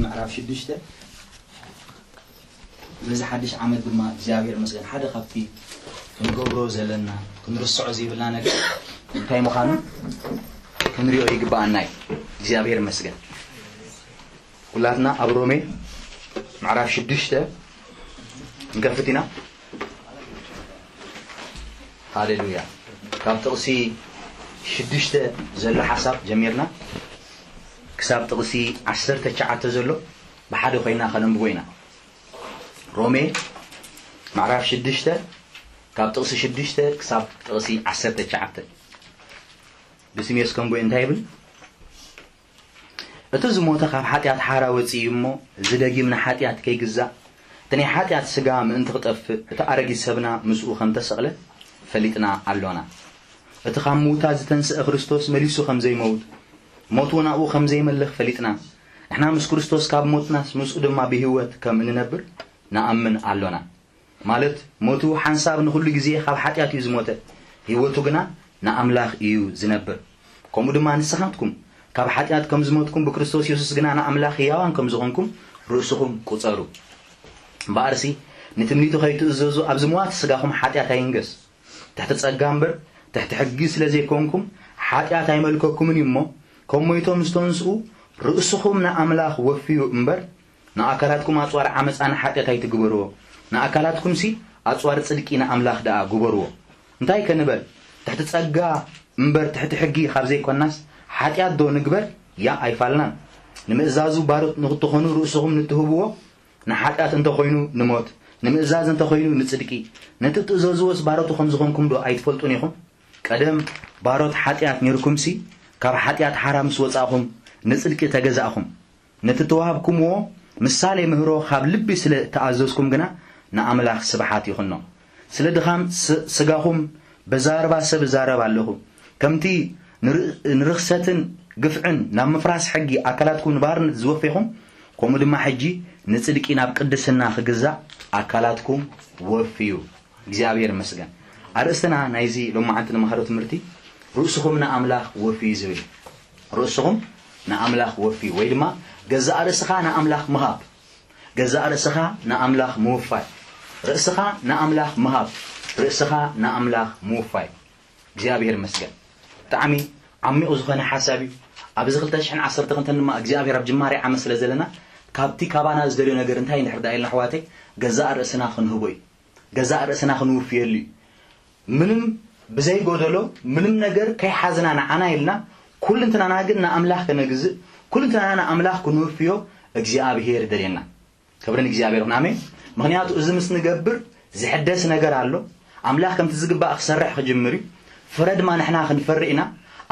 ምዕራፍ ሽዱሽተ። በዚ ሓድሽ ዓመት ድማ እግዚኣብሔር መስገን ሓደ ካብቲ ክንገብሮ ዘለና ክንርስዖ ዘይብልና ነገር እንታይ ምዃኑ ክንሪኦ ይግባኣና እዩ። እግዚኣብሔር መስገን። ኩላትና ኣብ ሮሜ ምዕራፍ ሽዱሽተ ንከፍት ኢና። ሃሌሉያ። ካብ ጥቕሲ ሽዱሽተ ዘሎ ሓሳብ ጀሚርና ክሳብ ጥቕሲ ዓሰርተ ትሽዓተ ዘሎ ብሓደ ኮይና ከነንብቦ ኢና። ሮሜ ምዕራፍ ሽዱሽተ ካብ ጥቕሲ ሽዱሽተ ክሳብ ጥቕሲ ዓሰርተ ትሽዓተ። ብስሜስ ከንብቦ እንታይ ይብል? እቲ ዝሞተ ካብ ሓጢኣት ሓራ ወጺኡ እሞ፣ እዚ ደጊም ንሓጢኣት ከይግዛእ፣ እቲ ናይ ሓጢኣት ስጋ ምእንቲ ክጠፍእ፣ እቲ ኣረጊት ሰብና ምስኡ ከም ተሰቕለ ፈሊጥና ኣሎና። እቲ ካብ ምዉታት ዝተንስአ ክርስቶስ መሊሱ ከም ዘይመውት፣ ሞት እውን ኣብኡ ከም ዘይመልኽ ፈሊጥና፣ ንሕና ምስ ክርስቶስ ካብ ሞትናስ ምስኡ ድማ ብህይወት ከም እንነብር ንኣምን ኣሎና። ማለት ሞቱ ሓንሳብ ንኹሉ ግዜ ካብ ሓጢኣት እዩ ዝሞተ፣ ህይወቱ ግና ንኣምላኽ እዩ ዝነብር። ከምኡ ድማ ንስኻትኩም ካብ ሓጢኣት ከም ዝሞትኩም ብክርስቶስ የሱስ ግና ንኣምላኽ ህያዋን ከም ዝኾንኩም ርእስኹም ቁጸሩ። እምበኣርሲ ንትምኒቱ ከይትእዘዙ ኣብ ዝምዋት ስጋኹም ሓጢኣት ኣይንገስ። ትሕቲ ጸጋ እምበር ትሕቲ ሕጊ ስለ ዘይኮንኩም ሓጢኣት ኣይመልከኩምን እዩ እሞ፣ ከም ሞይቶም ዝተንስኡ ርእስኹም ንኣምላኽ ወፍዩ እምበር ንኣካላትኩም ኣጽዋር ዓመጻ ንሓጢኣት ኣይትግበርዎ፣ ንኣካላትኩምሲ ኣጽዋር ጽድቂ ንኣምላኽ ደኣ ግበርዎ። እንታይ ከ ንበል? ትሕቲ ጸጋ እምበር ትሕቲ ሕጊ ካብ ዘይኮናስ ሓጢኣት ዶ ንግበር? ያእ ኣይፋልናን። ንምእዛዙ ባሮት ንኽትኾኑ ርእስኹም ንትህብዎ ንሓጢኣት እንተኾይኑ ንሞት፣ ንምእዛዝ እንተኾይኑ ንጽድቂ። ነቲ እትእዘዝዎስ ባሮቱ ከም ዝኾንኩም ዶ ኣይትፈልጡን ኢኹም? ቀደም ባሮት ሓጢኣት ኔርኩምሲ ካብ ሓጢኣት ሓራ ምስ ወጻእኹም ንጽድቂ ተገዛእኹም። ነቲ እተዋህብኩምዎ ምሳሌ ምህሮ ካብ ልቢ ስለ እተኣዘዝኩም ግና ንኣምላኽ ስብሓት ይኹኖ። ስለ ድኻም ስ-፣ ስጋኹም በዛርባ ሰብ እዛረብ ኣለኹ። ከምቲ ንር-፣ ንርኽሰትን ግፍዕን ናብ ምፍራስ ሕጊ ኣካላትኩም ንባርነት ዝወፌኹም፣ ከምኡ ድማ ሕጂ ንጽድቂ ናብ ቅድስና ክግዛእ ኣካላትኩም ወፍዩ። እግዚኣብሔር ይመስገን። ኣርእስትና ናይዚ ሎማዓንቲ ንመሃሮ ትምህርቲ ርእስኹም ንኣምላኽ ወፍዩ ዝብል እዩ። ርእስኹም ንኣምላኽ ወፍዩ ወይ ድማ ገዛእ ርእስኻ ንኣምላኽ ምሃብ። ገዛእ ርእስኻ ንኣምላኽ ምውፋይ። ርእስኻ ንኣምላኽ ምሃብ። ርእስኻ ንኣምላኽ ምውፋይ። እግዚኣብሔር ይመስገን። ብጣዕሚ ዓሚቑ ዝኾነ ሓሳብ እዩ። ኣብዚ ክልተ ሽሕን ዓሰርተ ክልተን ድማ እግዚኣብሔር ኣብ ጅማሬ ዓመት ስለ ዘለና ካብቲ ካባና ዝደልዮ ነገር እንታይ እንድሕር ደኣ ኢልና ኣሕዋተይ ገዛእ ርእስና ክንህቦ እዩ። ገዛእ ርእስና ክንውፍየሉ እዩ። ምንም ብዘይጎደሎ ምንም ነገር ከይሓዝና ንዓና ኢልና ኩልንትናና ግን ንኣምላኽ ከነግዝእ ኩልንትናና ንኣምላኽ ክንውፍዮ እግዚኣብሔር ይደልየና። ክብሪ ንእግዚኣብሔር ይኹን። ኣሜን። ምኽንያቱ እዚ ምስ ንገብር ዝሕደስ ነገር ኣሎ። ኣምላኽ ከምቲ ዝግባእ ክሰርሕ ክጅምር እዩ። ፍረ ድማ ንሕና ክንፈሪ ኢና።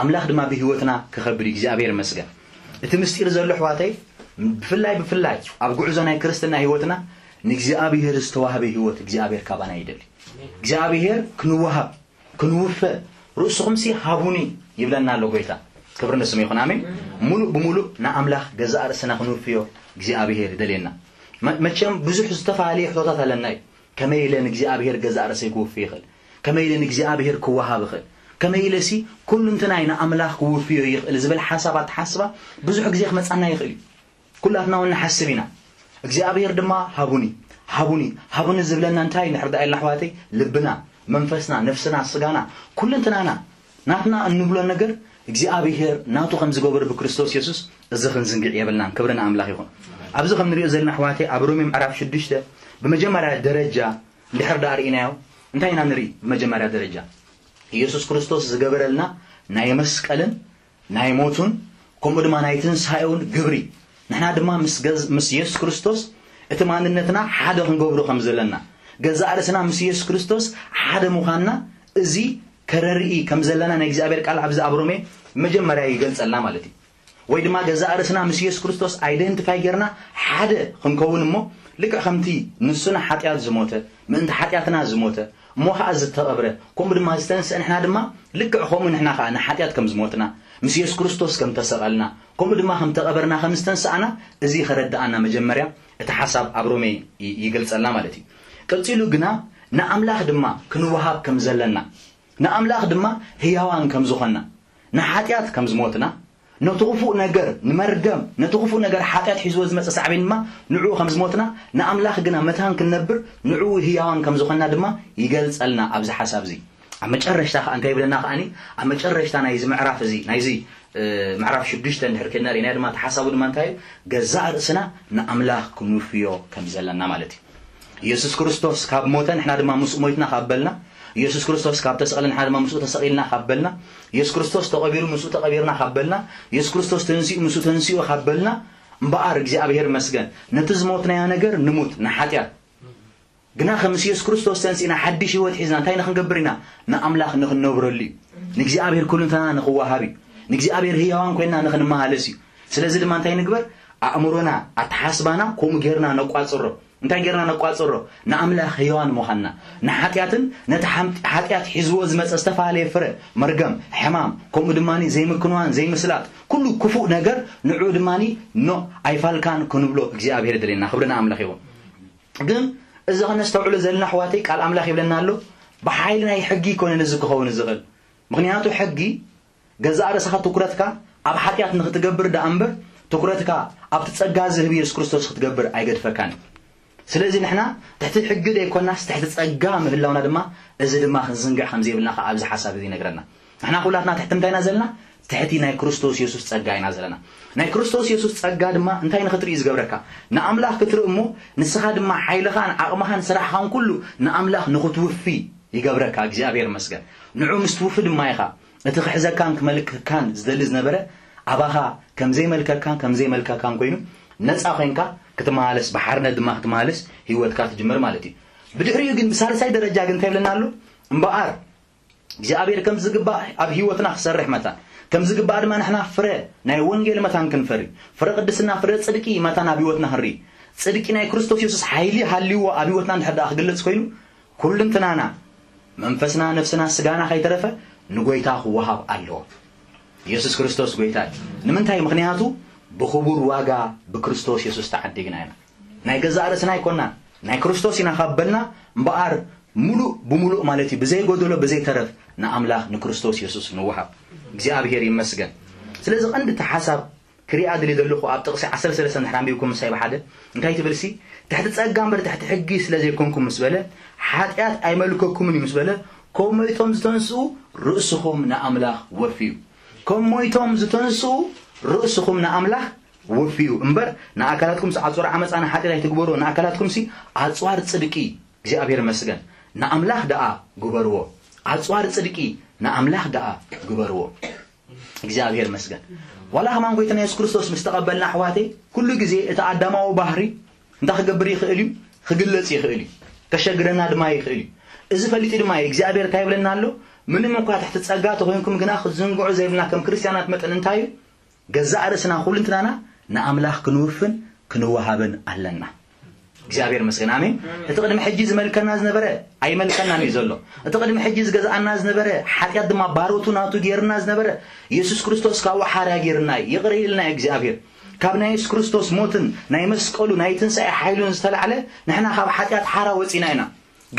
ኣምላኽ ድማ ብህይወትና ክኸብር እዩ። እግዚኣብሔር ይመስገን። እቲ ምስጢር ዘሎ ኣሕዋተይ ብፍላይ ብፍላይ ኣብ ጉዕዞ ናይ ክርስትና ህይወትና ንእግዚኣብሔር ዝተዋህበ ህይወት እግዚኣብሔር ካባና ይደሊ። እግዚኣብሔር ክንወሃብ ክንውፈ ርእስኹምሲ ሃቡኒ ይብለና ኣሎ ጎይታ። ክብሪ ንስሙ ይኹን። ኣሜን። ሙሉእ ብሙሉእ ንኣምላኽ ገዛእ ርእስና ክንውፍዮ እግዚኣብሔር ይደልየና። መ-፣ መቸም ብዙሕ ዝተፈላለየ ሕቶታት ኣለና እዩ። ከመይ ኢለ ንእግዚኣብሔር ገዛእ ርእሰይ ክውፊ ይኽእል? ከመይ ኢለ ንእግዚኣብሔር ክወሃብ ይኽእል? ከመይ ኢለሲ ኩሉንትናይ ንኣምላኽ ክውፍዮ ይኽእል ዝብል ሓሳብ ኣተሓስባ ብዙሕ ግዜ ክመጻና ይኽእል እዩ። ኩላትና እውን ንሓስብ ኢና። እግዚኣብሔር ድማ ሃቡኒ፣ ሃቡኒ፣ ሃቡኒ ዝብለና እንታይ እንድሕር ደኣ ኢልና ኣሕዋተይ ልብና፣ መንፈስና፣ ነፍስና፣ ስጋና፣ ኩሉንትናና ናትና እንብሎ ነገር እግዚኣብሔር ናቱ ከም ዝገበረ ብክርስቶስ የሱስ እዚ ክንዝንግዕ የብልናን። ክብሪ ንኣምላኽ ይኹን። ኣብዚ ከም ንሪኦ ዘለና ኣሕዋተይ ኣብ ሮሜ ምዕራፍ ሽዱሽተ ብመጀመርያ ደረጃ እንድሕር ደኣ ርኢናዮ እንታይ ኢና ንርኢ? ብመጀመርያ ደረጃ ኢየሱስ ክርስቶስ ዝገበረልና ናይ መስቀልን ናይ ሞቱን ከምኡ ድማ ናይ ትንሳኤውን ግብሪ ንሕና ድማ ምስ ገዝ-፣ ምስ የሱስ ክርስቶስ እቲ ማንነትና ሓደ ክንገብሮ ከም ዘለና ገዛእ ርእስና ምስ የሱስ ክርስቶስ ሓደ ምዃንና እዚ ከረርኢ ከም ዘለና ናይ እግዚኣብሔር ቃል ኣብዚ ኣብ ሮሜ መጀመርያ ይገልጸልና ማለት እዩ። ወይ ድማ ገዛእ ርእስና ምስ የሱስ ክርስቶስ ኣይደንቲፋይ ጌርና ሓደ ክንከውን እሞ ልክዕ ከምቲ ንሱ ንሓጢኣት ዝሞተ ምእንቲ ሓጢኣትና ዝሞተ እሞ ኸዓ ዝተቐብረ ከምኡ ድማ ዝተንስአ ንሕና ድማ ልክዕ ከምኡ ንሕና ኸዓ ንሓጢኣት ከም ዝሞትና ምስ የሱስ ክርስቶስ ከም ተሰቐልና ከምኡ ድማ ከም ተቐበርና ከም ዝተንስኣና እዚ ከረድኣና መጀመርያ እቲ ሓሳብ ኣብ ሮሜ ይ-፣ ይገልጸልና ማለት እዩ። ቀጺሉ ግና ንኣምላኽ ድማ ክንወሃብ ከም ዘለና ንኣምላኽ ድማ ህያዋን ከም ዝኾንና ንሓጢኣት ከም ዝሞትና ነቲ ክፉእ ነገር ንመርገም፣ ነቲ ክፉእ ነገር ሓጢኣት ሒዝዎ ዝመጸ ሳዕቤን ድማ ንዕኡ ከም ዝሞትና፣ ንኣምላኽ ግና መታን ክንነብር ንዕኡ ህያዋን ከም ዝኾንና ድማ ይገልጸልና ኣብዚ ሓሳብ እዚ። ኣብ መጨረሽታ ከኣ እንታይ ይብለና ከኣኒ? ኣብ መጨረሽታ ናይዚ ምዕራፍ እዚ፣ ናይዚ፣ እ፣ ምዕራፍ ሽዱሽተ እንድሕር ከድና ርኢና ድማ እቲ ሓሳቡ ድማ እንታይ እዩ? ገዛእ ርእስና ንኣምላኽ ክንውፍዮ ከም ዘለና ማለት እዩ። ኢየሱስ ክርስቶስ ካብ ሞተ ንሕና ድማ ምስኡ ሞይትና ካብ በልና፣ ኢየሱስ ክርስቶስ ካብ ተሰቕለ ንሕና ድማ ምስኡ ተሰቒልና ካብ በልና፣ ኢየሱስ ክርስቶስ ተቐቢሩ ምስኡ ተቐቢርና ካብ በልና፣ ኢየሱስ ክርስቶስ ተንሲኡ ምስኡ ተንሲኡ ካብ በልና፣ እምበኣር እግዚኣብሔር ይመስገን ነቲ ዝሞትናዮ ነገር ንሙት ንሓጢኣት ግና ከም ምስ ኢየሱስ ክርስቶስ ተንሲእና ሓድሽ ህይወት ሒዝና እንታይ ንኽንገብር ኢና? ንኣምላኽ ንኽንነብረሉ እዩ። ንእግዚኣብሔር ኩልንተና ንኽወሃብ እዩ። ንእግዚኣብሔር ህያዋን ኮይንና ንኽንመሃለስ እዩ። ስለዚ ድማ እንታይ ንግበር? ኣእምሮና፣ ኣተሓስባና ከምኡ ጌርና ነቋጽሮ። እንታይ ጌርና ነቋጽሮ? ንኣምላኽ ህያዋን ምዃንና፣ ንሓጢኣትን ነቲ ሓም-፣ ሓጢኣት ሒዝዎ ዝመጸ ዝተፈላለየ ፍረ፣ መርገም፣ ሕማም፣ ከምኡ ድማ ዘይምክንዋን ዘይምስላጥ፣ ኩሉ ክፉእ ነገር ንዑ ድማ ኖ ኣይፋልካን ክንብሎ እግዚኣብሔር ይደልየና። ክብሪ ንኣምላኽ ይኹን። ግን እዚ ከነስተውዕሎ ዘለና ኣሕዋተይ ቃል ኣምላኽ ይብለና ኣሎ፣ ብሓይሊ ናይ ሕጊ ኣይኮነን እዚ ክኸውን ዝኽእል። ምኽንያቱ ሕጊ ገዛእ ርእስኻ ትኩረትካ ኣብ ሓጢኣት ንኽትገብር ደኣ እምበር ትኩረትካ ኣብቲ ጸጋ ዝህብ ኢየሱስ ክርስቶስ ክትገብር ኣይገድፈካን እዩ። ስለዚ ንሕና ትሕቲ ሕጊ ዘይኮናስ ትሕቲ ጸጋ ምህላውና ድማ እዚ ድማ ክንዝንግዕ ከም ዘይብልና ከኣ ኣብዚ ሓሳብ እዚ ይነግረና። ንሕና ኩላትና ትሕቲ እንታይ ኢና ዘለና? ትሕቲ ናይ ክርስቶስ የሱስ ጸጋ ኢና ዘለና። ናይ ክርስቶስ የሱስ ጸጋ ድማ እንታይ ንኽትርኢ ዝገብረካ? ንኣምላኽ ክትርኢ እሞ ንስኻ ድማ ሓይልኻን ዓቕምኻን ስራሕኻን ኩሉ ንኣምላኽ ንኽትውፊ ይገብረካ። እግዚኣብሔር ይመስገን። ንዑ ምስ ትውፊ ድማ ኢኻ እቲ ክሕዘካን ክመልከካን ዝደሊ ዝነበረ ኣባኻ ከም ዘይመልከካን ከም ዘይመልከካን ኮይኑ ነጻ ኮይንካ ክትመላለስ ብሓርነት ድማ ክትመላለስ ህይወትካ ትጅምር ማለት እዩ። ብድሕሪኡ ግን ብሳልሳይ ደረጃ ግን እንታይ ይብለና ኣሎ? እምበኣር እግዚኣብሔር ከም ዝግባእ ኣብ ህይወትና ክሰርሕ መታን ከም ዝግባእ ድማ ንሕና ፍረ ናይ ወንጌል መታን ክንፈሪ ፍረ ቅድስና ፍረ ጽድቂ መታን ኣብ ህይወትና ክንርኢ ጽድቂ ናይ ክርስቶስ የሱስ ሓይሊ ሃልይዎ ኣብ ህይወትና እንድሕር ደኣ ክግለጽ ኮይኑ ኩልንትናና መንፈስና ነፍስና ስጋና ከይተረፈ ንጎይታ ክወሃብ ኣለዎ። ኢየሱስ ክርስቶስ ጎይታ እዩ። ንምንታይ? ምኽንያቱ ብኽቡር ዋጋ ብክርስቶስ የሱስ ተዓዲግና ኢና። ናይ ገዛእ ርእስና ኣይኮናን ናይ ክርስቶስ ኢና ካብ በልና እምበኣር ሙሉእ ብሙሉእ ማለት እዩ ብዘይ ጎደሎ ብዘይ ተረፍ ንኣምላኽ ንክርስቶስ የሱስ ንወሃብ። እግዚኣብሔር ይመስገን። ስለዚ ቀንዲ እቲ ሓሳብ ክሪኣ ድልየ ዘለኹ ኣብ ጥቕሲ ዓሰርተ ሰለስተ እንድሕር ኣንቢብኩም ምሳይ ብሓደ እንታይ ትብል ሲ ትሕቲ ጸጋ እምበር ትሕቲ ሕጊ ስለ ዘይኮንኩም ምስ በለ ሓጢኣት ኣይመልከኩምን እዩ ምስ በለ ከም ሞይቶም ዝተንስኡ ርእስኹም ንኣምላኽ ወፍዩ ከም ሞይቶም ዝተንስኡ ርእስኹም ንኣምላኽ ወፍዩ እምበር ንኣካላትኩም ኣጽዋር ዓመጻ ንሓጢኣት ኣይትግበሩ ንኣካላትኩም ሲ ኣጽዋር ጽድቂ እግዚኣብሔር መስገን ንኣምላኽ ደኣ ግበርዎ ኣጽዋር ጽድቂ ንኣምላኽ ደኣ ግበርዎ እግዚኣብሔር መስገን ዋላ ከማን ጎይታና የሱስ ክርስቶስ ምስ ተቐበልና ኣሕዋተይ ኩሉ ግዜ እቲ ኣዳማዊ ባህሪ እንታይ ክገብር ይኽእል እዩ ክግለጽ ይኽእል እዩ ከሸግረና ድማ ይኽእል እዩ እዚ ፈሊጢ ድማ እዩ እግዚኣብሔር እንታይ ይብለና ኣሎ ምንም እኳ ትሕቲ ጸጋ ተኾይንኩም ግና ክትዝንግዑ ዘይብልና ከም ክርስትያናት መጠን እንታይ እዩ ገዛእ ርእስና ኩልንትናና ንኣምላኽ ክንውፍን ክንወሃብን ኣለና እግዚኣብሔር መስገን ኣሜን እቲ ቅድሚ ሕጂ ዝመልከና ዝነበረ ኣይመልከናን እዩ ዘሎ እቲ ቅድሚ ሕጂ ዝገዝኣና ዝነበረ ሓጢኣት ድማ ባሮቱ ናቱ ገይርና ዝነበረ የሱስ ክርስቶስ ካብኡ ሓርያ ገይርና እዩ ይቕረ ኢልና እዩ እግዚኣብሔር ካብ ናይ የሱስ ክርስቶስ ሞትን ናይ መስቀሉ ናይ ትንሳኤ ሓይሉን ዝተላዕለ ንሕና ካብ ሓጢኣት ሓራ ወፂና ኢና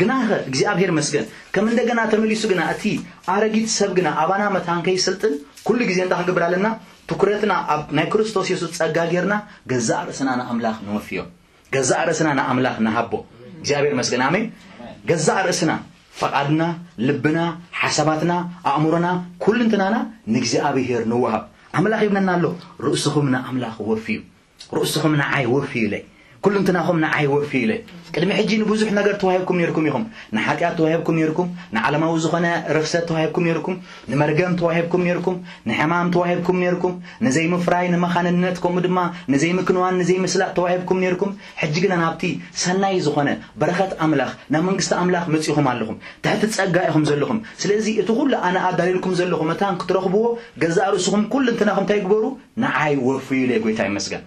ግናኸ እግዚኣብሔር መስገን ከም እንደገና ተመሊሱ ግና እቲ ኣረጊት ሰብ ግና ኣባና መታን ከይስልጥን ኩሉ ግዜ እንታይ ክንገብር ኣለና ትኩረትና ኣብ ናይ ክርስቶስ የሱስ ጸጋ ጌርና ገዛእ ርእስና ንኣምላኽ ንወፍዮ ገዛእ ርእስና ንኣምላኽ ንሃቦ እግዚኣብሔር መስገን ኣሜን ገዛእ ርእስና ፈቓድና ልብና ሓሳባትና ኣእምሮና ኩልንትናና ንእግዚኣብሔር ንወሃብ ኣምላኽ ይብለና ኣሎ ርእስኹም ንኣምላኽ ወፍዩ ርእስኹም ንዓይ ወፍዩለይ ኩልንትናኹም ንዓይ ወፍዩለይ ቅድሚ ሕጂ ንብዙሕ ነገር ተዋሂብኩም ነርኩም ኢኹም ንሓጢኣት ተዋሂብኩም ነርኩም ንዓለማዊ ዝኾነ ርኽሰት ተዋሂብኩም ነርኩም ንመርገም ተዋሂብኩም ነርኩም ንሕማም ተዋሂብኩም ነርኩም ንዘይምፍራይ ንመኻንነት ከምኡ ድማ ንዘይምክንዋን ንዘይምስላጥ ተዋሂብኩም ነርኩም ሕጂ ግና ናብቲ ሰናይ ዝኾነ በረኸት ኣምላኽ ናብ መንግስቲ ኣምላኽ መጺኹም ኣለኹም ትሕቲ ጸጋ ኢኹም ዘለኹም ስለዚ እቲ ኩሉ ኣነ ኣዳልልኩም ዘለኹ መታን ክትረኽብዎ ገዛእ ርእስኹም ኩልንትናኹም እንታይ ግበሩ ንዓይ ወፍዩለይ ጎይታ ይመስገን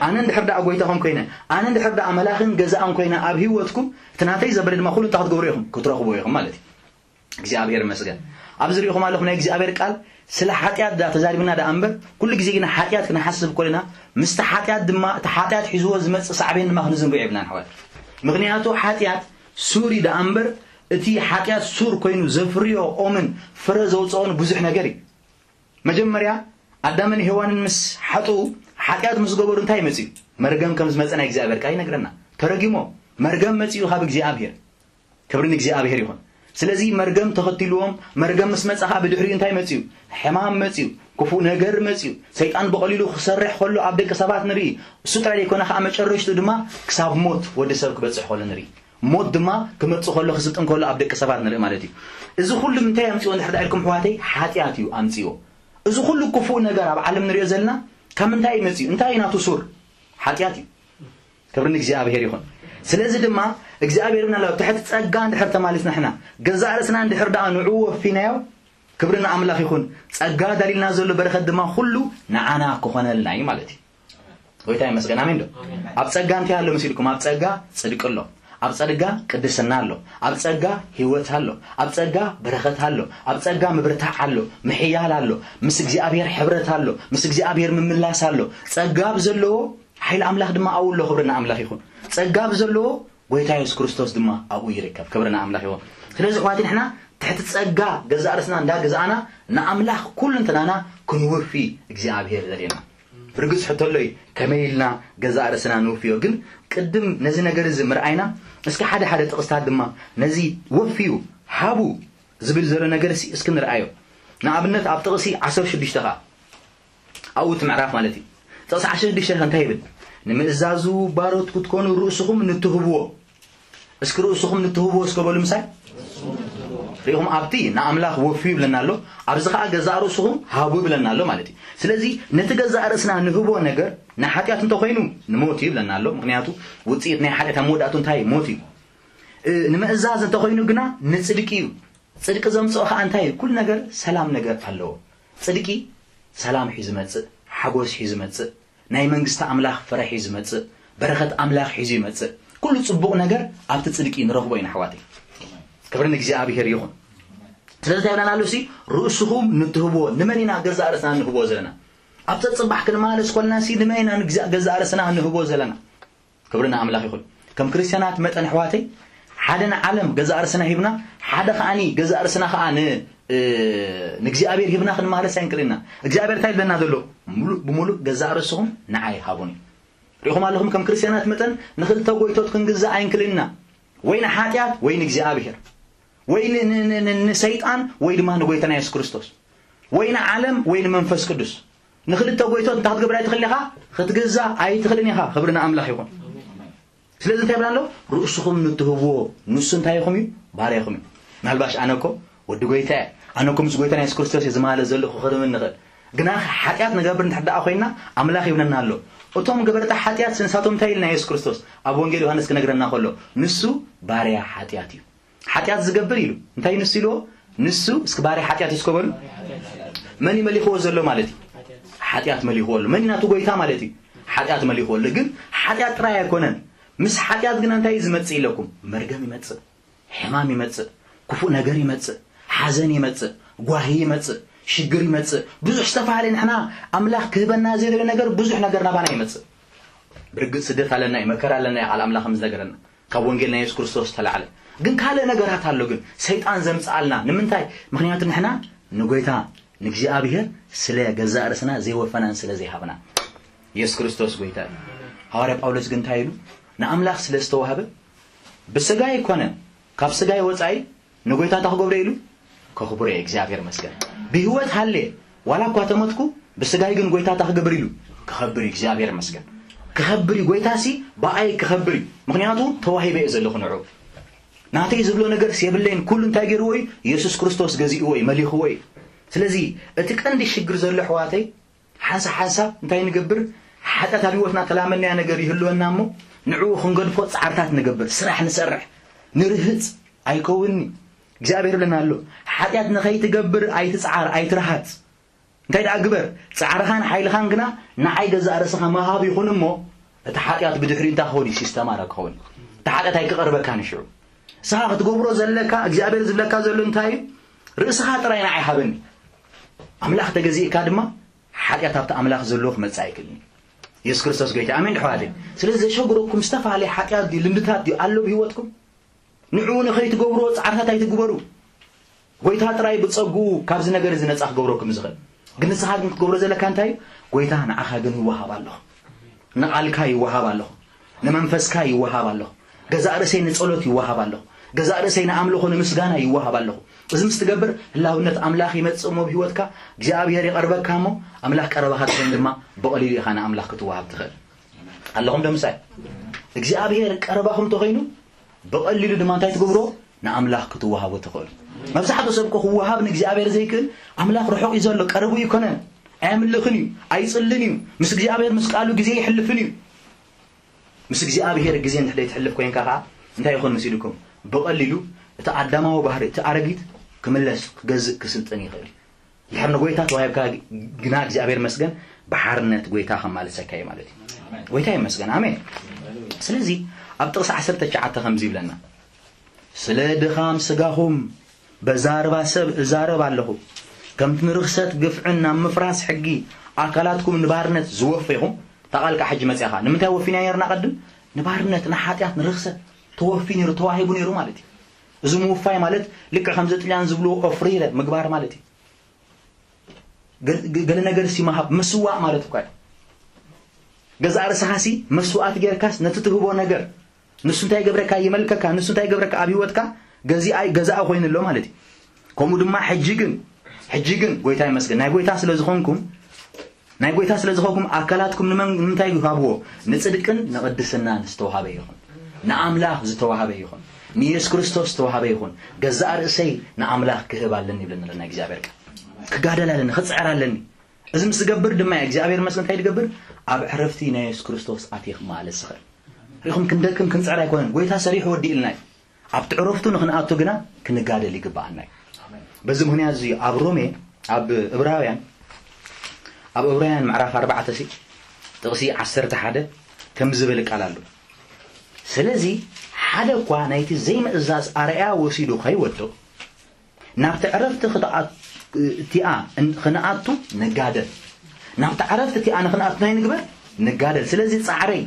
ኣነ እንድሕር ደኣ ጎይታኹም ኮይነ ኣነ እንድሕር ደኣ መላኽን ገዛእን ኮይነ ኣብ ህይወትኩም እቲ ናተይ ዘበለ ድማ ኩሉ እንታይ ክትገብሩ ኢኹም ክትረኽብዎ ኢኹም ማለት እዩ እግዚኣብሔር ይመስገን ኣብዚ ሪኢኹም ኣለኹም ናይ እግዚኣብሔር ቃል ስለ ሓጢኣት ዳ ተዛሪብና ደኣ እምበር ኩሉ ግዜ ግና ሓጢኣት ክንሓስብ ኮለና ምስቲ ሓጢኣት ድማ እቲ ሓጢኣት ሒዝዎ ዝመፅእ ሳዕቤን ድማ ክንዝንግዑ የብልናን ኣሕዋት ምክንያቱ ሓጢኣት ሱር እዩ ደኣ እምበር እቲ ሓጢኣት ሱር ኮይኑ ዘፍርዮ ኦምን ፍረ ዘውፅኦን ብዙሕ ነገር እዩ መጀመርያ ኣዳምን ሄዋንን ምስ ሓጡ፣ ሓጢኣት ምስ ገበሩ እንታይ መጺኡ? መርገም ከም ዝመጸ ናይ እግዚኣብሔር ቃል ይነግረና። ተረጊሞ፣ መርገም መጺኡ ካብ እግዚኣብሔር። ክብሪ ንእግዚኣብሔር ይኹን። ስለዚ መርገም ተኸቲልዎም፣ መርገም ምስ መጸ ኸኣ ብድሕሪኡ እንታይ መጺኡ? ሕማም መጺኡ፣ ክፉእ ነገር መጺኡ። ሰይጣን ብቐሊሉ ክሰርሕ ከሎ ኣብ ደቂ ሰባት ንርኢ። እሱ ጥራይ ዘይኮነ ኸኣ መጨረሽቱ ድማ ክሳብ ሞት ወዲ ሰብ ክበጽሕ ከሎ ንርኢ። ሞት ድማ ክመጽእ ከሎ፣ ክስልጥን ከሎ ኣብ ደቂ ሰባት ንርኢ ማለት እዩ። እዚ ኩሉ እንታይ ኣምጺኦ እንድሕር ደኣ ኢልኩም ኣሕዋተይ? ሓጢኣት እዩ ኣምጺኦ። እዚ ኩሉ ክፉእ ነገር ኣብ ዓለም ንሪኦ ዘለና ካብ ምንታይ እዩ መጺኡ? እንታይ እዩ ናቱ ሱር? ሓጢኣት እዩ። ክብሪ ንእግዚኣብሔር ይኹን። ስለዚ ድማ እግዚኣብሔር ብናላ ትሕቲ ጸጋ እንድሕር ተማሊስና ንሕና ገዛእ ርእስና እንድሕር ደኣ ንዕኡ ወፊናዮ፣ ክብሪ ንኣምላኽ ይኹን። ጸጋ ዳሊልና ዘሎ በረኸት ድማ ኩሉ ንዓና ክኾነልና እዩ ማለት እዩ። ጎይታ ይመስገን። ኣሜን ዶ? ኣብ ጸጋ እንታይ ኣሎ መሲልኩም? ኣብ ጸጋ ጽድቂ ኣሎ። ኣብ ጸጋ ቅድስና ኣሎ። ኣብ ጸጋ ህይወት ኣሎ። ኣብ ጸጋ በረኸት ኣሎ። ኣብ ጸጋ ምብርታዕ ኣሎ። ምሕያል ኣሎ። ምስ እግዚኣብሔር ሕብረት ኣሎ። ምስ እግዚኣብሔር ምምላስ ኣሎ። ጸጋ ኣብ ዘለዎ ሓይሊ ኣምላኽ ድማ ኣብኡ ኣሎ። ክብሪ ንኣምላኽ ይኹን። ጸጋ ኣብ ዘለዎ ጎይታ የሱስ ክርስቶስ ድማ ኣብኡ ይርከብ። ክብሪ ንኣምላኽ ይኹን። ስለዚ ኣሕዋተይ ንሕና ትሕቲ ጸጋ ገዛእ ርእስና እንዳገዛእና ንኣምላኽ ኩሉ እንትናና ክንውፊ እግዚኣብሔር ዘርእየና። ብርግጽ ሕቶ ኣሎ እዩ፣ ከመይ ኢልና ገዛእ ርእስና ንውፍዮ? ግን ቅድም ነዚ ነገር እዚ ምርኣይና፣ እስኪ ሓደ ሓደ ጥቕስታት ድማ ነዚ ወፍዩ፣ ሃቡ ዝብል ዘሎ ነገር እዚ እስኪ ንርኣዮ። ንኣብነት ኣብ ጥቕሲ ዓሰርተ ሽዱሽተ ኸኣ፣ ኣብኡ እቲ ምዕራፍ ማለት እዩ። ጥቕሲ ዓሰርተ ሽዱሽተ ኸ እንታይ ይብል? ንምእዛዙ ባሮት ክትኮኑ ርእስኹም ንትህብዎ። እስኪ ርእስኹም ንትህብዎ እስከ በሉ ምሳይ። ርኢኹም፣ ኣብቲ ንኣምላኽ ወፍዩ ይብለና ኣሎ፣ ኣብዚ ኸኣ ገዛእ ርእስኹም ሃቡ ይብለና ኣሎ ማለት እዩ። ስለዚ ነቲ ገዛእ ርእስና ንህቦ ነገር ንሓጢኣት እንተኾይኑ ንሞት እዩ ይብለና ኣሎ። ምኽንያቱ ውጽኢት ናይ ሓጢኣት ኣብ መወዳእቱ እንታይ እዩ? ሞት እዩ። እ፣ ንምእዛዝ እንተኾይኑ ግና ንጽድቂ እዩ። ጽድቂ ዘምጽኦ ኸኣ እንታይ እዩ? ኩሉ ነገር ሰላም ነገር ኣለዎ። ጽድቂ ሰላም ሒዙ ይመጽእ፣ ሓጎስ ሒዙ ይመጽእ፣ ናይ መንግስቲ ኣምላኽ ፍረ ሒዙ ይመጽእ፣ በረኸት ኣምላኽ ሒዙ ይመጽእ። ኩሉ ጽቡቕ ነገር ኣብቲ ጽድቂ ንረኽቦ ኢና ኣሕዋተይ። ክብሪ ንእግዚኣብሔር ይኹን። ስለዚ እንታይ ይብለና ኣሎ ሲ? ርእስኹም ንትህብዎ። ንመን ኢና ገዛእ ርእስና ንህብዎ ዘለና? ኣብቲ ጽባሕ ክንመላለስ ኮለና ሲ ንመን ኢና ንግዛእ-፣ ገዛእ ርእስና ንህብዎ ዘለና? ክብሪ ንኣምላኽ ይኹን። ከም ክርስትያናት መጠን ኣሕዋተይ፣ ሓደ ንዓለም ገዛእ ርእስና ሂብና፣ ሓደ ከኣኒ ገዛእ ርእስና ከኣ ን-፣ እ፣ ንእግዚኣብሔር ሂብና ክንመላለስ ኣይንክእልን ኢና። እግዚኣብሔር እንታይ ይብለና ዘሎ? ሙሉእ ብሙሉእ ገዛእ ርእስኹም ንዓይ ሃቡኒ። ርኢኹም ኣለኹም፣ ከም ክርስትያናት መጠን ንኽልተ ጎይቶት ክንግዛእ ኣይንክእልን ኢና። ወይ ንሓጢኣት ወይ ንእግዚኣብሔር። ወይ ን-፣ ን-፣ ን-፣ ን-፣ ንሰይጣን ወይ ድማ ንጎይታና የሱስ ክርስቶስ። ወይ ንዓለም ወይ ንመንፈስ ቅዱስ። ንኽልተ ጎይቶት እንታይ ክትገብር ኣይትኽእልን ኢኻ? ክትግዛእ ኣይትኽእልን ኢኻ። ክብሪ ንኣምላኽ ይኹን። ስለዚ እንታይ ይብላ ኣሎ? ርእስኹም ንትህብዎ፣ ንሱ እንታይ ኢኹም እዩ? ባርያኹም እዩ። ምናልባሽ ኣነ እኮ ወዲ ጎይታ እየ፣ ኣነ እኮ ምስ ጎይታና የሱስ ክርስቶስ እየ ዝመላለስ ዘለኹ ክንብል ንኽእል። ግና ሓጢኣት ንገብር እንድሕር ደኣ ኮይንና ኣምላኽ ይብለና ኣሎ። እቶም ገበርቲ ሓጢኣት ንሳቶም እንታይ ኢልና የሱስ ክርስቶስ ኣብ ወንጌል ዮሃንስ ክነግረና ከሎ፣ ንሱ ባርያ ሓጢኣት እዩ። ሓጢኣት ዝገብር ኢሉ። እንታይ ንሱ ኢልዎ? ንሱ፣ እስኪ ባርያ ሓጢኣት እዩ እስከ በሉ። መን እዩ መሊኽዎ ዘሎ ማለት እዩ? ሓጢኣት መሊኽዎ ኣሎ። መን እዩ ናቱ ጎይታ ማለት እዩ? ሓጢኣት መሊኽዎ ኣሎ። ግን ሓጢኣት ጥራይ ኣይኮነን። ምስ ሓጢኣት ግና እንታይ እዩ ዝመጽእ ኢለኩም? መርገም ይመጽእ፣ ሕማም ይመጽእ፣ ክፉእ ነገር ይመጽእ፣ ሓዘን ይመጽእ፣ ጓሂ ይመጽእ፣ ሽግር ይመጽእ። ብዙሕ ዝተፈላለየ ንሕና ኣምላኽ ክህበና ዘይደለዮ ነገር ብዙሕ ነገር ናባና ይመጽእ። ብርግጽ ስደት ኣለና እዩ፣ መከራ ኣለና እዩ፣ ቃል ኣምላኽ ከም ዝነገረና። ካብ ወንጌል ናይ የሱስ ክርስቶስ ተላዕለ። ግን ካልእ ነገራት ኣሎ፣ ግን ሰይጣን ዘምጽኣልና። ንምንታይ? ምኽንያቱ ንሕና ንጎይታ ንእግዚኣብሔር ስለ ገዛእ ርእስና ዘይወፈናን ስለ ዘይሃብና። የሱስ ክርስቶስ ጎይታ እዩ። ሃዋርያ ጳውሎስ ግን እንታይ ኢሉ? ንኣምላኽ ስለ ዝተዋህበ ብስጋ ኣይኮነን፣ ካብ ስጋይ ወጻኢ ንጎይታ እንታይ ክገብሮ ኢሉ? ከኽብሮ እየ፣ እግዚኣብሔር ይመስገን። ብህይወት ሃልየ፣ ዋላ እኳ ተመትኩ፣ ብስጋይ ግን ጎይታ እንታይ ክገብር ኢሉ? ክኸብር እዩ፣ እግዚኣብሔር ይመስገን። ክኸብር እዩ፣ ጎይታሲ ብኣይ ክኸብር እዩ። ምኽንያቱ ተዋሂበ እየ ዘለኹ ንዑ። ናተይ ዝብሎ ነገርስ የብለይን፣ ኩሉ እንታይ ገይርዎ እዩ? የሱስ ክርስቶስ ገዚእዎ እዩ፣ መሊኽዎ እዩ። ስለዚ እቲ ቀንዲ ሽግር ዘሎ ኣሕዋተይ፣ ሓንሳብ ሓንሳብ እንታይ ንገብር? ሓጢኣት ኣብ ህይወትና ተላመድናዮ ነገር ይህልወና እሞ፣ ንዕኡ ክንገድፎ ጻዕርታት ንገብር፣ ስራሕ ንሰርሕ፣ ንርህጽ፣ ኣይከውንኒ። እግዚኣብሔር ይብለና ኣሎ፣ "ሓጢኣት ንኸይትገብር ኣይትጽዓር፣ ኣይትርሃጽ። እንታይ ደኣ ግበር፣ ጻዕርኻን ሓይልኻን ግና ንዓይ ገዛእ ርእስኻ ምሃብ ይኹን እሞ፣ እቲ ሓጢኣት ብድሕሪኡ እንታይ ክኸውን እዩ? ሲስተማራ ክኸውን እዩ። እቲ ሓጢኣት ኣይክቐርበካን እዩ ሽዑ። ንስኻ ክትገብሮ ዘለካ፣ እግዚኣብሔር ዝብለካ ዘሎ እንታይ እዩ? ርእስኻ ጥራይ ንዓይ ሃበኒ። ኣምላኽ ተገዚእካ ድማ፣ ሓጢኣት ኣብቲ ኣምላኽ ዘለዎ ክመጽእ ኣይክእልን እዩ። የሱስ ክርስቶስ ጎይታ። ኣሜን፣ ኣሕዋተይ። ስለዚ ዘሸግረኩም ዝተፈላለየ ሓጢኣት ድዩ፣ ልምድታት ድዩ ኣሎ ብህይወትኩም? ንዕኡ ንኸይትገብርዎ ጻዕርታት ኣይትግበሩ። ጎይታ ጥራይ ብጸግኡ ካብዚ ነገር እዚ ነጻ ክገብረኩም ዝኽእል። ግን ንስኻ ግን ክትገብሮ ዘለካ እንታይ እዩ? ጎይታ ንዓኻ ግን ይወሃብ ኣለኹ፣ ንቓልካ ይወሃብ ኣለኹ፣ ንመንፈስካ ይወሃብ ኣለኹ፣ ገዛእ ርእሰይ ንጸሎት ይወሃብ ኣለኹ፣ ገዛእ ርእሰይ ንኣምልኾ ንምስጋና ይወሃብ ኣለኹ። እዚ ምስ ትገብር ህላውነት ኣምላኽ ይመጽእ እሞ ብህይወትካ እግዚኣብሔር ይቐርበካ እሞ ኣምላኽ ቀረባኻ ትኾን ድማ ብቐሊሉ ኢኻ ንኣምላኽ ክትወሃብ ትኽእል። ኣለኹም ዶ ምሳይ? እግዚኣብሔር ቀረባኹም ተኾይኑ ብቐሊሉ ድማ እንታይ ትገብሮ? ንኣምላኽ ክትወሃቦ ትኽእሉ። መብዛሕትኡ ሰብ እኮ ክወሃብ ንእግዚኣብሔር ዘይክእል ኣምላኽ ርሑቕ እዩ ዘሎ፣ ቀረቡ ኣይኮነን፣ ኣየምልኽን እዩ፣ ኣይጽልን እዩ፣ ምስ እግዚኣብሔር ምስ ቃሉ ግዜ ይሕልፍን እዩ። ምስ እግዚኣብሔር ግዜ እንድሕደይ ትሕልፍ ኮይንካ ከዓ እንታይ ይኾን መሲልኩም? ብቐሊሉ እቲ ኣዳማዊ ባህሪ እቲ ኣረጊት ክምለስ ክገዝእ ክስልጥን ይኽእል እዩ። ድሕር ንጎይታ ተዋሂብካ ግና እግዚኣብሔር መስገን ብሓርነት ጎይታ ከማልሰካ እዩ ማለት እዩ። ጎይታ ይመስገን፣ ኣሜን። ስለዚ ኣብ ጥቕሲ ዓሰርተ ትሽዓተ ከምዚ ይብለና፣ ስለ ድኻም ስጋኹም በዛርባ ሰብ እዛረብ ኣለኹ፣ ከምቲ ንርኽሰት ግፍዕን ናብ ምፍራስ ሕጊ ኣካላትኩም ንባርነት ዝወፈይኹም። እታ ቃልካ ሕጂ መፅያኻ ንምንታይ ወፊና ነርና? ቀድም ንባርነት ንሓጢኣት ንርኽሰት ተወፊ ነይሩ፣ ተዋሂቡ ነይሩ ማለት እዩ። እዚ ምውፋይ ማለት ልክዕ ከምዚ ጥልያን ዝብልዎ ኦፍሪረ ምግባር ማለት እዩ። ገለ ነገር ሲ ምሃብ ምስዋእ ማለት እኳ እዩ። ገዛእ ርእስኻ ሲ መስዋእቲ ጌርካስ ነቲ ትህቦ ነገር ንሱ እንታይ ይገብረካ? ይመልከካ። ንሱ እንታይ ይገብረካ? ኣብ ህይወትካ ገዚኣ ገዛእ ኮይኑ ኣሎ ማለት እዩ። ከምኡ ድማ ሕጂ ግን ሕጂ ግን ጎይታ ይመስገን ናይ ጎይታ ስለ ዝኾንኩም ናይ ጎይታ ስለ ዝኾንኩም ኣካላትኩም ንመን ንምንታይ ይሃብዎ? ንጽድቅን ንቕድስናን ዝተዋሃበ ይኹን፣ ንኣምላኽ ዝተዋሃበ ይኹን፣ ንኢየሱስ ክርስቶስ ዝተዋሃበ ይኹን። ገዛእ ርእሰይ ንኣምላኽ ክህብ ኣለኒ ይብለና ናይ እግዚኣብሔር ቃል። ክጋደል ኣለኒ፣ ክጽዕር ኣለኒ። እዚ ምስ ዝገብር ድማ እግዚኣብሔር መስገን እንታይ ዝገብር? ኣብ ዕረፍቲ ናይ የሱስ ክርስቶስ ኣትየ ክመላለስ ዝኽእል። ሪኹም ክንደክም ክንፅዕር ኣይኮነን። ጎይታ ሰሪሑ ወዲእልና እዩ። ኣብቲ ዕረፍቱ ንክንኣቱ ግና ክንጋደል ይግባኣና እዩ። በዚ ምክንያት እዚ ኣብ ሮሜ ኣብ እብራውያን ኣብ እብራውያን ምዕራፍ ኣርባዕተ ሲ ጥቕሲ ዓሰርተ ሓደ ከም ዝብል ቃል ኣሎ። ስለዚ ሓደ እኳ ናይቲ ዘይምእዛዝ ኣርኣያ ወሲዱ ከይወድቕ ናብቲ ዕረፍቲ ክትኣ- እቲኣ ን- ክንኣቱ ንጋደል። ናብቲ ዕረፍቲ እቲኣ ንክንኣቱ ናይ ንግበር ንጋደል። ስለዚ ፃዕረይ፣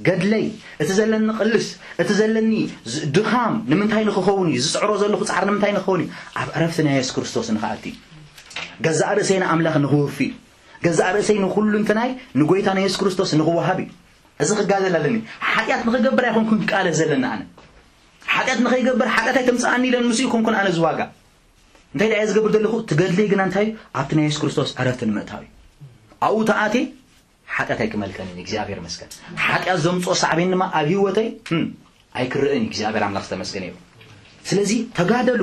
ገድለይ፣ እቲ ዘለኒ ቅልስ፣ እቲ ዘለኒ ዝ- ድኻም ንምንታይ ንክኸውን እዩ? ዝፅዕሮ ዘለኹ ፃዕሪ ንምንታይ ንክኸውን እዩ? ኣብ ዕረፍቲ ናይ የሱስ ክርስቶስ ንክኣቲ እዩ። ገዛእ ርእሰይ ንኣምላኽ ንክውፊ እዩ። ገዛእ ርእሰይ ንኩሉ እንትናይ ንጎይታ ናይ የሱስ ክርስቶስ ንክወሃብ እዩ። እዚ ክጋደል ኣለኒ። ሓጢኣት ንክገብር ኣይኮንኩን ክቃለስ ዘለና ኣነ። ሓጢኣት ንኸይገብር ሓጢኣት ኣይተምፅኣኒ ኢለ ንሱ ይኮንኩን ኣነ ዝዋጋ። እንታይ ደኣ ዝገብር ዘለኹ? ትገድለይ ግና እንታይ ኣብቲ ናይ የሱስ ክርስቶስ ዕረፍቲ ንምእታው እዩ። ኣብኡ ተኣቴ ሓጢኣት ኣይክመልከንን። እግዚኣብሔር መስገን። ሓጢኣት ዘምፅኦ ሳዕቤን ድማ ኣብ ህይወተይ እም፣ ኣይክርእን እዩ። እግዚኣብሔር ኣምላኽ ዝተመስገነ ይኹን። ስለዚ ተጋደሉ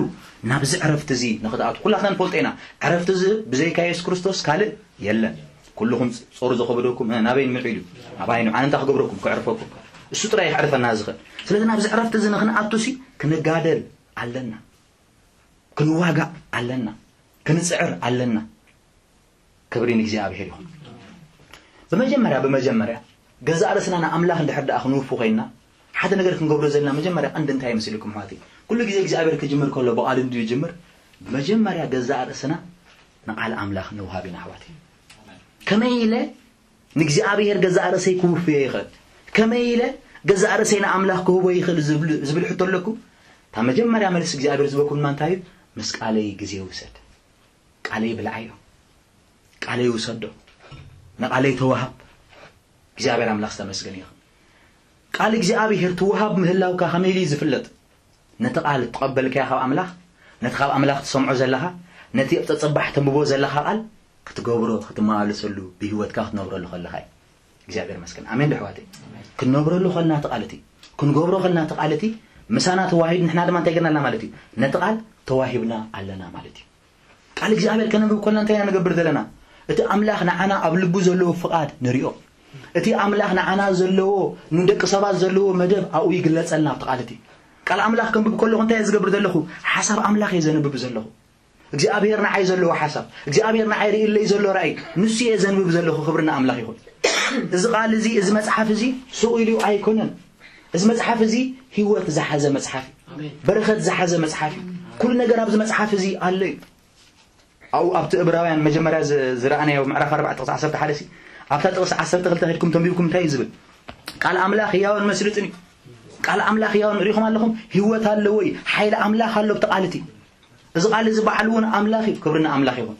ናብዚ ዕረፍቲ እዚ ንክትኣቱ። ኩላትና ንፈልጦ ኢና። ዕረፍቲ ዝህብ ብዘይካ የሱስ ክርስቶስ ካልእ የለን። ኩልኹም ጾሩ ዘኸበደኩም እ፣ ናበይ ንምዕኢሉ? ኣባይ ኑ ኣነ እንታይ ክገብረኩም? ክዕርፈኩም። እሱ ጥራይ ክዕርፈና ዝኽእል። ስለዚ ናብዚ ዕረፍቲ እዚ ንክንኣቱ ሲ ክንጋደል ኣለና። ክንዋጋእ ኣለና። ክንጽዕር ኣለና። ክብሪ ንእግዚኣብሔር ይኹን። ብመጀመርያ ብመጀመርያ ገዛእ ርእስና ንኣምላኽ እንድሕር ደኣ ክንውፉ ኮይንና ሓደ ነገር ክንገብሮ ዘለና መጀመርያ ቀንዲ እንታይ ይመስልኩም ኣሕዋተይ? ኩሉ ግዜ እግዚኣብሔር ክጅምር ከሎ ብቓል እንድዩ ይጅምር። ብመጀመርያ ገዛእ ርእስና ንቓል ኣምላኽ ንውሃብ ኢና ኣሕዋተይ። ከመይ ኢለ ንእግዚኣብሔር ገዛእ ርእሰይ ክውፍዮ ይኽእል? ከመይ ኢለ ገዛእ ርእሰይ ንኣምላኽ ክህቦ ይኽእል ዝብል ዝብል ሕቶ ኣለኩም? እታ መጀመርያ መልሲ እግዚኣብሔር ዝበኩም ድማ እንታይ እዩ? ምስ ቃለይ ግዜ ውሰድ። ቃለይ ብልዓዮ። ቃለይ ውሰዶ። ንቃለይ ተዋሃብ። እግዚኣብሔር ኣምላኽ ዝተመስገነ ይኹን። ቃል እግዚኣብሔር ትውሃብ ምህላውካ ከመይ ኢሉ እዩ ዝፍለጥ? ነቲ ቃል እትቐበልካዮ ካብ ኣምላኽ፣ ነቲ ካብ ኣምላኽ ትሰምዖ ዘለኻ፣ ነቲ ኣብ ጸጸባሕ ተንብቦ ዘለኻ ቃል ክትገብሮ፣ ክትመላለሰሉ፣ ብህይወትካ ክትነብረሉ ከለኻ እዩ። እግዚኣብሔር ይመስገን። ኣሜን ዶ ኣሕዋተይ? ክንነብረሉ ከለና እቲ ቃል እቲ፣ ክንገብሮ ከለና እቲ ቃል እቲ ምሳና ተዋሂዱ ንሕና ድማ እንታይ ገርናልና ማለት እዩ? ነቲ ቃል ተዋሂብና ኣለና ማለት እዩ። ቃል እግዚኣብሔር ከነንብብ ከለና እንታይ ኢና ንገብር ዘለና? እቲ ኣምላኽ ንዓና ኣብ ልቡ ዘለዎ ፍቓድ ንሪኦ። እቲ ኣምላኽ ንዓና ዘለዎ ንደቂ ሰባት ዘለዎ መደብ ኣብኡ ይግለጸልና ኣብቲ ቃል እቲ። ቃል ኣምላኽ ከንብብ ከለኹ እንታይ እየ ዝገብር ዘለኹ? ሓሳብ ኣምላኽ እየ ዘንብብ ዘለኹ። እግዚኣብሔር ንዓይ ዘለዎ ሓሳብ፣ እግዚኣብሔር ንዓይ ርእለይ ዘሎ ራእይ ንሱ እየ ዘንብብ ዘለኹ። ክብሪ ንኣምላኽ ይኹን። እዚ ቃል እዚ፣ እዚ መጽሓፍ እዚ ሱቕ ኢሉ ኣይኮነን። እዚ መጽሓፍ እዚ ህይወት ዝሓዘ መጽሓፍ እዩ። ኣሜን። በረኸት ዝሓዘ መጽሓፍ እዩ። ኩሉ ነገር ኣብዚ መጽሓፍ እዚ ኣሎ እዩ። ኣብኡ ኣብቲ እብራውያን መጀመርያ ዝ- ዝረኣናዮ ምዕራፍ ኣርባዕተ ጥቕሲ ዓሰርተ ሓደ ሲ ኣብታ ጥቕሲ ዓሰርተ ክልተ ከድኩም ተንቢብኩም እንታይ እዩ ዝብል? ቃል ኣምላኽ ህያውን መስልጥን እዩ። ቃል ኣምላኽ ህያውን ሪኹም ኣለኹም? ህይወት ኣለዎ እዩ። ሓይሊ ኣምላኽ ኣሎ ኣብቲ ቃል እቲ። እዚ ቃል እዚ በዓል እውን ኣምላኽ እዩ። ክብሪ ንኣምላኽ ይኹን።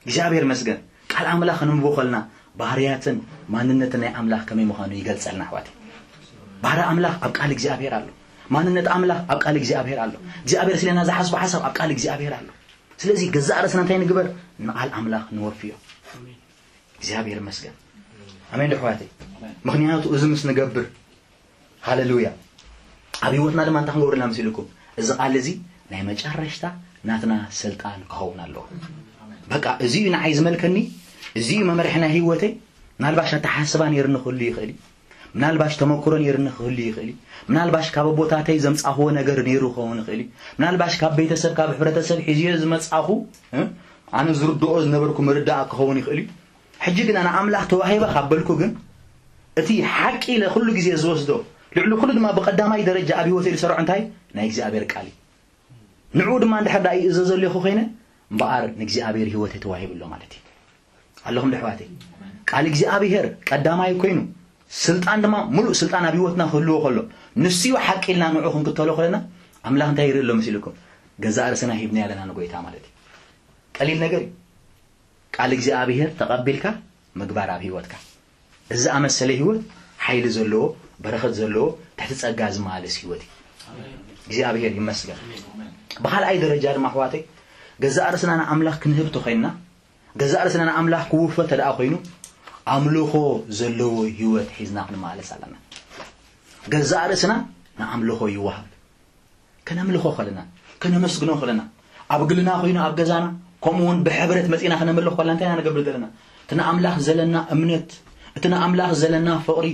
እግዚኣብሔር መስገን። ቃል ኣምላኽ ክንብቦ ከልና ባህርያትን ማንነትን ናይ ኣምላኽ ከመይ ምዃኑ ይገልጸልና ኣሕዋት። ባህሪ ኣምላኽ ኣብ ቃል እግዚኣብሔር ኣሎ። ማንነት ኣምላኽ ኣብ ቃል እግዚኣብሔር ኣሎ። እግዚኣብሔር ስለና ዝሓስቦ ሓሳብ ኣብ ቃል እግዚኣብሔር ኣሎ። ስለዚ ገዛእ ርእስና እንታይ ንግበር? ንቃል ኣምላኽ ንወፍዮ። እግዚኣብሔር መስገን። ኣሜን ዶ ኣሕዋተይ? ምኽንያቱ እዚ ምስ ንገብር፣ ሃሌሉያ፣ ኣብ ህይወትና ድማ እንታይ ክንገብረልና መሲልኩም? እዚ ቃል እዚ ናይ መጨረሽታ ናትና ስልጣን ክኸውን ኣለዎ። በቃ እዚ እዩ ንዓይ ዝመልከኒ፣ እዚ እዩ መመርሒ ናይ ህይወተይ። ምናልባሽ ኣተሓስባ ነይርኒ ክህሉ ይኽእል እዩ። ምናልባሽ ተመክሮ ነይርኒ ክህሉ ይኽእል እዩ። ምናልባሽ ካብ ኣቦታተይ ዘምጻእኽዎ ነገር ነይሩ ክኸውን ይኽእል እዩ። ምናልባሽ ካብ ቤተሰብ፣ ካብ ሕብረተሰብ ሒዝዮ ዝመጻኹ፣ እ? ኣነ ዝርድኦ ዝነበርኩ ምርዳእ ክኸውን ይኽእል እዩ። ሕጂ ግን ኣነ ኣምላኽ ተዋሂበ ካብ በልኩ ግን፣ እቲ ሓቂ ኢለ ኩሉ ግዜ ዝወስዶ፣ ልዕሊ ኩሉ ድማ ብቐዳማይ ደረጃ ኣብ ህይወተይ ዝሰርዖ እንታይ? ናይ እግዚኣብሔር ቃል እዩ። ንዕኡ ድማ እንድሕር ደኣ ይእዘዘሉ ኢኹ ኮይነ፣ እምበኣር ንእግዚኣብሔር ህይወተይ ተዋሂቡ ኣሎ ማለት እዩ። ኣለኹም ዶ ኣሕዋተይ? ቃል እግዚኣብሔር ቀዳማይ ኮይኑ፣ ስልጣን ድማ፣ ሙሉእ ስልጣን ኣብ ህይወትና ክህልዎ ከሎ፣ ንሱ እዩ ሓቂ ኢልና ንዕኡ ክንክተሎ ከለና፣ ኣምላኽ እንታይ ይርኢ ኣሎ መሲልኩም? ገዛእ ርእስና ሂብና ኣለና ንጎይታ ማለት እዩ። ቀሊል ነገር እዩ። ቃል እግዚኣብሔር ተቐቢልካ ምግባር ኣብ ህይወትካ። እዚ ዝኣመሰለ ህይወት ሓይሊ ዘለዎ፣ በረኸት ዘለዎ፣ ትሕቲ ጸጋ ዝመላለስ ህይወት እዩ። እግዚኣብሔር ይመስገን። ብኻልኣይ ደረጃ ድማ ኣሕዋተይ፣ ገዛእ ርእስና ንኣምላኽ ክንህብ ተኾይንና፣ ገዛእ ርእስና ንኣምላኽ ክውፈ እንተ ደኣ ኮይኑ፣ ኣምልኾ ዘለዎ ህይወት ሒዝና ክንመላለስ ኣለና። ገዛእ ርእስና ንኣምልኾ ይወሃብ። ከነምልኾ ከለና፣ ከነመስግኖ ከለና፣ ኣብ ግልና ኮይኑ ኣብ ገዛና፣ ከምኡ እውን ብሕብረት መጺና ከነምልኽ ከለና እንታይ ኢና ንገብር ዘለና? እቲ ንኣምላኽ ዘለና እምነት፣ እቲ ንኣምላኽ ዘለና ፍቕሪ፣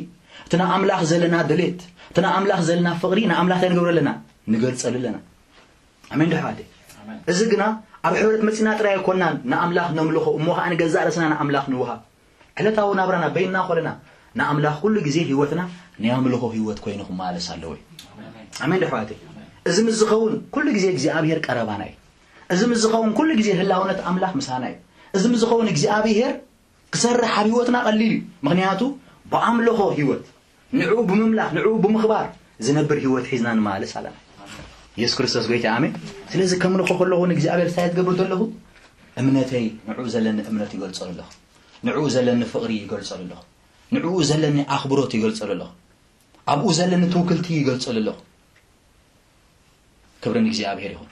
እቲ ንኣምላኽ ዘለና ድሌት፣ እቲ ንኣምላኽ ዘለና ፍቕሪ ንኣምላኽ እንታይ ንገብሮ ኣለና? ንገልጸሉ ኣለና። ኣሜን ዶ ኣሕዋተይ? ኣሜን። እዚ ግና ኣብ ሕብረት መጺና ጥራይ ኣይኮንናን ንኣምላኽ ነምልኾ፣ እሞ ኸኣ ንገዛእ ርእስና ንኣምላኽ ንውሃብ። ዕለታዊ ናብራና በይንና ኮለና ንኣምላኽ ኩሉ ግዜ ህይወትና ናይ ኣምልኾ ህይወት ኮይኑ ክመላለስ ኣለዎ እዩ። ኣሜን ዶ ኣሕዋተይ? እዚ ምስ ዝኸውን ኩሉ ግዜ እግዚኣብሔር ቀረባና እዩ። እዚ ምስ ዝኸውን ኩሉ ግዜ ህላውነት ኣምላኽ ምሳና እዩ። እዚ ምስ ዝኸውን እግዚኣብሔር ክሰርሕ ኣብ ህይወትና ቀሊል እዩ። ምኽንያቱ ብኣምልኾ ህይወት፣ ንዕኡ ብምምላኽ፣ ንዕኡ ብምኽባር ዝነብር ህይወት ሒዝና ንመላለስ ኣለና። የሱስ ክርስቶስ ጎይታ፣ ኣሜን። ስለዚ ከምልኾ ከለኹ ንእግዚኣብሔር እንታይ ትገብር ዘለኹ? እምነተይ፣ ንዕኡ ዘለኒ እምነት ይገልጸሉ ኣለኹ። ንዕኡ ዘለኒ ፍቕሪ ይገልጸሉ ኣለኹ። ንዕኡ ዘለኒ ኣኽብሮት ይገልጸሉ ኣለኹ። ኣብኡ ዘለኒ ትውክልቲ ይገልጸሉ ኣለኹ። ክብሪ ንእግዚኣብሔር ይኹን።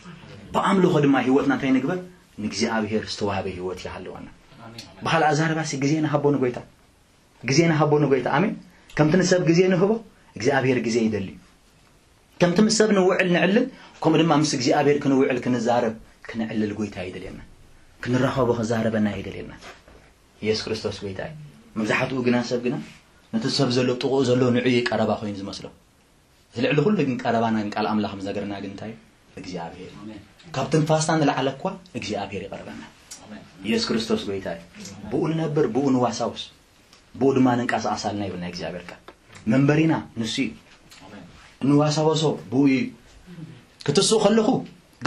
ብኣምልኾ ድማ ህይወትና እንታይ ንግበር? ንእግዚኣብሔር ዝተዋህበ ህይወት ይሃልወና። ብኻልእ ኣዛርባሲ ግዜ ንሃቦ ንጎይታ። ግዜ ንሃቦ ንጎይታ። ኣሜን። ከምቲ ንሰብ ግዜ ንህቦ፣ እግዚኣብሔር ግዜ ይደሊ እዩ። ከምቲ ምስ ሰብ ንውዕል ንዕልል፣ ከምኡ ድማ ምስ እግዚኣብሔር ክንውዕል ክንዛረብ ክንዕልል ጎይታ ይደልየና። ክንራኸቦ ክዛረበና ይደልየና። የሱስ ክርስቶስ ጎይታ እዩ። መብዛሕትኡ ግና ሰብ ግና ነቲ ሰብ ዘሎ ጥቕኡ ዘሎ ንዑ እዩ ቀረባ ኮይኑ ዝመስሎ። እዚ ልዕሊ ኩሉ ግን ቀረባና ግን ቃል ኣምላኽ ምስ ነገረና ግን እንታይ እዩ? እግዚኣብሔር እዩ። ካብ ትንፋስና ንላዕሊ እኳ እግዚኣብሔር ይቐርበና። የሱስ ክርስቶስ ጎይታ እዩ። ብኡ ንነብር፣ ብኡ ንዋሳውስ፣ ብኡ ድማ ንንቀሳቐስ ኣልና ይብል ናይ እግዚኣብሔር ቃል። መንበሪና ንሱ እዩ። እንዋሳወሶ ብኡ እዩ። ክትስኡ ከለኹ፣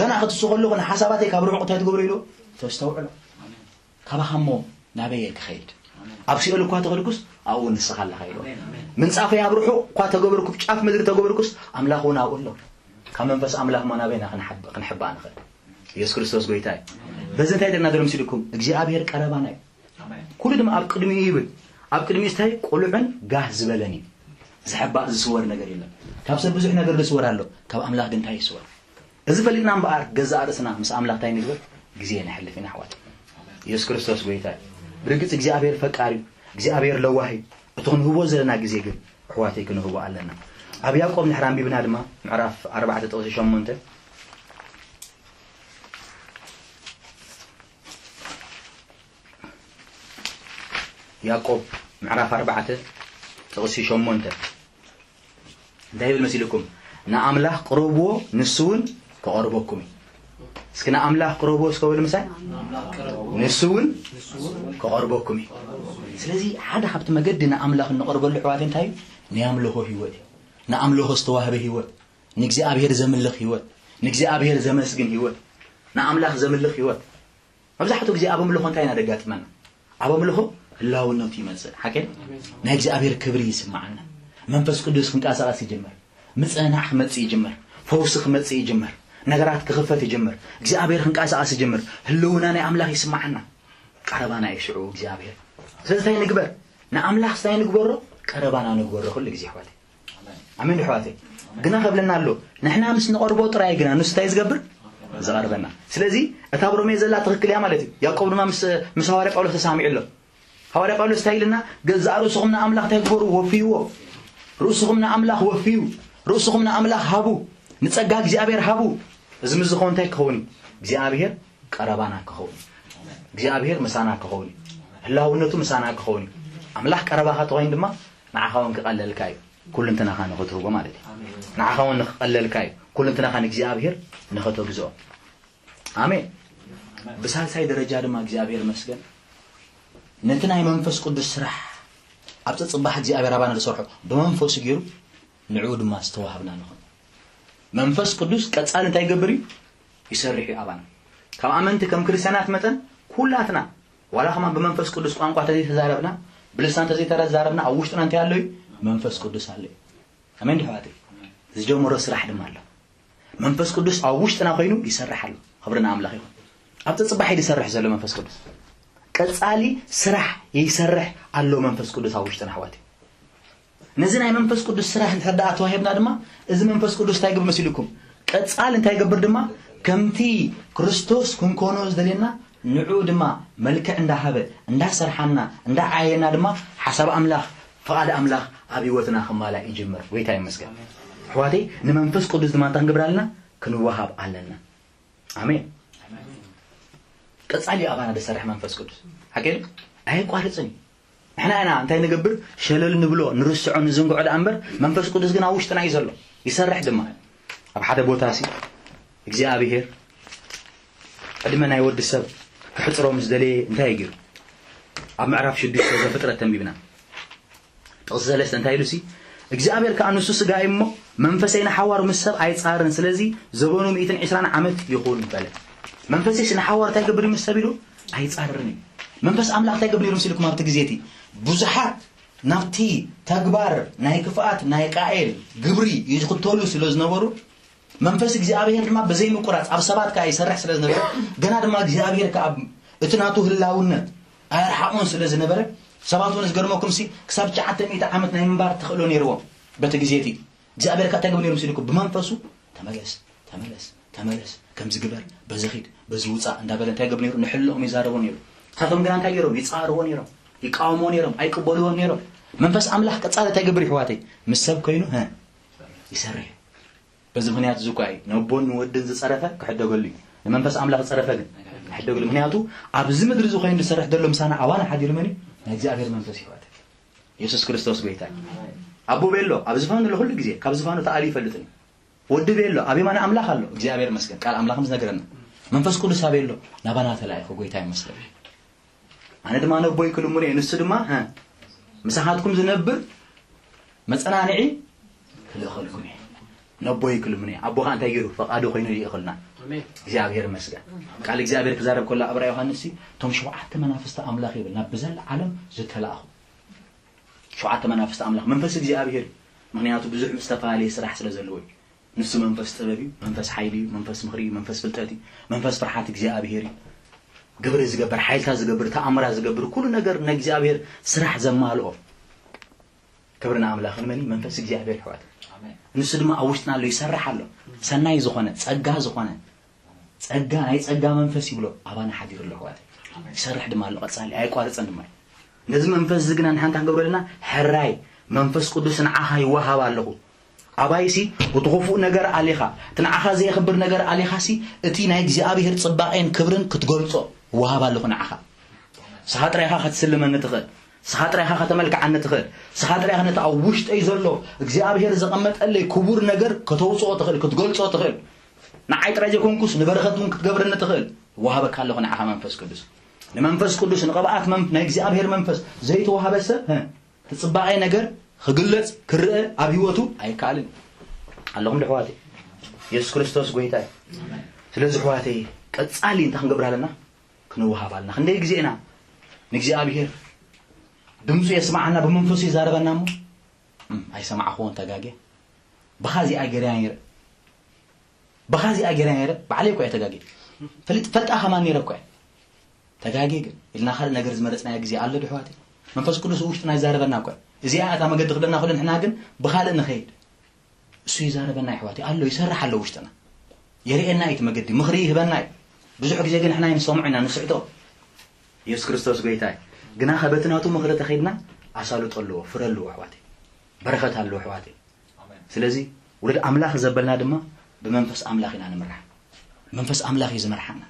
ገና ክትስኡ ከለኹ ንሓሳባተይ ካብ ርሑቕ እንታይ ትገብሩ ኢሉ? ተስተውዕሎ። ካባኻ እሞ ናበይ እየ ክኸይድ? ኣብ ሲኦል እኳ ተኸድኩስ ኣብኡ ንስኻ ኣለኻ ኢሉ። ምንጻፈይ ኣብ ርሑቕ እኳ ተገበርኩ፣ ጫፍ ምድሪ ተገበርኩስ ኣምላኽ እውን ኣብኡ ኣሎ። ካብ መንፈስ ኣምላኽ እሞ ናበይ ኢና ክንሓብ-፣ ክንሕባእ ንኽእል? የሱስ ክርስቶስ ጎይታ እዩ። በዚ እንታይ ይብለና ዘሎ መሲልኩም? እግዚኣብሔር ቀረባና እዩ። ኩሉ ድማ ኣብ ቅድሚኡ ይብል። ኣብ ቅድሚኡ እንታይ? ቁሉዕን ጋህ ዝበለን እዩ። ዝሕባእ ዝስወር ነገር የለን። ካብ ሰብ ብዙሕ ነገር ዝስወር ኣሎ። ካብ ኣምላኽ ግን እንታይ ይስወር? እዚ ፈሊጥና እምበኣር ገዛእ ርእስና ምስ ኣምላኽ እንታይ ንግበር? ግዜ ነሕልፍ ኢና ኣሕዋት። የሱስ ክርስቶስ ጎይታ እዩ። ብርግጽ እግዚኣብሔር ፈቃር እዩ። እግዚኣብሔር ለዋህ እዩ። እቲ ክንህቦ ዘለና ግዜ ግን ኣሕዋተይ ክንህቦ ኣለና። ኣብ ያዕቆብ ንድሕር ኣንቢብና ድማ ምዕራፍ ኣርባዕተ ጥቕሲ ሸሞንተ፣ ያዕቆብ ምዕራፍ ኣርባዕተ ጥቕሲ ሸሞንተ እንታይ ይብል መሲልኩም? ንኣምላኽ ቅረብዎ፣ ንሱ እውን ክቐርበኩም እዩ። እስኪ ንኣምላኽ ቅረብዎ እስከ በሉ ምሳይ። ንሱ እውን ክቐርበኩም እዩ። ስለዚ ሓደ ካብቲ መገዲ ንኣምላኽ እንቐርበሉ ኣሕዋት እንታይ እዩ? ናይ ኣምልኾ ህይወት እዩ። ንኣምልኾ ዝተዋህበ ህይወት፣ ንእግዚኣብሔር ዘምልኽ ህይወት፣ ንእግዚኣብሔር ዘመስግን ህይወት፣ ንኣምላኽ ዘምልኽ ህይወት። መብዛሕትኡ ግዜ ኣብ ኣምልኾ እንታይ ኢና ደጋጥመና? ኣብ ኣምልኾ ህላውነቱ ይመጽእ። ሓቂ? ናይ እግዚኣብሔር ክብሪ ይስምዓና። መንፈስ ቅዱስ ክንቀሳቐስ ይጅምር። ምጽንናዕ ክመጽእ ይጅምር። ፈውሲ ክመጽእ ይጅምር። ነገራት ክኽፈት ይጅምር። እግዚኣብሔር ክንቀሳቐስ ይጅምር። ህልውና ናይ ኣምላኽ ይስምዓና። ቀረባና እዩ ሽዑ እግዚኣብሔር። ስለዚ እንታይ ንግበር? ንኣምላኽ እንታይ ንግበሮ? ቀረባና ንግበሮ ኩሉ ግዜ ኣሕዋተይ። ኣሜን ዶ ኣሕዋተይ? ግና ከብለና ኣሎ፣ ንሕና ምስ ንቐርቦ ጥራይ ግና ንሱ እንታይ ዝገብር? ዝቐርበና። ስለዚ እታ ኣብ ሮሜ ዘላ ትኽክል እያ ማለት እዩ። ያዕቆብ ድማ ምስ፣ ምስ ሃዋርያ ጳውሎስ ተሳሚዑ ኣሎ። ሃዋርያ ጳውሎስ እንታይ ኢልና? ገዛእ ርእስኹም ንኣምላኽ እንታይ ግበሩ? ወፍይዎ። ርእስኹም ንኣምላኽ ወፍዩ። ርእስኹም ንኣምላኽ ሃቡ። ንጸጋ እግዚኣብሔር ሃቡ። እዚ ምስ ዝኸውን እንታይ ክኸውን እዩ? እግዚኣብሔር ቀረባና ክኸውን እዩ። እግዚኣብሔር ምሳና ክኸውን እዩ። ህላውነቱ ምሳና ክኸውን እዩ። ኣምላኽ ቀረባኻ ተኾይኑ ድማ ንዓኻ እውን ክቐለልካ እዩ። ኩልንትናኻ ንኽትህቦ ማለት እዩ። ንዓኻ እውን ንኽቐለልካ እዩ። ኩልንትናኻ ንእግዚኣብሔር ንኽተግዝኦ። ኣሜን። ብሳልሳይ ደረጃ ድማ እግዚኣብሔር መስገን ነቲ ናይ መንፈስ ቅዱስ ስራሕ ኣብ ጸጽባሕ እግዚኣብሔር ኣባና ዝሰርሖ ብመንፈሱ ገይሩ ንዕኡ ድማ ዝተዋህብና ንኹን። መንፈስ ቅዱስ ቀጻሊ እንታይ ይገብር እዩ? ይሰርሕ እዩ ኣባና። ከም ኣመንቲ ከም ክርስቲያናት መጠን ኩላትና ዋላ ከማን ብመንፈስ ቅዱስ ቋንቋ ተዘይተዛረብና ብልሳን ተዘይተዛረብና ኣብ ውሽጥና እንታይ ኣሎ እዩ? መንፈስ ቅዱስ ኣሎ እዩ። ኣሜን ዶ ኣሕዋተይ? ዝጀመሮ ስራሕ ድማ ኣሎ። መንፈስ ቅዱስ ኣብ ውሽጥና ኮይኑ ይሰርሕ ኣሎ። ክብሪ ንኣምላኽ ይኹን። ኣብ ተጽባሒ ዝሰርሕ ዘሎ መንፈስ ቅዱስ ቀጻሊ ስራሕ ይሰርሕ ኣሎ መንፈስ ቅዱስ ኣብ ውሽጥና ኣሕዋተይ። ነዚ ናይ መንፈስ ቅዱስ ስራሕ እንድሕር ደኣ ተዋሂብና ድማ እዚ መንፈስ ቅዱስ እንታይ ይገብር መሲልኩም? ቀጻሊ እንታይ ይገብር ድማ? ከምቲ ክርስቶስ ክንኮኖ ዝደልየና ንዕኡ ድማ መልክዕ እንዳሃበ እንዳሰርሓና እንዳዓየና ድማ ሓሳብ ኣምላኽ ፍቓድ ኣምላኽ ኣብ ህይወትና ክማላእ ይጅምር። ጎይታ ይመስገን። ኣሕዋተይ ንመንፈስ ቅዱስ ድማ እንታይ ክንገብር ኣለና? ክንወሃብ ኣለና። ኣሜን። ቀጻሊ እዩ ኣባና ዝሰርሕ መንፈስ ቅዱስ ሓቂ ኣየቋርጽን እዩ። ንሕና ኢና እንታይ ንገብር? ሸለል ንብሎ፣ ንርስዖ፣ ንዝንግዖ ደኣ እምበር መንፈስ ቅዱስ ግን ኣብ ውሽጥና እዩ ዘሎ። ይሰርሕ ድማ። ኣብ ሓደ ቦታ ሲ እግዚኣብሔር ዕድመ ናይ ወዲ ሰብ ክሕጽሮ ምስ ደለየ እንታይ እዩ ገይሩ? ኣብ ምዕራፍ ሽዱሽተ ዘፍጥረት ተንቢብና ጥቕሲ ሰለስተ እንታይ ኢሉ ሲ እግዚኣብሔር ከዓ ንሱ ስጋ እዩ እሞ መንፈሰይ ንሓዋሩ ምስ ሰብ ኣይጻርን ስለዚ ዘበኑ ሚእትን ዕስራን ዓመት ይኹን በለ። መንፈሰይስ ንሓዋሩ እንታይ ገብር ምስ ሰብ ኢሉ ኣይጻርን እዩ። መንፈስ ኣምላኽ እንታይ ገብር ነይሩ ምስ ኢልኩም ኣብቲ ግዜ እቲ ብዙሓት ናብቲ ተግባር ናይ ክፍኣት ናይ ቃኤል ግብሪ ይኽተሉ ስለ ዝነበሩ መንፈስ እግዚኣብሔር ድማ ብዘይ ምቁራጽ ኣብ ሰባት ከኣ ይሰርሕ ስለ ዝነበረ ገና ድማ እግዚኣብሔር ከኣ እቲ ናቱ ህላውነት ኣየርሓቑን ስለ ዝነበረ ሰባት እውን ዝገርመኩም ሲ ክሳብ ትሽዓተ ሚእቲ ዓመት ናይ ምንባር ተኽእሎ ነይርዎም በቲ ግዜ እቲ እግዚኣብሔር ከኣ እንታይ ገብር ነይሩ ምስ ኢልኩም ብመንፈሱ ተመለስ ተመለስ ተመለስ ከምዚ ግበር በዚ ኺድ በዚ ውፃእ እንዳበለ እንታይ ገብር ነይሩ ንሕልኦም ይዛረቦ ነይሩ ንሳቶም ግና እንታይ ገይሮም ይፃርዎ ነይሮም ይቃወምዎ ነይሮም ኣይቅበልዎን ነይሮም መንፈስ ኣምላኽ ቀጻሊ እንታይ ገብር ይሕዋተይ ምስ ሰብ ኮይኑ ሀ ይሰርሕ እዩ በዚ ምኽንያት እዚ እኳ እዩ ነቦን ንወድን ዝጸረፈ ክሕደገሉ እዩ ንመንፈስ ኣምላኽ ዝጸረፈ ግን ክሕደገሉ ምኽንያቱ ኣብዚ ምድሪ እዚ ኮይኑ ዝሰርሕ ዘሎ ምሳና ኣባና ሓዲሩ መን እዩ ናይ እግዚኣብሔር መንፈስ ይሕዋተይ የሱስ ክርስቶስ ጎይታ እዩ ኣቦ ቤሎ ኣብ ዝፋኑ ለኩሉ ግዜ ካብ ዝፋኑ ተኣልዩ ይፈልጥን እዩ ወዲ ቤሎ ኣብ የማነ ኣምላኽ ኣሎ እግዚኣብሔር መስገን ቃል ኣምላኽም ዝነገረና መንፈስ ቅዱስ ኣበይ ኣሎ ናባና ተላኢኹ ጎይታ ይመስገን ኣነ ድማ ነቦይ ክልምኖ እየ ንሱ ድማ ምሳኻትኩም ዝነብር መጸናንዒ ክልእኸልኩም እየ ነቦይ ክልምኖ እየ ኣቦኻ እንታይ ገይሩ ፈቃዱ ኮይኑ ይእኽልና እግዚኣብሔር መስገን ቃል እግዚኣብሔር ክዛረብ ከሎ ኣብራ ዮሃንስ እቶም ሸውዓተ መናፍስቲ ኣምላኽ ይብል ናብ ብዘላ ዓለም ዝተላእኹ ሸውዓተ መናፍስቲ ኣምላኽ መንፈስ እግዚኣብሔር እዩ ምኽንያቱ ብዙሕ ዝተፈላለየ ስራሕ ስለ ዘለዎ እዩ ንሱ መንፈስ ጥበብ እዩ መንፈስ ሓይሊ እዩ መንፈስ ምኽሪ እዩ መንፈስ ፍልጠት እዩ መንፈስ ፍርሓት እግዚኣብሔር እዩ ግብሪ ዝገብር ሓይልታት ዝገብር ተኣምራት ዝገብር ኩሉ ነገር ንእግዚኣብሔር ስራሕ ዘማልኦ ክብሪ ንኣምላኽ ንመን መንፈስ እግዚኣብሔር ይሕዋት ንሱ ድማ ኣብ ውሽጥና ኣሎ ይሰርሕ ኣሎ ሰናይ ዝኾነ ጸጋ ዝኾነ ጸጋ ናይ ጸጋ መንፈስ ይብሎ ኣባና ሓዲሩ ኣሎ ይሕዋት ይሰርሕ ድማ ኣሎ ቀጻሊ ኣየቋርጽን ድማ ነዚ መንፈስ እዚ ግና ንሓንታ ክንገብሮ ኣለና ሕራይ መንፈስ ቅዱስ ንዓኻ ይወሃብ ኣለኹ ኣባይሲ እቲ ክፉእ ነገር ኣሊኻ እቲ ንዓኻ ዘየኽብር ነገር ኣሊኻሲ እቲ ናይ እግዚኣብሔር ጽባቄን ክብርን ክትገልጾ ይወሃብ ኣለኹ ንዓኻ ስኻ ጥራይኻ ክትስልመኒ ትኽእል ስኻ ጥራይኻ ከተመልክዓኒ ትኽእል ስኻ ጥራይኻ ነቲ ኣብ ውሽጠይ ዘሎ እግዚኣብሔር ዘቐመጠለይ ክቡር ነገር ከተውፅኦ ትኽእል ክትገልጾ ትኽእል ንዓይ ጥራይ ዘይኮንኩስ ንበረኸት እውን ክትገብረኒ ትኽእል ይወሃበካ ኣለኹ ንዓኻ መንፈስ ቅዱስ ንመንፈስ ቅዱስ ንቐብኣት ናይ እግዚኣብሔር መንፈስ ዘይተዋሃበ ሰብ እቲ ጽባቐ ነገር ክግለጽ ክርአ ኣብ ህይወቱ ኣይከኣልን ኣለኹም ድሕዋት የሱስ ክርስቶስ ጎይታ እዩ ስለዚ ሕዋተይ ቀጻሊ እንታይ ክንገብር ኣለና ክንወሃብ ኣለና ክንደይ ግዜ ኢና ንእግዚኣብሔር ድምፁ የስማዓና ብመንፈሱ ይዛረበና እሞ ኣይሰማዕኽዎን ተጋጌ ብኻ እዚኣ ገይረ ነይረ ብኻ እዚኣ ገይረ ነይረ ባዕለይ እኳ እየ ተጋጌ ፈልጣ ከማን ነይረ እኳ እየ ተጋጌ ግን ኢልና ካልእ ነገር ዝመረጽናዮ ግዜ ኣሎ ዶ ኣሕዋተይ? መንፈስ ቅዱስ ውሽጥና ይዛረበና እኮ። እዚኣ እታ መገዲ ክብለና ከሎ ንሕና ግን ብኻልእ ንኸይድ። እሱ ይዛረበና ኣሕዋተይ ኣሎ፣ ይሰርሕ ኣሎ ውሽጥና። የርእየና እዩ እቲ መገዲ፣ ምኽሪ ይህበና እዩ። ብዙሕ ግዜ ግን ንሕና ኣይንሰምዖ ኢና፣ ንስሕቶ። የሱስ ክርስቶስ ጎይታ እዩ። ግና ከ በቲ ናቱ ምኽሪ ተኸይድና ኣሳልጦ ኣለዎ፣ ፍረ ኣለዎ ኣሕዋተይ። በረኸት ኣለዎ ኣሕዋተይ። ስለዚ ውሉድ ኣምላኽ ዘበልና ድማ ብመንፈስ ኣምላኽ ኢና ንምራሕ። መንፈስ ኣምላኽ እዩ ዝመርሓና።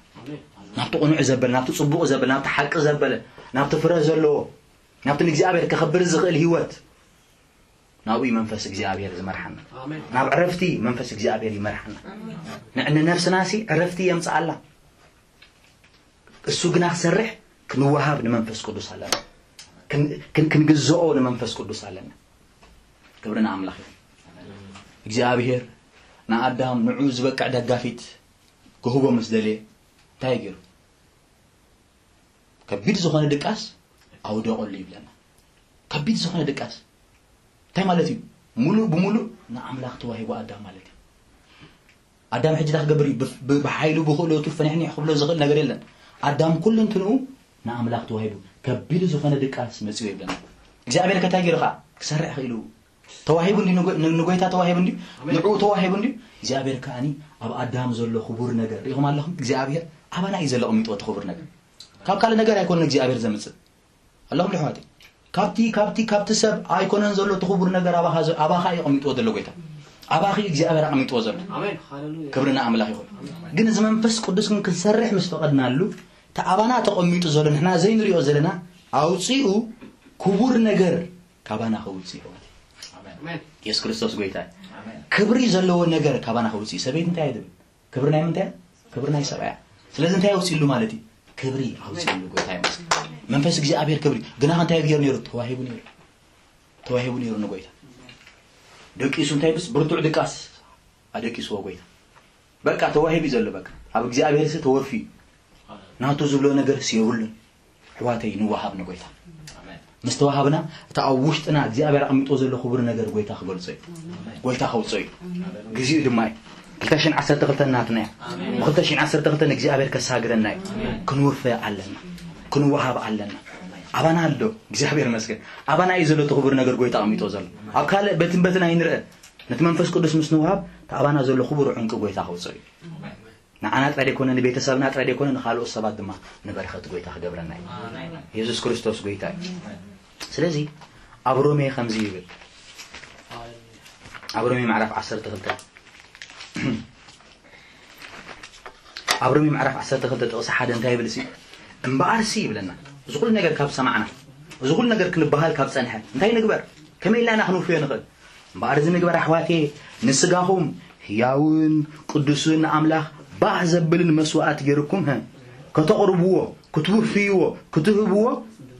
ናብቲ ቅኑዕ ዘበለ፣ ናብቲ ጽቡቕ ዘበለ፣ ናብቲ ሓቂ ዘበለ፣ ናብቲ ፍረ ዘለዎ፣ ናብቲ ንእግዚኣብሔር ከኸብር ዝኽእል ህይወት ናብኡ እዩ መንፈስ እግዚኣብሔር ዝመርሓና። ናብ ዕረፍቲ መንፈስ እግዚኣብሔር ይመርሓና። ንዕኒ ነፍስናሲ ዕረፍቲ የምጽኣላ። እሱ ግና ክሰርሕ ክንወሃብ ንመንፈስ ቅዱስ ኣለና። ክን-፣ ክን-፣ ክንግዝኦ ንመንፈስ ቅዱስ ኣለና። ክብሪ ንኣምላኽ ይኹን። እግዚኣብሔር ንኣዳም ንዑ ዝበቅዕ ደጋፊት ክህቦ ምስ ደልየ እንታይ ገይሩ? ከቢድ ዝኾነ ድቃስ ኣውደቐሉ ይብለና። ከቢድ ዝኾነ ድቃስ እንታይ ማለት እዩ? ሙሉእ ብሙሉእ ንኣምላኽ ተዋሂቡ ኣዳም ማለት እዩ። ኣዳም ሕጂ እንታይ ክገብር እዩ? ብ-፣ ብ-፣ ብሓይሉ ብኽእለቱ ፍንሕኒሕ ክብሎ ዝኽእል ነገር የለን። ኣዳም ኩሉ እንትንኡ ንኣምላኽ ተዋሂቡ ከቢድ ዝኾነ ድቃስ መጺኡ ይብለና። እግዚኣብሔር ከ እንታይ ገይሩ ኸዓ ክሰርሕ ክኢሉ? ተዋሂቡ እንዲ ንጎ-፣ ን-፣ ንጎይታ ተዋሂቡ እንዲ ንዕኡ ተዋሂቡ እንዲ እግዚኣብሔር ከዓኒ ኣብ ኣዳም ዘሎ ክቡር ነገር ሪኢኹም ኣለኹም። እግዚኣብሔር ኣባና እዩ ዘሎ ኣቐሚጥዎ እቲ ክቡር ነገር። ካብ ካልእ ነገር ኣይኮነን እግዚኣብሔር ዘምጽእ። ኣለኹም ዶ ኣሕዋተይ? ካብቲ፣ ካብቲ፣ ካብቲ ሰብ ኣይኮነን ዘሎ እቲ ክቡር ነገር ኣባኻ ዘ-፣ ኣባኻ እዩ ኣቐሚጥዎ ዘሎ ጎይታ። ኣባኺ እግዚኣብሔር ኣቐሚጥዎ ዘሎ። ኣሜን። ሃሌሉያ። ክብሪ ንኣምላኽ ይኹን። ግን እዚ መንፈስ ቅዱስ ግን ክንሰርሕ ምስ ፈቐድናሉ፣ እቲ ኣባና ተቐሚጡ ዘሎ ንሕና ዘይንሪኦ ዘለና ኣውፂኡ ክቡር ነገር ካባና ከውፅእ ይኽእል። ኣሜን። የሱስ ክርስቶስ ጎይታ እዩ። ኣሜን። ክብሪ ዘለዎ ነገር ካባና ከውፅእ። ሰበይቲ እንታይ እያ ትብል? ክብሪ ናይ ምንታይ እያ? ክብሪ ናይ ሰብኣያ። ስለዚ እንታይ ኣውፅእሉ ማለት እዩ? ክብሪ ኣውፅእሉ ጎይታ ይመስል። መንፈስ እግዚኣብሔር ክብሪ። ግና እንታይ ገይሩ ነይሩ? ተዋሂቡ ነይሩ። ተዋሂቡ ነይሩ ንጎይታ። ደቂሱ እንታይ ብስ ብርቱዕ ድቃስ ኣደቂስዎ ጎይታ። በቃ ተዋሂቡ እዩ ዘሎ በቃ። ኣብ እግዚኣብሔር ሲ ተወፊ። ናቱ ዝብሎ ነገር ሲ የብሉን። ኣሕዋተይ ንወሃብ ንጎይታ። ኣሜን። ምስ ተዋሃብና እቲ ኣብ ውሽጥና እግዚኣብሔር ኣቐሚጥዎ ዘሎ ክቡር ነገር ጎይታ ክገልጾ እዩ። ጎይታ ከውጽኦ እዩ። ግዜኡ ድማ እዩ። ክልተ ሽሕን ዓሰርተ ክልተን ናትና እያ። ብ ክልተ ሽሕን ዓሰርተ ክልተን እግዚኣብሔር ከሳግረና እዩ። ክንውፈ ኣለና። ክንወሃብ ኣለና። ኣባና ኣሎ። እግዚኣብሔር ይመስገን። ኣባና እዩ ዘሎ እቲ ክቡር ነገር ጎይታ ኣቐሚጥዎ ዘሎ። ኣብ ካልእ በትን በትን ኣይንርአ። ነቲ መንፈስ ቅዱስ ምስ ንወሃብ እቲ ኣባና ዘሎ ክቡር ዕንቂ ጎይታ ከውጽኦ እዩ። ንዓና ጥራይ ደይኮነ፣ ንቤተሰብና ጥራይ ደይኮነ፣ ንኻልኦት ሰባት ድማ ንበረኸት ጎይታ ክገብረና እዩ። ኣሜን። የሱስ ክርስቶስ ጎይታ እዩ። ስለዚ ኣብ ሮሜ ከምዚ ይብል። ኣብ ሮሜ ምዕራፍ ዓሰርተ ክልተ፣ ኣብ ሮሜ ምዕራፍ ዓሰርተ ክልተ ጥቕሲ ሓደ እንታይ ይብል ሲ? እምበኣር ሲ ይብለና። እዚ ኩሉ ነገር ካብ ሰማዕና፣ እዚ ኩሉ ነገር ክንበሃል ካብ ጸንሐ፣ እንታይ ንግበር? ከመይ ኢልና ኢና ክንውፍዮ ንኽእል? እምበኣር እዚ ንግበር ኣሕዋቴ፣ ንስጋኹም ህያውን ቅዱስን ንኣምላኽ ባህ ዘብልን መስዋእቲ ገይርኩም፣ ህ፣ ከተቕርብዎ፣ ክትውፍይዎ፣ ክትህብዎ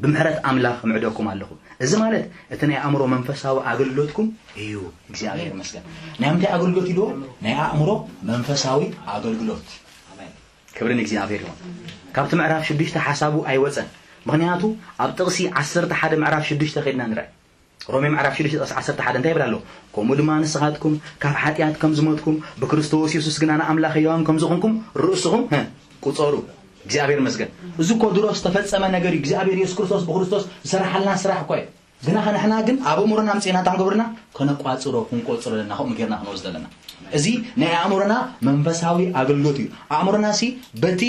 ብምሕረት ኣምላኽ እምዕደኩም ኣለኹ። እዚ ማለት እቲ ናይ ኣእምሮ መንፈሳዊ ኣገልግሎትኩም እዩ። እግዚኣብሔር ይመስገን። ናይ ምንታይ ኣገልግሎት ኢልዎ? ናይ ኣእምሮ መንፈሳዊ ኣገልግሎት። ክብሪ ንእግዚኣብሔር ይኹን። ካብቲ ምዕራፍ ሽዱሽተ ሓሳቡ ኣይወጸን። ምኽንያቱ ኣብ ጥቕሲ ዓሰርተ ሓደ ምዕራፍ ሽዱሽተ ከድና ንርኣይ። ሮሜ ምዕራፍ ሽዱሽተ ጥቕሲ ዓሰርተ ሓደ እንታይ ይብል ኣሎ? ከምኡ ድማ ንስኻትኩም ካብ ሓጢኣት ከም ዝሞትኩም ብክርስቶስ የሱስ ግና ንኣምላኽ ህያዋን ከም ዝኾንኩም ርእስኹም፣ ህ፣ ቁጸሩ። እግዚኣብሔር ይመስገን። እዚ እኮ ድሮ ዝተፈጸመ ነገር እዩ። እግዚኣብሔር የሱስ ክርስቶስ ብክርስቶስ ዝሰርሓልና ስራሕ እኮ እዩ። ግና ንሕና ግን ኣብ ኣእምሮና ኣምጺእና እንታይ ክንገብር ኣለና? ከነቋጽሮ፣ ክንቆጽሮ ኣለና፣ ከምኡ ጌርና ክንወስዶ ኣለና። እዚ ናይ ኣእምሮና መንፈሳዊ ኣገልግሎት እዩ። ኣእምሮና ሲ በቲ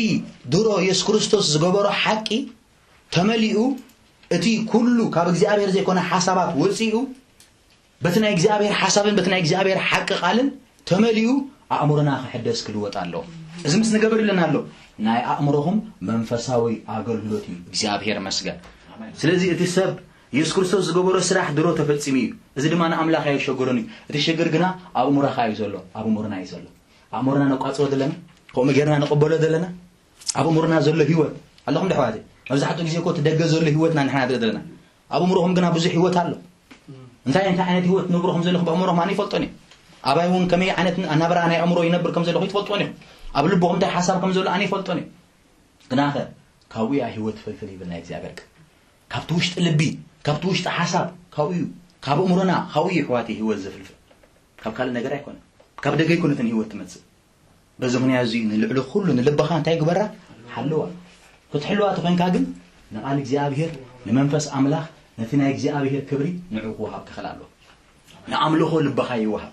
ድሮ የሱስ ክርስቶስ ዝገበሮ ሓቂ ተመሊኡ፣ እቲ ኩሉ ካብ እግዚኣብሔር ዘይኮነ ሓሳባት ወጺኡ፣ በቲ ናይ እግዚኣብሔር ሓሳብን በቲ ናይ እግዚኣብሔር ሓቂ ቃልን ተመሊኡ ኣእምሮና ክሕደስ ክልወጥ ኣለዎ። እዚ ምስ ንገብር ኢለና ኣሎ፣ ናይ ኣእምሮኹም መንፈሳዊ ኣገልግሎት እዩ። እግዚኣብሔር መስገን። ስለዚ እቲ ሰብ የሱስ ክርስቶስ ዝገበሮ ስራሕ ድሮ ተፈጺሙ እዩ። እዚ ድማ ንኣምላኽ ኣየሸገሮን እዩ። እቲ ሽግር ግና ኣብ ኣእምሮኻ እዩ ዘሎ፣ ኣብ ኣእምሮና እዩ ዘሎ። ኣእምሮና ነቋጽሮ ዘለና፣ ከምኡ ጌርና ንቕበሎ ዘለና፣ ኣብ ኣእምሮና ዘሎ ህይወት ኣለኹም ዶ ኣሕዋተይ? መብዛሕትኡ ግዜ እኮ እቲ ደገ ዘሎ ህይወትና ንሕና ንርኢ ዘለና። ኣብ ኣእምሮኹም ግና ብዙሕ ህይወት ኣሎ። እንታይ እንታይ ዓይነት ህይወት ትነብሩ ከም ዘለኹም ብኣእምሮኹም ኣነ ይፈልጦን እየ። ኣባይ እውን ከመይ ዓይነት ኣናብራ ናይ ኣእምሮ ይነብር ከም ዘለኹ ይትፈልጥዎን ኢኹም። ኣብ ልብኹም እንታይ ሓሳብ ከም ዘሎ ኣነ ይፈልጦን እየ። ግናኸ ካብኡ እያ ህይወት ፍልፍል ይብል ናይ እግዚኣብሔር ቃል። ካብቲ ውሽጢ ልቢ፣ ካብቲ ውሽጢ ሓሳብ፣ ካብኡ እዩ። ካብ ኣእምሮና፣ ካብኡ እዩ ኣሕዋተይ ህይወት ዝፍልፍል። ካብ ካልእ ነገር ኣይኮነን። ካብ ደገ ኣይኮነትን ህይወት ትመጽእ። በዚ ምኽንያት እዚ ንልዕሊ ኩሉ ንልብኻ እንታይ ግበራ? ሓልዋ። ክትሕልዋ ተኾይንካ ግን ንቓል እግዚኣብሔር፣ ንመንፈስ ኣምላኽ፣ ነቲ ናይ እግዚኣብሔር ክብሪ ንዕኡ ክወሃብ ክኽእል ኣለዎ። ንኣምልኾ ልብኻ ይወሃብ።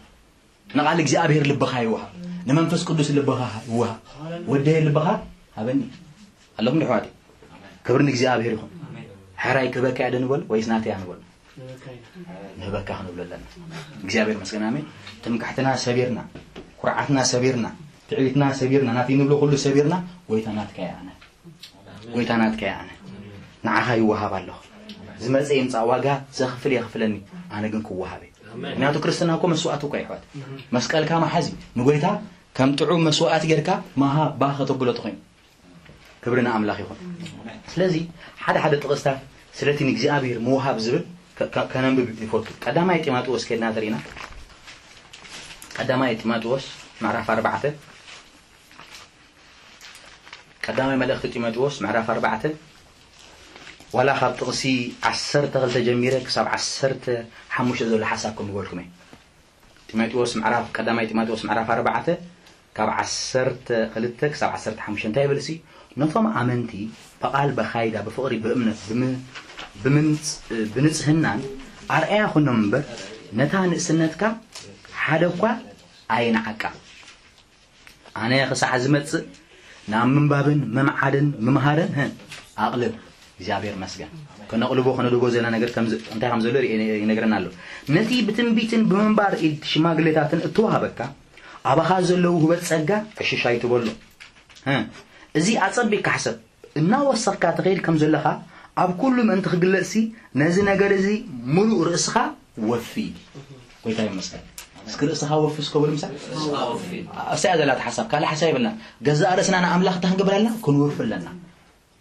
ንቓል እግዚኣብሔር ልብኻ ይወሃብ። ንመንፈስ ቅዱስ ልብኻ ይወሃብ። ወደየ ልብኻ ሃበኒ። ኣለኹም ዶ ኣሕዋተይ? ክብሪ ንእግዚኣብሔር ይኹን። ሕራይ ክህበካ እየ ዶ ንበል ወይስ ናተይ እያ ንበል? ንህበካ ክንብሎ ኣለና። እግዚኣብሔር መስገን ኣሜን። ትምክሕትና ሰቢርና፣ ኩርዓትና ሰቢርና፣ ትዕቢትና ሰቢርና፣ ናተይ ንብሎ ኩሉ ሰቢርና፣ ጎይታ ናትካ እየ ኣነ። ጎይታ ናትካ እየ ኣነ። ንዓኻ ይወሃብ ኣለኹ። ዝመፀ ይምፃእ ዋጋ ዘኽፍል የኽፍለኒ፣ ኣነ ግን ክወሃብ እየ። ምክንያቱ ክርስትና እኮ መስዋእቲ እኮ ይሕዋት። መስቀልካ መሓዚ ንጎይታ ከም ጥዑም መስዋእቲ ጌርካ መሃባ ከተብሎ ተኾይኑ። ክብሪ ንኣምላኽ ይኹን። ስለዚ ሓደ ሓደ ጥቕስታት ስለቲ ንእግዚኣብሔር ምውሃብ ዝብል ከ-፣ ከ-፣ ከነንብብ ይፈቱ። ቀዳማይ ጢሞቴዎስ ከድና ተሪና። ቀዳማይ ጢሞቴዎስ ምዕራፍ ኣርባዕተ። ቀዳማይ መልእኽቲ ጢሞቴዎስ ምዕራፍ ኣርባዕተ፣ ዋላ ካብ ጥቕሲ ዓሰርተ ክልተ ጀሚረ ክሳብ ዓሰርተ ሓሙሽተ ዘሎ ሓሳብ ከም ዝበልኩም እየ። ጢሞቴዎስ ምዕራፍ፣ ቀዳማይ ጢሞቴዎስ ምዕራፍ ኣርባዕተ ካብ ዓሰርተ ክልተ ክሳብ ዓሰርተ ሓሙሽተ እንታይ ይብል ሲ? ነቶም ኣመንቲ ብቓል፣ ብኻይዳ፣ ብፍቕሪ፣ ብእምነት፣ ብም-፣ ብምንጽ-፣ ብንጽህናን ኣርኣያ ኩኖም እምበር፣ ነታ ንእስነትካ ሓደ እኳ ኣይንዓቃ። ኣነ ክሳዕ ዝመጽእ ናብ ምንባብን ምምዓድን ምምሃርን፣ ህ፣ ኣቕልብ። እግዚኣብሔር መስገን። ከነቕልቦ ከነድጎ ዘለና ነገር ከም ዝ-፣ እንታይ ከም ዘሎ ርኢ-፣ ይነግረና ኣሎ። ነቲ ብትንቢትን ብምንባር ኢድ ሽማግሌታትን እተዋህበካ፣ ኣባኻ ዘሎ ውህበት ጸጋ ዕሽሽ ኣይትበሎ። ህ፣ እዚ ኣጸቢቕካ ሕሰብ። እናወሰኽካ ትኸይድ ከም ዘለኻ ኣብ ኩሉ ምእንቲ ክግለጽሲ፣ ነዚ ነገር እዚ ምሉእ ርእስኻ ወፊ። ጎይታ ይመስገን። እስኪ ርእስኻ ወፊ እስከ በሉ ምሳሌ። ርእስኻ ወፊ። እሳ እያ ዘላታ ሓሳብ፣ ካልእ ሓሳብ የብልና። ገዛእ ርእስና ንኣምላኽ እንታይ ክንገብር ኣለና? ክንወፊ ኣለና።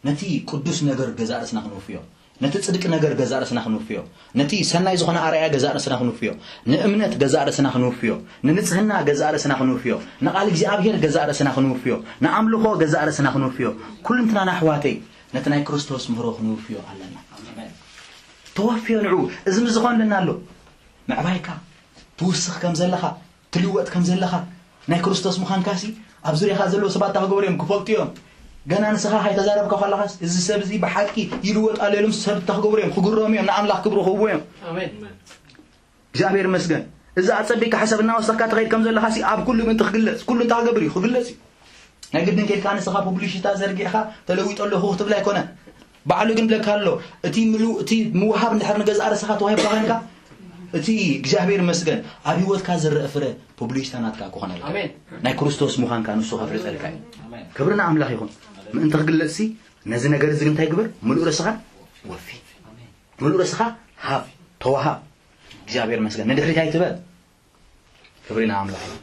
ነቲ ቅዱስ ነገር ገዛእ ርእስና ክንውፍዮ፣ ነቲ ጽድቂ ነገር ገዛእ ርእስና ክንውፍዮ፣ ነቲ ሰናይ ዝኾነ ኣርኣያ ገዛእ ርእስና ክንውፍዮ፣ ንእምነት ገዛእ ርእስና ክንውፍዮ፣ ንንጽህና ገዛእ ርእስና ክንውፍዮ፣ ንቓል እግዚኣብሔር ገዛእ ርእስና ክንውፍዮ፣ ንኣምልኾ ገዛእ ርእስና ክንውፍዮ፣ ኩልንትናና ኣሕዋተይ ነቲ ናይ ክርስቶስ ምህሮ ክንውፍዮ ኣለና። ተወፍዮ ንዑ። እዚ ምስ ዝኾን ኣለና ኣሎ። ምዕባይካ ትውስኽ ከም ዘለኻ፣ ትልወጥ ከም ዘለኻ፣ ናይ ክርስቶስ ምዃንካሲ ኣብ ዙርያኻ ዘለዉ ሰባት እንታይ ክገብሩ እዮም? ክፈልጡ እዮም። ገና ንስኻ ከይተዛረብካ ከለኻስ፣ "እዚ ሰብ እዚ ብሓቂ ይልወጥ ኣሎ" ኢሎም ሰብ እንታይ ክገብሩ እዮም? ክግረሙ እዮም፣ ንኣምላኽ ክብሪ ክህብዎ እዮም። ኣሜን። እግዚኣብሔር ይመስገን። እዚ ኣጸቢቕካ ሕሰብ እናወሰኽካ ትኸይድ ከም ዘለኻሲ ኣብ ኩሉ ምእንቲ ክግለጽ፣ ኩሉ እንታይ ክገብር እዩ? ክግለጽ እዩ። ናይ ግድን ኬድካ ንስኻ ፑብሊሽታ ዘርጊሕካ ተለዊጠ ኣለኹ ክትብል ኣይኮነን። ባዕሉ ግን ብለካ ኣሎ፣ እቲ ምሉ-፣ እቲ ምውሃብ እንድሕር ንገዛእ ርእስኻ ተዋሂብካ ኮይንካ፣ እቲ እግዚኣብሔር ይመስገን ኣብ ህይወትካ ዝረአ ፍረ ፑብሊሽታ ናትካ ክኾነልካ። ኣሜን። ናይ ክርስቶስ ምዃንካ ንሱ ከፍልጠልካ እዩ። ኣሜን። ክብሪ ንኣምላኽ ይኹን። ምእንቲ ክግለጽሲ ነዚ ነገር እዚ ግን እንታይ ግበር? ምሉእ ርእስኻ ወፊ። ኣሜን። ምሉእ ርእስኻ ሃብ፣ ተዋሃብ። እግዚኣብሔር ይመስገን። ንድሕሪት ኣይትበል። ክብሪ ንኣምላኽ እዩ።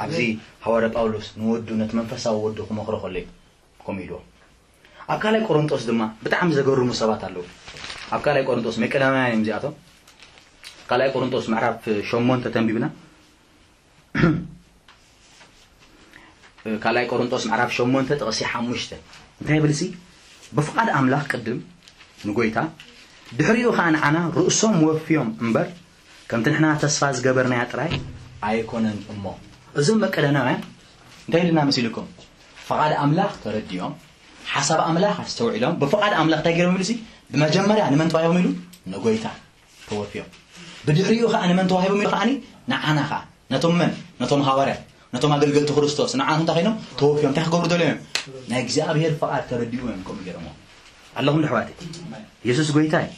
ኣብዚ ሃዋርያ ጳውሎስ ንወዱ፣ ነቲ መንፈሳዊ ወዱ ክመኽሮ ከሎ እዩ ከምኡ ኢልዎ። ኣብ ካልኣይ ቆሮንጦስ ድማ ብጣዕሚ ዘገርሙ ሰባት ኣለዉ። ኣብ ካልኣይ ቆሮንጦስ፣ መቄዶንያውያን እዮም እዚኣቶም። ካልኣይ ቆሮንጦስ ምዕራፍ ሸሞንተ ተንቢብና፣ ካልኣይ ቆሮንጦስ ምዕራፍ ሸሞንተ ጥቕሲ ሓሙሽተ እንታይ ይብል ሲ? ብፍቓድ ኣምላኽ ቅድም ንጎይታ፣ ድሕሪኡ ኸኣ ንዓና ርእሶም ወፍዮም እምበር፣ ከምቲ ንሕና ተስፋ ዝገበርናያ ጥራይ ኣይኮነን እሞ። እዞም መቄዶንያውያን እንታይ ኢልና መሲልኩም? ፍቓድ ኣምላኽ ተረዲኦም፣ ሓሳብ ኣምላኽ ኣስተውዒሎም፣ ብፍቓድ ኣምላኽ እንታይ ገይሮም ኢሉ ሲ? ብመጀመርያ ንመን ተዋሂቦም ኢሉ? ንጎይታ። ተወፍዮም። ብድሕሪኡ ኸዓ ንመን ተዋሂቦም ኢሉ ኸዓኒ? ንዓና ኸዓ። ነቶም መን? ነቶም ሃዋርያት፣ ነቶም ኣገልገልቲ ክርስቶስ፣ ንዓኹም እንታይ ኮይኖም? ተወፍዮም። እንታይ ክገብሩ ደልዮም እዮም? ናይ እግዚኣብሔር ፍቓድ ተረዲኡ እዮም ከምኡ ገይሮምዎ። ኣለኹም ዶ ኣሕዋተይ? የሱስ ጎይታ እዩ።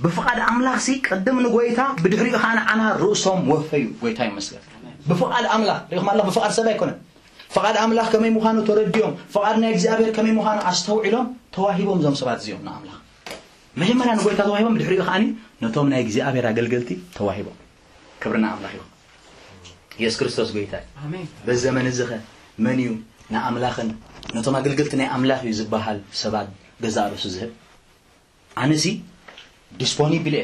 ብፍቓድ ኣምላኽ ሲ ቅድም ንጎይታ፣ ብድሕሪኡ ኸዓ ንዓና ርእሶም ወፈዩ። ጎይታ ይመስገን። ብፍቓድ ኣምላኽ፣ ሪኢኹም ኣለኹም? ብፍቓድ ሰብ ኣይኮነን። ፍቓድ ኣምላኽ ከመይ ምዃኑ ተረዲኦም፣ ፍቓድ ናይ እግዚኣብሔር ከመይ ምዃኑ ኣስተውዒሎም፣ ተዋሂቦም እዞም ሰባት እዚኦም ንኣምላኽ። መጀመርያ ንጎይታ ተዋሂቦም፣ ብድሕሪኡ ከዓኒ ነቶም ናይ እግዚኣብሔር ኣገልገልቲ ተዋሂቦም። ክብሪ ንኣምላኽ ይኹን። የሱስ ክርስቶስ ጎይታ እዩ። ኣሜን። በዚ ዘመን እዚ ኸ መን እዩ ንኣምላኽን ነቶም ኣገልገልቲ ናይ ኣምላኽ እዩ ዝበሃል ሰባት ገዛእ ርእሱ ዝህብ? ኣነሲ ዲስፖኒብል እየ።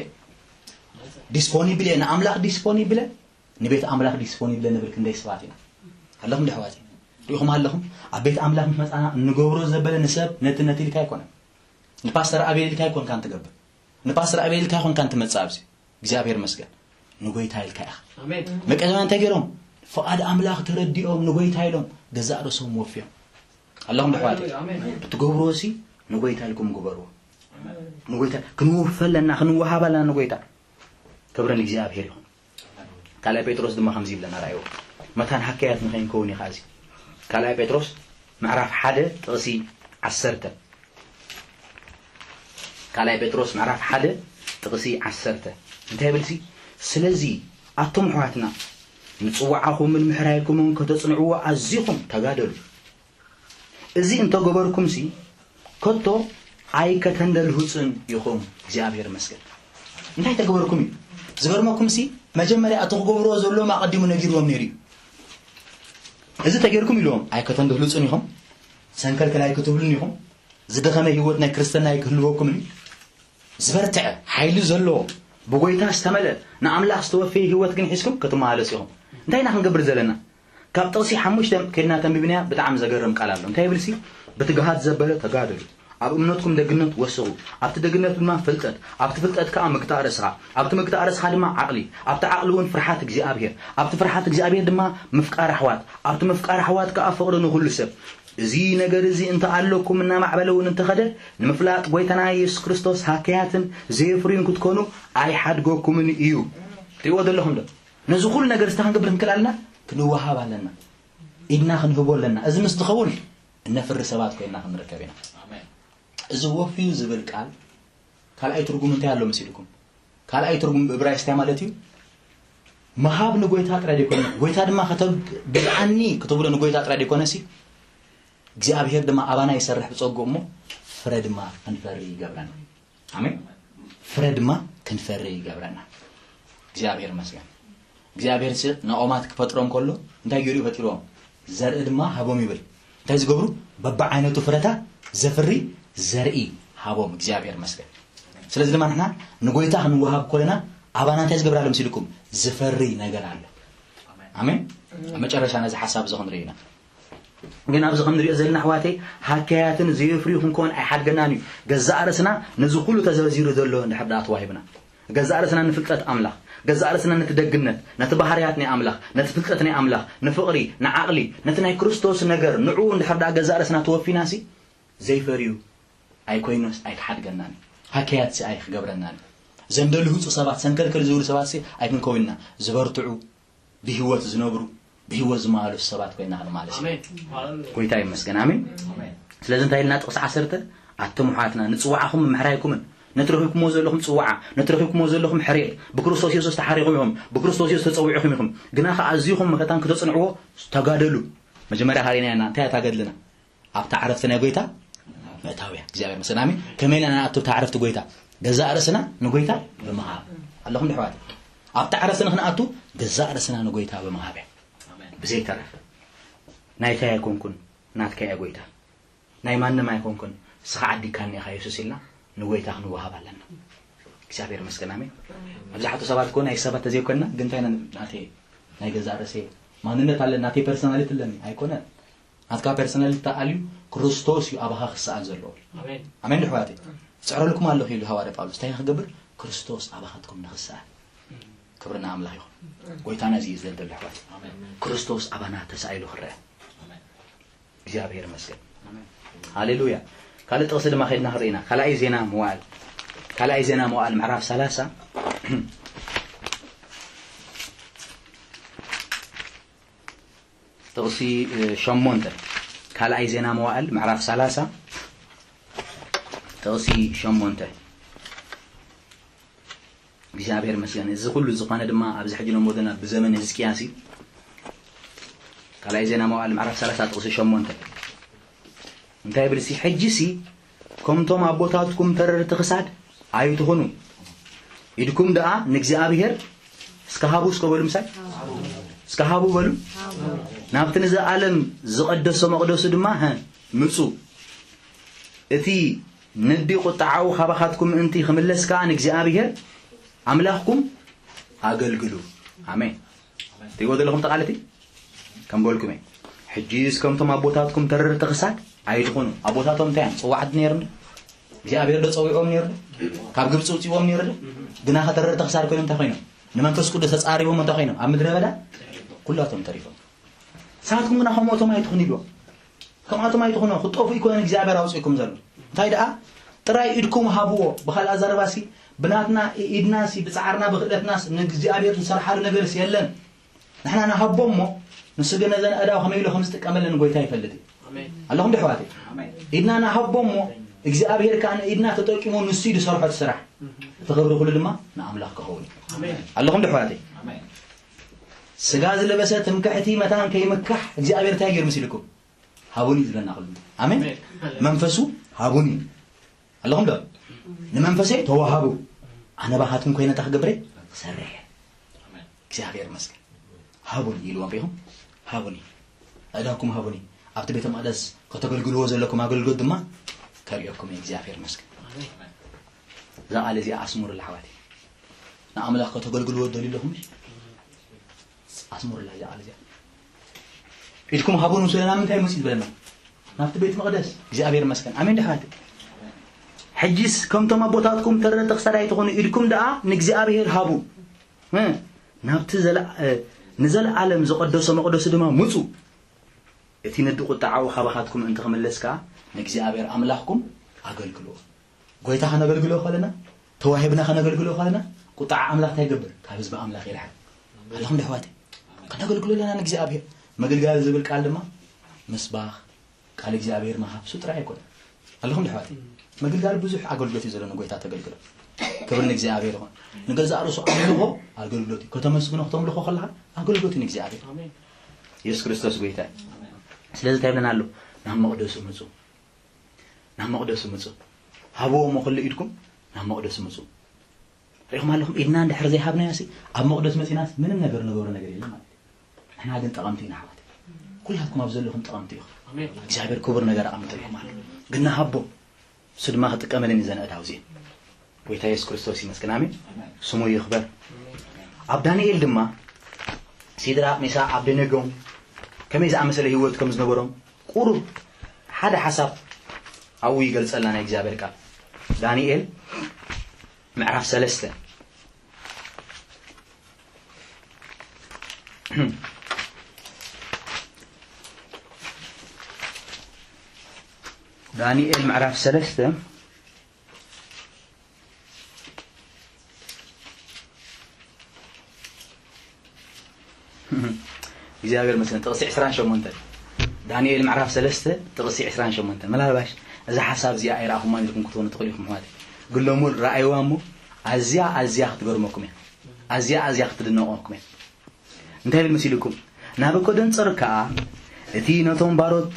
ዲስፖኒብል እየ። ንኣምላኽ ዲስፖኒብል እየ። ንቤት ኣምላኽ ዲስፖኒብል እየ ንብል ክንደይ ሰባት ኢና? ኣለኹም ዶ ኣሕዋተይ? ሪኢኹም ኣለኹም? ኣብ ቤት ኣምላኽ ምስ መጻና እንገብሮ ዘበለ ንሰብ ነቲ ነቲ ኢልካ ኣይኮነን። ንፓስተር ኣቤል ኢልካ ኣይኮንካን ትገብር። ንፓስተር ኣቤል ኢልካ ኣይኮንካን ትመጽእ ኣብዚ። እግዚኣብሔር ይመስገን። ንጎይታ ኢልካ ኢኻ። ኣሜን። መቄዶንያ እንታይ ገይሮም? ፍቓድ ኣምላኽ ተረዲኦም ንጎይታ ኢሎም ገዛእ ርእሶም ወፍዮም። ኣለኹም ዶ ኣሕዋተይ? ኣሜን። ብትገብርዎ ሲ ንጎይታ ኢልኩም ግበርዎ። ንጎይታ ክንውፈ ኣለና፣ ክንወሃብ ኣለና ንጎይታ። ክብሪ ንእግዚኣብሔር ይኹን። ካልኣይ ጴጥሮስ ድማ ከምዚ ይብለና፣ ራእይዎ መታን ሃከያት ንኸይንከውን እዩ። ኸዚ ካልኣይ ጴጥሮስ ምዕራፍ ሓደ ጥቕሲ ዓሰርተ፣ ካልኣይ ጴጥሮስ ምዕራፍ ሓደ ጥቕሲ ዓሰርተ እንታይ ይብል ሲ? ስለዚ ኣቶም ኣሕዋትና ንጽዋዓኹምን ምሕራይኩምን ከተጽንዕዎ ኣዚኹም ተጋደሉ። እዚ እንተገበርኩምሲ ከቶ ኣይከተንደልሁጽን ኢኹም። እግዚኣብሔር ይመስገን። እንታይ ተገበርኩም እዩ ዝገርመኩምሲ? መጀመርያ እቲ ክገብርዎ ዘለዎም ኣቐዲሙ ነጊርዎም ነይሩ እዩ። እዚ ተገይርኩም ኢልዎም ኣይከተንደልሁጽን ኢኹም፣ ሰንከልከል ኣይክትብሉን ኢኹም፣ ዝደኸመ ህይወት ናይ ክርስትና ኣይክህልወኩምን እዩ። ዝበርትዐ ሓይሊ ዘለዎ ብጎይታ ዝተመልአ ንኣምላኽ ዝተወፈየ ህይወት ግን ሒዝኩም ክትመላለሱ ኢኹም። እንታይ ኢና ክንገብር ዘለና? ካብ ጥቕሲ ሓሙሽተ ከድና ተንቢብናያ ብጣዕሚ ዘገርም ቃል ኣሎ። እንታይ ይብል ሲ? ብትግሃት ዘበለ ተጋደሉ፣ ኣብ እምነትኩም ደግነት ወስኹ፣ ኣብቲ ደግነት ድማ ፍልጠት፣ ኣብቲ ፍልጠት ከዓ ምግታእ ርእስኻ፣ ኣብቲ ምግታእ ርእስኻ ድማ ዓቕሊ፣ ኣብቲ ዓቕሊ እውን ፍርሓት እግዚኣብሔር፣ ኣብቲ ፍርሓት እግዚኣብሔር ድማ ምፍቃር ኣሕዋት፣ ኣብቲ ምፍቃር ኣሕዋት ከዓ ፍቕሪ ንኹሉ ሰብ። እዚ ነገር እዚ እንተ ኣለኩም እናማዕበለ እውን እንተኸደ ንምፍላጥ ጎይታና የሱስ ክርስቶስ ሃከያትን ዘየፍርዩን ክትኮኑ ኣይሓድገኩምን እዩ። ትሪእዎ ዘለኹም ዶ? ነዚ ኩሉ ነገር እዚ ክንገብር ክንክእል ኣለና፣ ክንወሃብ ኣለና፣ ኢድና ክንህቦ ኣለና። እዚ ምስ ትኸውን እነፍሪ ሰባት ኮይና ክንርከብ ኢና። እዚ ወፍዩ ዝብል ቃል ካልኣይ ትርጉም እንታይ ኣሎ መሲልኩም? ካልኣይ ትርጉም ብእብራይስታይ ማለት እዩ፣ ምሃብ ንጎይታ ጥራይ ደይኮነ፣ ጎይታ ድማ ከተግዝኣኒ ክትብሎ ንጎይታ ጥራይ ደይኮነ ሲ እግዚኣብሔር ድማ ኣባና ይሰርሕ ብጸግኡ እሞ ፍረ ድማ ክንፈሪ ይገብረና። ኣሜን። ፍረ ድማ ክንፈሪ ይገብረና። እግዚኣብሔር ይመስገን። እግዚኣብሔር ሲ ንኦማት ክፈጥሮም ከሎ እንታይ ገይሩ እዩ ፈጢርዎም? ዘርኢ ድማ ሃቦም ይብል። እንታይ ዝገብሩ? በብዓይነቱ ፍረታት ዘፍሪ ዘርኢ ሃቦም። እግዚኣብሔር ይመስገን። ስለዚ ድማ ንሕና ንጎይታ ክንወሃብ ከለና ኣባና እንታይ ዝገብር ኣሎ መሲልኩም? ዝፈሪ ነገር ኣሎ። ኣሜን። ኣብ መጨረሻ ነዚ ሓሳብ እዚ ክንርኢ ኢና። ግን ኣብዚ ከም ንሪኦ ዘለና ኣሕዋተይ ሃከያትን ዘየፍርዩ ክንከውን ኣይሓድገናን እዩ። ገዛእ ርእስና ነዚ ኩሉ ተዘርዚሩ ዘሎ እንድሕር ደኣ ተዋሂብና፣ ገዛእ ርእስና ንፍልጠት ኣምላኽ፣ ገዛእ ርእስና ነቲ ደግነት፣ ነቲ ባህርያት ናይ ኣምላኽ፣ ነቲ ፍልጠት ናይ ኣምላኽ፣ ንፍቕሪ፣ ንዓቕሊ፣ ነቲ ናይ ክርስቶስ ነገር ንዕኡ እንድሕር ደኣ ገዛእ ርእስና ተወፊና ሲ ዘይፈርዩ ኣይኮይኑስ ኣይክሓድገናን እዩ። ሃከያት ሲ ኣይክገብረናን እዩ። ዘንደልሁጹ ሰባት፣ ሰንከልከል ዝብሉ ሰባት ሲ ኣይክንከውን ኢና። ዝበርትዑ፣ ብህይወት ዝነብሩ፣ ብህይወት ዝመላለሱ ሰባት ኮይና ክንመላለስ ኢና። ኣሜን። ሃሌሉያ። ጎይታ ይመስገን። ኣሜን። ኣሜን። ስለዚ እንታይ ኢልና ጥቕሲ ዓሰርተ? ኣቱም ኣሕዋትና ንጽዋዓኹምን ምሕራይኩምን፣ ነቲ ረኺብኩምዎ ዘለኹም ጽዋዓ፣ ነቲ ረኺብኩምዎ ዘለኹም ሕርየት፣ ብክርስቶስ የሱስ ተሓሪኹም ኢኹም፣ ብክርስቶስ የሱስ ተጸዊዕኹም ኢኹም። ግና ከኣ ኣዚኹም መኸታን ክተጽንዕዎ ተጋደሉ። መጀመርያ ሃሪና ኢና፣ እንታይ እያ እታ ገድልና? ኣብታ ዕረፍቲ ናይ ጎይታ ምእታው እያ። እግዚኣብሔር ይመስገን። ኣሜን። ከመይ ኢልና ንኣቱ ኣብታ ዕረፍቲ ጎይታ? ገዛእ ርእስና ንጎይታ ብምሃብ። ኣለኹም ዶ ኣሕዋት? ኣብታ ዕረፍቲ ንክንኣቱ ገዛእ ርእስና ንጎይታ ብምሃብ እያ። ኣሜን። ብዘይተረፈ ናይታይ ኣይኮንኩን፣ ናትካ እየ ጎይታ። ናይ ማንም ኣይኮንኩን፣ ንስኻ ዓዲግካኒ ኢኻ የሱስ ኢልና ንጎይታ ክንወሃብ ኣለና። እግዚኣብሔር ይመስገን። ኣሜን። መብዛሕትኡ ሰባት እኮ ናይ ሰባት ተዘይኮንና፣ ግን እንታይ ኢና፣ ናተይ ናይ ገዛእ ርእሰይ ማንነት ኣለኒ፣ ናተይ ፐርሶናሊቲ ኣለኒ። ኣይኮነን። ናትካ ፐርሶናሊቲ ተኣልዩ ክርስቶስ እዩ ኣባኻ ክሰኣል ዘለዎ። ኣሜን። ኣሜን ዶ ኣሕዋተይ? ዝጽዕረልኩም ኣለኹ ኢሉ ሃዋርያ ጳውሎስ። እንታይ ክገብር? ክርስቶስ ኣባኻትኩም ንኽሰኣል። ክብሪ ንኣምላኽ ይኹን። ጎይታና እዚ እዩ ዝደሊ ኣሕዋት። ኣሜን። ክርስቶስ ኣባና ተሳኢሉ ክረአ። ኣሜን። እግዚኣብሔር ይመስገን። ኣሜን። ሃሌሉያ። ካልእ ጥቕሲ ድማ ከድና ክርኢና። ካልኣይ ዜና መዋዕል። ካልኣይ ዜና መዋዕል ምዕራፍ ሰላሳ። ጥቕሲ፣ እ፣ ሸሞንተ። ካልኣይ ዜና መዋዕል ምዕራፍ ሰላሳ ጥቕሲ ሸሞንተ። እግዚኣብሔር ይመስገን። እዚ ኩሉ ዝኾነ ድማ ኣብዚ ሕጂ ነሞ ዘለና ብዘመን ህዝቅያስ እዩ። ካልኣይ ዜና መዋዕል ምዕራፍ ሰላሳ ጥቕሲ ሸሞንተ። እንታይ ይብል ሲ? ሕጂ ሲ ከምቶም ኣቦታትኩም ተረርቲ ክሳድ ኣይትኹኑ። ኢድኩም ደኣ ንእግዚኣብሔር እስከ ሃቡ፣ እስከ በሉ ምሳይ። እስከ ሃቡ በሉ። ናብቲ ንዘኣለም ዝቐደሶ መቕደሱ ድማ፣ ሀ፣ ምጹ። እቲ ነዲ ቁጥዓኡ ካባኻትኩም ምእንቲ ክምለስ ከኣ ንእግዚኣብሔር ኣምላኽኩም ኣገልግሉ። ኣሜን። ትሪእዎ ዘለኹም እቲ ቃል እቲ ከም በልኩም እየ። ሕጂስ ከምቶም ኣቦታትኩም ተረርቲ ክሳድ ኣይትኹኑ። ኣቦታቶም እንታይ እዮም? ጽዋዕቲ ነይሮም ዶ? እግዚኣብሔር ዶ ጸዊዖም ነይሩ ዶ? ካብ ግብጺ ውጽእዎም ነይሩ ዶ? ግና ኸ ተረርቲ ክሳድ ኮይኖም እንታይ ኮይኖም? ንመንፈስ ቅዱስ ተጻሪቦም እንታይ ኮይኖም? ኣብ ምድረ በዳ ኩላቶም ተሪፎም። ንስኻትኩም ግና ከምኦቶም ኣይትኹኑ ኢልዎም። ከምኣቶም ኣይትኹኑ፣ ክትጠፍኡ ኣይኮነን እግዚኣብሔር ኣውጺእኩም ዘሎ። እንታይ ደኣ ጥራይ ኢድኩም ሃብዎ። ብኻልእ ኣዛረባሲ ብናትና ኢድናሲ ብጻዕርና ብክእለትናስ ንእግዚኣብሔር ንሰርሓሉ ነገርስ የለን። ንሕና ንሃቦ እሞ ንሱ ግን ነዘን ኣእዳው ከመይ ኢሉ ከም ዝጥቀመለን ጎይታ ይፈልጥ እዩ። ኣለኹም ዶ ኣሕዋተይ? ኢድና ንሃቦ እሞ እግዚኣብሔር ከኣ ንኢድና ተጠቂሙ ንሱ እዩ ዝሰርሖ እቲ ስራሕ። እቲ ክብሪ ኩሉ ድማ ንኣምላኽ ክኸውን እዩ። ኣለኹም ዶ ኣሕዋተይ? ስጋ ዝለበሰ ትምክሕቲ መታን ከይምካሕ እግዚኣብሔር እንታይ ገይሩ መሲልኩም? ሃቡኒ ዝብለና ኩሉ። ኣሜን። መንፈሱ ሃቡኒ ኣለኹም ዶ? ንመንፈሰይ ተዋሃቡ፣ ኣነ ባኻትኩም ኮይነ እንታይ ክገብር እየ? ክሰርሕ እየ። እግዚኣብሔር ይመስገን። ሃቡኒ ኢልዎም ሪኢኹም? ሃቡኒ፣ ኣእዳውኩም ሃቡኒ፣ ኣብቲ ቤተ መቕደስ ከተገልግልዎ ዘለኩም ኣገልግሎት ድማ ከርእየኩም እየ። እግዚኣብሔር ይመስገን። እዛ ቃል እዚኣ ኣስምሩላ ኣሕዋተይ። ንኣምላኽ ከተገልግልዎ ትደልዩ ኣለኹም? ኣስምሩላ እዚኣ ቃል እዚኣ። ኢድኩም ሃቡኒ ምስ በለና ምንታይ መፂኡ ዝበለና? ናብቲ ቤት መቕደስ። እግዚኣብሔር ይመስገን። ኣሜን ድሓት። ሕጂስ ከምቶም ኣቦታትኩም ተረርቲ ክሳድ ኣይትኾኑ፣ ኢድኩም ደኣ ንእግዚኣብሔር ሃቡ። እ፣ ናብቲ ዘለ-፣ እ፣ ንዘለኣለም ዝቐደሶ መቕደሱ ድማ ምጹ። እቲ ነዲ ቁጥዓኡ ካባኻትኩም እንተኽምለስ ከኣ ንእግዚኣብሔር ኣምላኽኩም ኣገልግልዎ። ጎይታ ከነገልግሎ ከለና፣ ተዋሂብና ከነገልግሎ ከለና፣ ቁጥዓ ኣምላኽ እንታይ ይገብር? ካብ ህዝቢ ኣምላኽ ይርሕቕ። ኣለኹም ዶ ኣሕዋተይ? ከነገልግሎ ኣለና ንእግዚኣብሔር። መገልጋሊ ዝብል ቃል ድማ ምስባኽ፣ ቃል እግዚኣብሔር ምሃብ፣ እሱ ጥራይ ኣይኮነን። ኣለኹም ዶ ኣሕዋተይ? ምግልጋል ብዙሕ ኣገልግሎት እዩ ዘሎ፣ ንጎይታ ተገልግሎ። ክብሪ ንእግዚኣብሔር ይኹን። ንገዛእ ርእሱ ኣምልኾ ኣገልግሎት እዩ። ከተመስግኖ፣ ከተምልኾ ከለኻ ኣገልግሎት እዩ ንእግዚኣብሔር። ኣሜን። የሱስ ክርስቶስ ጎይታ እዩ። ስለዚ እንታይ ይብለና ኣሎ? ናብ መቕደሱ ምጹ። ናብ መቕደሱ ምጹ። ሃብዎ እሞ ኩሉ ኢድኩም ናብ መቕደሱ ምጹ። ሪኢኹም ኣለኹም? ኢድና እንድሕር ዘይሃብናዮሲ ኣብ መቕደስ መጺናስ ምንም ነገር ንገብሮ ነገር የለን ማለት እዩ። ንሕና ግን ጠቐምቲ ኢና ኣሕዋት። ኩላትኩም ኣብ ዘለኹም ጠቐምቲ ኢኹም። ኣሜን። እግዚኣብሔር ክቡር ነገር ኣቐሚጥልኩም ኣሎ። ግን ንሃቦ፣ እሱ ድማ ክጥቀመለን እዩ ዘን ኣእዳው እዚአን። ጎይታ የሱስ ክርስቶስ ይመስገን። ኣሜን። ስሙ ይኽበር። ኣብ ዳንኤል ድማ ሲድራቅ፣ ሚሳቅ፣ ኣብደነጎን ከመይ ዝኣመሰለ ህይወት ከም ዝነበሮም ቁሩብ ሓደ ሓሳብ ኣብኡ ይገልጸልና ናይ እግዚኣብሔር ቃል። ዳንኤል ምዕራፍ ሰለስተ። ዳንኤል ምዕራፍ ሰለስተ። እግዚኣብሔር ይመስገን። ጥቕሲ ዕስራን ሸሞንተን። ዳንኤል ምዕራፍ ሰለስተ ጥቕሲ ዕስራን ሸሞንተን። መላልባሽ እዛ ሓሳብ እዚኣ ኣይረኣኹማን ኢልኩም ክትኮኑ ትኽእሉ ኢኹም ኣሕዋተይ። ግን ሎሚ እውን ረኣይዋ እሞ ኣዝያ፣ ኣዝያ ክትገርመኩም እያ። ኣዝያ፣ ኣዝያ ክትድነቐኩም እያ። እንታይ ይብል መሲልኩም? ናቡከደነፆር ከኣ እቲ ነቶም ባሮት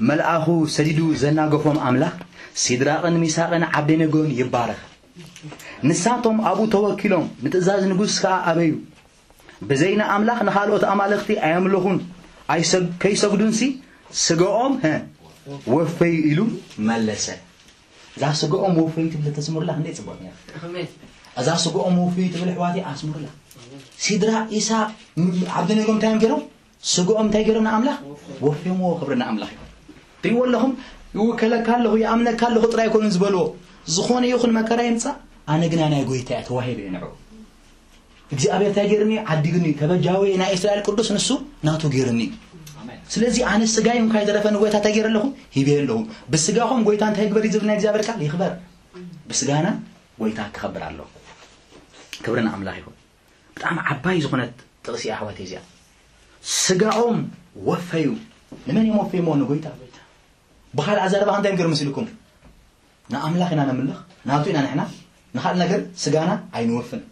መልኣኹ ሰዲዱ ዘናገፎም ኣምላኽ ሲድራቕን ሚሳቕን ዓብደነጎን ይባረኽ። ንሳቶም ኣብኡ ተወኪሎም ንትእዛዝ ንጉስ ከኣ ኣበዩ። ብዘይ ንኣምላኽ ንኻልኦት ኣማልኽቲ ኣየምለኹን፣ ኣይሰግ-፣ ከይሰግዱንሲ ስጋኦም፣ ሀ፣ ወፈዩ ኢሉ መለሰ። እዛ ስጋኦም ወፈዩ ትብል ተስምርላ ክንደይ ጽቡቕ ነይራ። ኣሜን። እዛ ስጋኦም ወፈዩ ትብል ኣሕዋተይ ኣስምርላ። ሲድራቅ፣ ኢሳቅ፣ ም-፣ ዓብደነጎ እንታይ እዮም ገይሮም? ስጋኦም እንታይ ገይሮም ንኣምላኽ? ወፍዮምዎ። ክብሪ ንኣምላኽ ይኹን። ትሪእዎ ኣለኹም? ይውከለካ ኣለኹ፣ ይኣምነካ ኣለኹ ጥራይ ኣይኮኑን ዝበልዎ። ዝኾነ ይኹን መከራ ይምጻእ፣ ኣነ ግና ናይ ጎይታ እየ፣ ተዋሂበ እየ ንዕኡ። እግዚኣብሔር እንታይ ገይርኒ? ዓዲግኒ። ተበጃዊ ናይ እስራኤል ቅዱስ ንሱ ናቱ ገይርኒ። ስለዚ ኣነ ስጋይ እንኳ ይተረፈ ንጎይታ እንታይ ገይረ ኣለኹ? ሂበ ኣለኹ። ብስጋኹም ጎይታ እንታይ ይግበር እዩ ዝብል ናይ እግዚኣብሔር ቃል? ይኽበር። ብስጋና ጎይታ ክኸብር ኣለዎ። ክብሪ ንኣምላኽ ይኹን። ብጣዕሚ ዓባይ ዝኾነት ጥቕሲ እያ ኣሕዋተይ እዚኣ። ስጋኦም ወፈዩ። ንመን እዮም ወፈይሞ? ንጎይታ። ብኻልእ ኣዘረባ እንታይ ገይሩ መሲልኩም? ንኣምላኽ ኢና ነምልኽ፣ ናቱ ኢና ንሕና። ንኻልእ ነገር ስጋና ኣይንወፍን።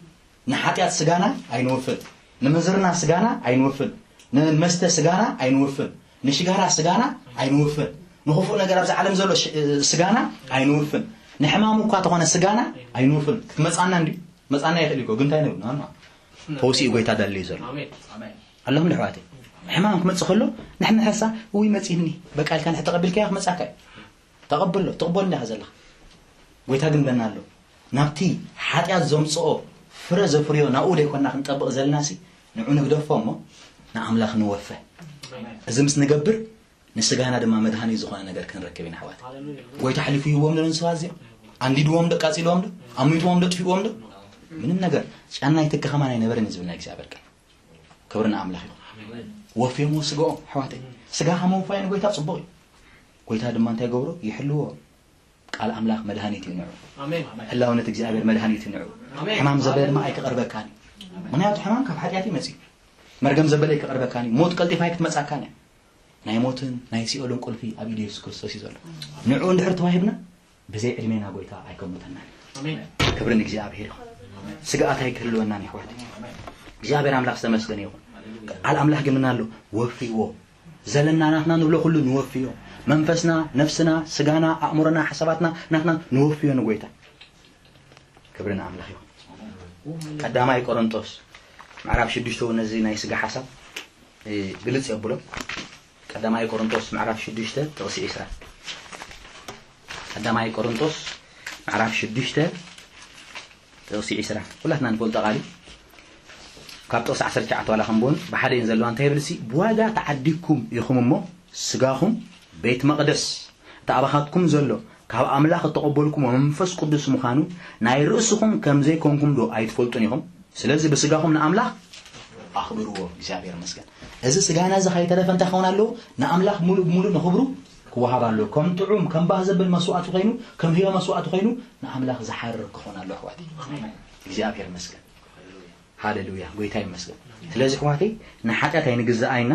ንሓጢኣት ስጋና ኣይንወፍን። ንምንዝርና ስጋና ኣይንወፍን። ንመስተ ስጋና ኣይንወፍን። ንሽጋራ ስጋና ኣይንወፍን። ንኽፉእ ነገር ኣብዚ ዓለም ዘሎ ሽ-፣ ስጋና ኣይንወፍን። ንሕማም እኳ ተኾነ ስጋና ኣይንወፍን። ክትመጻና እንዲ መጻና ይኽእል እኮ፣ ግን እንታይ ንብል? ናና ፈውሲ እዩ ጎይታ ደልዩ ዘሎ። ኣሜን። ኣለኹም ዶ ኣሕዋተይ? ሕማም ክመጽእ ከሎ ንሕምሕሳ፣ ውይ መጺእኒ፣ በቃ ኢልካ ንሕ ተቐቢልካዮ ክመጻካ እዩ። ተቐበሎ፣ ትቕበሎ ኢኻ ዘለኻ። ጎይታ ግን በና ኣሎ። ናብቲ ሓጢኣት ዘምጽኦ ፍረ ዘፍርዮ ናብኡ ደይኮንና ክንጠብቕ ዘለናሲ፣ ንዑ ንግደፎ እሞ ንኣምላኽ ንወፈ። እዚ ምስ ንገብር ንስጋና ድማ መድሃኒት ዝኾነ ነገር ክንረክብ ኢና ኣሕዋት። ሃሌሉያ። ጎይታ ኣሕሊፉ ይህብዎም ዶ ንሰባት እዚኦም? ኣንዲድዎም ዶ? ቃጺልዎም ዶ? ኣሚትዎም ዶ? ጥፊእዎም ዶ? ምንም ነገር። ጨና ይትካ ከማን ኣይነበረን እዩ ዝብል ናይ እግዚኣብሔር ቃል። ክብሪ ንኣምላኽ ይኹን። ኣሜን። ወፍዮምዎ ስጋኦም ኣሕዋተይ። ስጋኻ ምውፋይ ንጎይታ ጽቡቕ እዩ። ጎይታ ድማ እንታይ ይገብሮ? ይሕልዎ። ቃል ኣምላኽ መድሃኒት እዩ ንዑ። ኣሜን። ህላውነት እግዚኣብሔር መድሃኒት እዩ ንዑ። ኣሜን። ሕማም ዘበለ ድማ ኣይክቐርበካን እዩ። ምክንያቱ ሕማም ካብ ሓጢኣት ይመጽእ እዩ። መርገም ዘበለ ኣይክቐርበካን እዩ። ሞት ቀልጢፋ ኣይክትመጻካን እያ። ናይ ሞትን ናይ ሲኦልን ቁልፊ ኣብ ኢድ የሱስ ክርስቶስ እዩ ዘሎ። ንዑ እንድሕር ተዋሂብና ብዘይ ዕድሜና ጎይታ ኣይከሙተናን። ኣሜን። ክብሪ ንእግዚኣብሔር ይኹን። ስግኣት ኣይክህልወናን የሕዋት። እግዚኣብሔር ኣምላኽ ዝተመስገነ ይኹን። ቃል ኣምላኽ ግን ምን ኣሎ? ወፍይዎ። ዘለና ናትና ንብሎ ኩሉ ንወፍዮ። መንፈስና፣ ነፍስና፣ ስጋና፣ ኣእምሮና፣ ሓሳባትና ናትና ንወፍዮ ንጎይታ። ክብሪ ንኣምላኽ ይኹን። ቀዳማይ ቆሮንጦስ ምዕራፍ ሽዱሽተ እውን ነዚ ናይ ስጋ ሓሳብ እ፣ ግልጽ የብሎ። ቀዳማይ ቆሮንቶስ ምዕራፍ ሽዱሽተ ጥቕሲ ዕስራ። ቀዳማይ ቆሮንቶስ ምዕራፍ ሽዱሽተ ጥቕሲ ዕስራ። ኩላትና ንፈልጦ ቃል እዩ። ካብ ጥቕሲ ዓሰርተ ትሽዓተ ዋላ ክንብውን ብሓደ እየን ዘለዋ። እንታይ ይብል ሲ? ብዋጋ ተዓዲግኩም ኢኹም እሞ ስጋኹም ቤት መቕደስ እቲ ኣባኻትኩም ዘሎ ካብ ኣምላኽ እተቐበልኩሞ መንፈስ ቅዱስ ምዃኑ ናይ ርእስኹም ከም ዘይኮንኩም ዶ ኣይትፈልጡን ኢኹም? ስለዚ ብስጋኹም ንኣምላኽ ኣኽብርዎ። እግዚኣብሔር ይመስገን። እዚ ስጋና እዚ ከይተረፈ እንታይ ክኸውን ኣለዎ? ንኣምላኽ ሙሉእ ብሙሉእ ንኽብሩ ክወሃብ ኣለዎ። ከም ጥዑም፣ ከም ባህ ዘብል መስዋእቲ ኮይኑ፣ ከም ህያው መስዋእቲ ኮይኑ ንኣምላኽ ዝሓርር ክኸውን ኣለዎ ኣሕዋት። እግዚኣብሔር ይመስገን። ሃሌሉያ። ጎይታ ይመስገን። ስለዚ ኣሕዋተይ ንሓጢኣት ኣይንግዛእ ኢና፣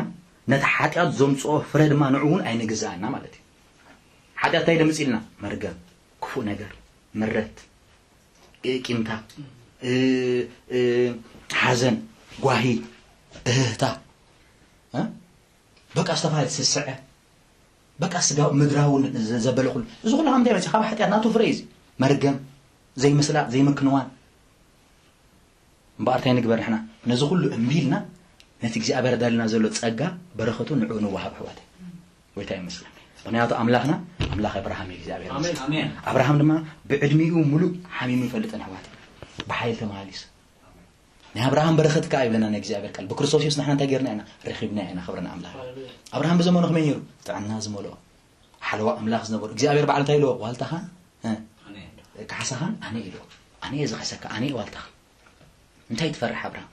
ነቲ ሓጢኣት ዘምጽኦ ፍረ ድማ ንዑ እውን ኣይንግዛእ ኢና ማለት እዩ። ሓጢኣት እንታይ ደምጽ ኢልና? መርገም፣ ክፉእ ነገር፣ ምረት፣ እ፣ ቂምታ፣ እ፣ እ፣ ሓዘን፣ ጓሂ፣ እህህታ፣ እ? በቃ ዝተፋለ ስስዐ፣ በቃ ስጋዊ ምድራዊ ዘ-፣ ዘበለ ኩሉ። እዚ ኩሉ ካብ ምንታይ መጽእ? ካብ ሓጢኣት ናቱ ፍረ እዩ እዚ። መርገም፣ ዘይምስላጥ፣ ዘይምክንዋን። እምበኣር እንታይ ንግበር ንሕና? ነዚ ኩሉ እምቢ ኢልና ነቲ እግዚኣብሔር ኣዳልና ዘሎ ጸጋ በረኸቱ ንዕኡ ንወሃብ ኣሕዋት። ጎይታ ይመስገን። ምክንያቱ ኣምላኽና ኣምላኽ ኣብርሃም እዩ። እግዚኣብሔር ይመስገን። ኣሜን። ኣሜን። ኣብርሃም ድማ ብዕድሚኡ ሙሉእ ሓሚሙ ይፈልጥን ኣሕዋት። ብሓይል ተመሃሊስ። ናይ ኣብርሃም በረኸት ከኣ ይብለና ናይ እግዚኣብሔር ቃል። ብክርስቶስ የሱስ ንሕና እንታይ ጌርና ኢና? ረኺብና ኢና። ክብሪ ንኣምላኽ። ኣብርሃም ብዘመኑ ከመይ ነይሩ? ጥዕና ዝመልኦ ሓለዋ ኣምላኽ ዝነበሩ እግዚኣብሔር በዓል እንታይ ኢልዎ? ዋልታኻ እ፣ ካሕሳኻን ኣነ ኢልዎ። ኣነ እየ ዝኸሰካ፣ ኣነ እየ ዋልታኻ። እንታይ ትፈርሕ ኣብርሃም?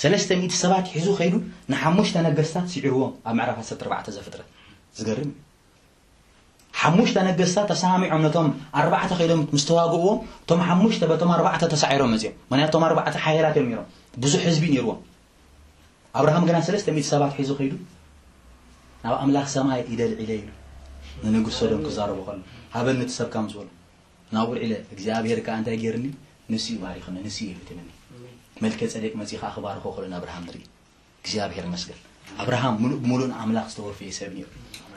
ሰለስተ ሚእቲ ሰባት ሒዙ ከይዱ ንሓሙሽተ ነገስታት ስዒርዎም ኣብ ምዕራፍ ዓሰርተ ኣርባዕተ ዘፍጥረት። ዝገርም እዩ። ሓሙሽተ ነገስታት ተሰማሚዖም ነቶም ኣርባዕተ ከይዶም ምስ ተዋግእዎም እቶም ሓሙሽተ በቶም ኣርባዕተ ተሳዒሮም መፅዮም። ምክንያቱ እቶም ኣርባዕተ ሓያላት እዮም ነይሮም። ብዙሕ ህዝቢ ነይርዎም። ኣብርሃም ግና ሰለስተ ሚእቲ ሰባት ሒዙ ከይዱ ናብ ኣምላኽ ሰማይ ኢደ ኣልዒለ ኢሉ ንንጉስ ሶዶም ክዛረቦ ከሎ ሃበኒ እቲ ሰብካ ምስ በሎ ናብኡ ኣልዒለ እግዚኣብሔር ከኣ እንታይ ገይርኒ ንሱ እዩ ባሪኽኒ ንሱ እዩ ህብትምኒ መልከ ጸዴቅ መጺኡ ከኣ ክባርኾ ከሎ ንኣብርሃም ንርኢ እግዚኣብሔር ይመስገን ኣብርሃም ሙሉእ ብሙሉእ ንኣምላኽ ዝተወፈየ ሰብ ነይሩ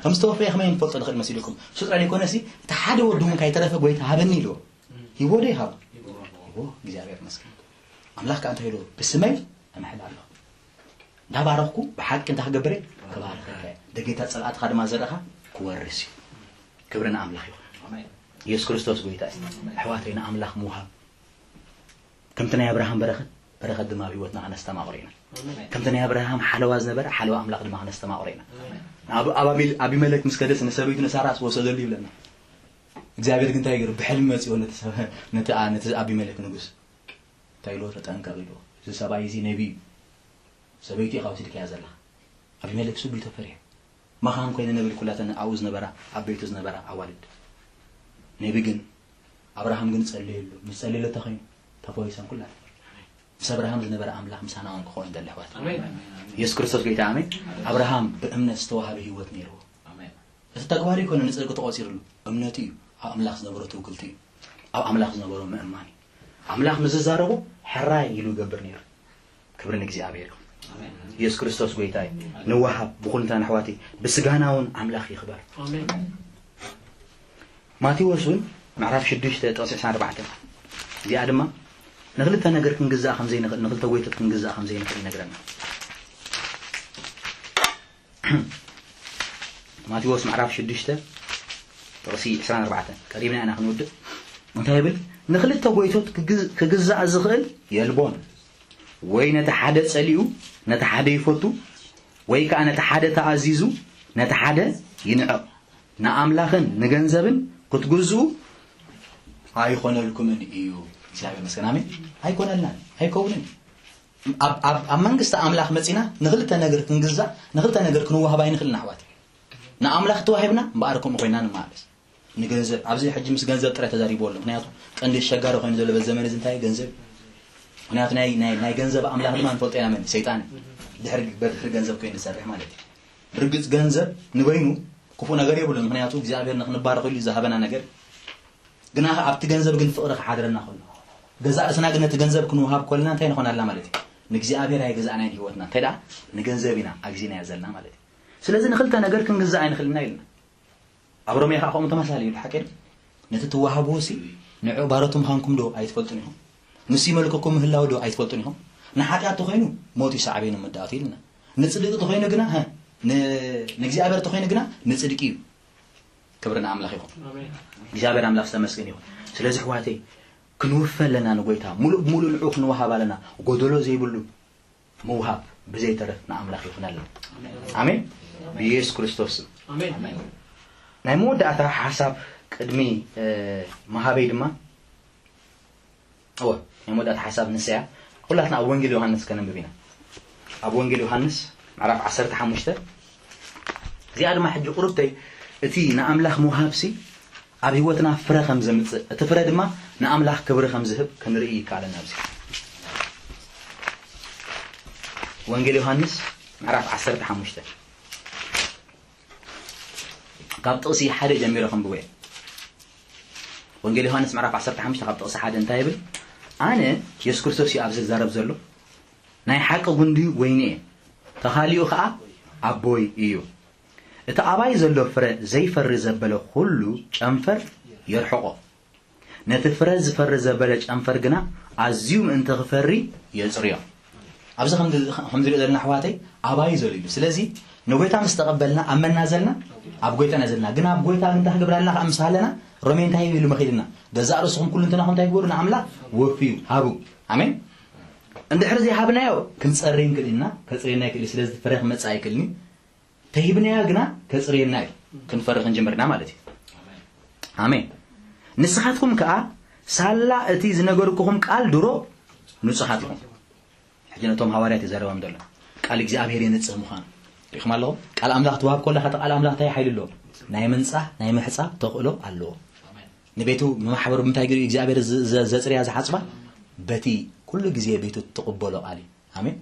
ከም ዝተወፈየ ከመይ ንፈልጦ ንኽእል መሲልኩም እሱ ጥራይ ዘይኮነሲ እቲ ሓደ ወዱ እውን ካይተረፈ ጎይታ ሃበኒ ኢልዎ ሂቦ ዶ ይሃቦ ሂቦ እግዚኣብሔር ይመስገን ኣምላኽ ከኣ እንታይ ኢልዎ ብስመይ እምሕል ኣለኹ እንዳባረኽኩ ብሓቂ እንታይ ክገብር እየ ክባርኸካ እየ ደጌታት ጸላእትኻ ድማ ዘርእኻ ክወርስ እዩ ክብሪ ንኣምላኽ ይኹን ኢየሱስ ክርስቶስ ጎይታ እዩ ኣሕዋተይ ንኣምላኽ ምውሃብ ከምቲ ናይ ኣብርሃም በረኸት በረኸት ድማ ኣብ ህይወትና ከነስተማቕሮ ኢና ከምቲ ናይ ኣብርሃም ሓለዋ ዝነበረ ሓለዋ ኣምላኽ ድማ ከነስተማቕሮ ኢና ኣብ ኣቢመለክ ምስ ከደስ ንሰበይቱ ንሳራስ ወሰደሉ ይብለና እግዚኣብሔር ግን እንታይ ገይሩ ብሕልሚ መፅኦ ነቲ ኣቢመለክ ንጉስ እንታይ ኢልዎ ተጠንቀቕ ኢልዎ እዚ ሰብኣይ እዚ ነቢ እዩ ሰበይቱ ኢኻ ወሲድካያ ዘለኻ ኣቢመለክ ስሉ ተፈሪሑ መኻን ኮይነ ነብል ኩላተን ኣብኡ ዝነበራ ኣብ ቤቱ ዝነበራ ኣዋልድ ነቢ ግን ኣብርሃም ግን ጸለየሉ ምስ ጸለየሉ ተኸይኑ ተፈዊሰን ኩላተን ምስ ኣብርሃም ዝነበረ ኣምላኽ ምሳና እውን ክኸውን ይደሊ ኣሕዋት ኢየሱስ ክርስቶስ ጎይታ ኣሜን ኣብርሃም ብእምነት ዝተዋሃበ ህይወት ነይርዎ እቲ ተግባር ይኮነ ንጽድቂ ተቆጺርሉ እምነቱ እዩ ኣብ ኣምላኽ ዝነበሮ ትውክልቲ እዩ ኣብ ኣምላኽ ዝነበሮ ምእማን እዩ ኣምላኽ ምስ ዝዛረቦ ሕራይ ኢሉ ይገብር ነይሩ ክብሪ ንእግዚኣብሔር ይኹን ኢየሱስ ክርስቶስ ጎይታ እዩ ንወሃብ ብኹልንታ ንሕዋቲ ብስጋና እውን ኣምላኽ ይኽበር ማቴዎስ እውን ምዕራፍ ሽዱሽተ ጥቕሲ ዕስራን ኣርባዕተን እዚኣ ድማ ንክልተ ነገር ክንግዛእ ከም ዘይንኽእል ንክልተ ጎይቶት ክንግዛእ ከም ዘይንኽእል ይነግረና ማቴዎስ ምዕራፍ ሽዱሽተ ጥቕሲ ዕስራን ኣርባዕተን ቀሪብና ኢና ክንውድእ እንታይ ይብል ንክልተ ጎይቶት ክግዛእ ዝኽእል የልቦን ወይ ነቲ ሓደ ጸሊኡ ነቲ ሓደ ይፈቱ ወይ ከዓ ነቲ ሓደ ተኣዚዙ ነቲ ሓደ ይንዕቕ ንኣምላኽን ንገንዘብን ክትግዝኡ ኣይኾነልኩምን እዩ እግዚኣብሔር መስገን ኣሜን ኣይኮነልናን ኣይከውንን ኣብ መንግስቲ ኣምላኽ መፂና ንክልተ ነገር ክንግዛእ ንክልተ ነገር ክንዋሃብ ኣይንክልን ኣሕዋት ንኣምላኽ ተዋሂብና እምበኣር ከምኡ ኮይና ንመላለስ ንገንዘብ ኣብዚ ሕጂ ምስ ገንዘብ ጥራይ ተዛሪቡ ኣሎ። ምክንያቱ ቀንዲ ኣሸጋሪ ኮይኑ ዘሎ በዚ ዘመን እዚ እንታይ እዩ? ገንዘብ እዩ። ምክንያቱ ናይ ናይ ናይ ገንዘብ ኣምላኽ ድማ ንፈልጦ ኢና፣ መን? ሰይጣን እዩ። ድሕሪ በድሕሪ ገንዘብ ኮይኑ ዝሰርሕ ማለት እዩ። ብርግጽ ገንዘብ ንበይኑ ክፉእ ነገር የብሉን። ምክንያቱ እግዚኣብሔር ንክንባረኸሉ እዩ ዝሃበና ነገር። ግና ኣብቲ ገንዘብ ግን ፍቕሪ ክሓድረና ከሎ፣ ገዛእ ርእስና ግን ነቲ ገንዘብ ክንውሃብ ከለና እንታይ ንኾን ኣለና ማለት እዩ? ንእግዚኣብሔር ኣይገዛእናይን ህይወትና። እንታይ ደኣ ንገንዘብ ኢና ኣግዚናዮ ዘለና ማለት እዩ። ስለዚ ንክልተ ነገር ክንግዛእ ኣይንኽእልና ኢልና። ኣብ ሮሜ ከዓ ከምኡ ተመሳሳሊ እዩ፣ ሓቂ ድዩ? ነቲ ትወሃብዎ ሲ ንዕኡ ባሮት ምዃንኩም ዶ ኣይትፈልጡን ኢኹም? ንሱ ይመልከኩም ምህላው ዶ ኣይትፈልጡን ኢኹም? ንሓጢኣት ተኾይኑ ሞት እዩ ሳዕቤኑ መዳእቱ ኢልና። ንጽድቂ ተኾይኑ ግና፣ ሀ፣ ን-፣ ንእግዚኣብሔር ተኾይኑ ግና ንጽድቂ እዩ። ክብሪ ንኣምላኽ ይኹን። ኣሜን። እግዚኣብሔር ኣምላኽ ዝተመስገን ይኹን። ስለዚ ኣሕዋተይ ክንውፈ ኣለና ንጎይታ። ሙሉእ ብሙሉእ ንዕኡ ክንወሃብ ኣለና። ጎደሎ ዘይብሉ ምውሃብ ብዘይተረፍ ንኣምላኽ ይኹነልና። ኣሜን። ብኢየሱስ ክርስቶስ ስም። ኣሜን። ናይ መወዳእታ ሓሳብ ቅድሚ፣ እ፣ ምሃበይ ድማ፣ እወ፣ ናይ መወዳእታ ሓሳብ ንሳ እያ። ኩላትና ኣብ ወንጌል ዮሃንስ ከነንብብ ኢና። ኣብ ወንጌል ዮሃንስ ምዕራፍ ዓሰርተ ሓሙሽተ፣ እዚኣ ድማ ሕጂ ቁርብተይ እቲ ንኣምላኽ ምውሃብሲ ኣብ ህይወትና ፍረ ከም ዘምጽእ፣ እቲ ፍረ ድማ ንኣምላኽ ክብሪ ከም ዝህብ ክንርኢ ይከኣለና። ኣብዚ ወንጌል ዮሃንስ ምዕራፍ ዓሰርተ ሓሙሽተ ካብ ጥቕሲ ሓደ ጀሚረ ከንብቦ እየ። ወንጌል ዮሃንስ ምዕራፍ ዓሰርተ ሓሙሽተ ካብ ጥቕሲ ሓደ እንታይ ይብል? ኣነ፣ የሱስ ክርስቶስ እዩ ኣብዚ ዝዛረብ ዘሎ፣ ናይ ሓቂ ጉንዲ ወይኒ እየ፣ ተኻሊኡ ኸኣ ኣቦይ እዩ። እቲ ኣባይ ዘሎ ፍረ ዘይፈሪ ዘበለ ኹሉ ጨንፈር የርሕቖ፣ ነቲ ፍረ ዝፈሪ ዘበለ ጨንፈር ግና ኣዝዩ ምእንቲ ክፈሪ የጽርዮ። ኣብዚ ከም ከም ዝሪኦ ዘለና ኣሕዋተይ ኣባይ ዘሎ እዩ። ስለዚ ንጎይታ ምስ ተቐበልና ኣብ መና ዘለና? ኣብ ጎይታ ኢና ዘለና። ግን ኣብ ጎይታ እንታይ ክገብር ኣለና? ከዓ ምስ ሃለና ሮሜ እንታይ ኢሉ መኺድና? ገዛእ ርእስኹም ኩሉ እንትናኹም እንታይ ግበሩ? ንኣምላኽ ወፍዩ ሃቡ። ኣሜን። እንድሕር ዘይሃብናዮ ክንጸሪ ንክእል ኢና፣ ከጽርየና ይክእል እዩ። ስለዚ ፍረ ክመጽእ ኣይክእልን እዩ። ተሂብናዮ ግና ከጽርየና እዩ። ክንፈሪ ክንጅምርና ማለት እዩ። ኣሜን። ንስኻትኩም ከኣ ሳላ እቲ ዝነገርኩኹም ቃል ድሮ ንጹሃት ኢኹም። ሕጂ ነቶም ሃዋርያት ይዛረቦም ዘሎ ቃል እግዚኣብሔር የንጽህ ምዃኑ ሪኢኹም ኣለኹም። ቃል ኣምላኽ ትወሃብ ከለኻ እቲ ቃል ኣምላኽ እንታይ ሓይሊ ኣለዎ? ናይ ምንጻህ ናይ ምሕጻብ ተኽእሎ ኣለዎ። ንቤቱ ንማሕበሩ ብምንታይ ገይሩ እግዚኣብሔር ዘ-፣ ዘ-፣ ዘጽርያ ዝሓጽባ? በቲ ኩሉ ግዜ ቤቱ ትቕበሎ ቃል እዩ። ኣሜን።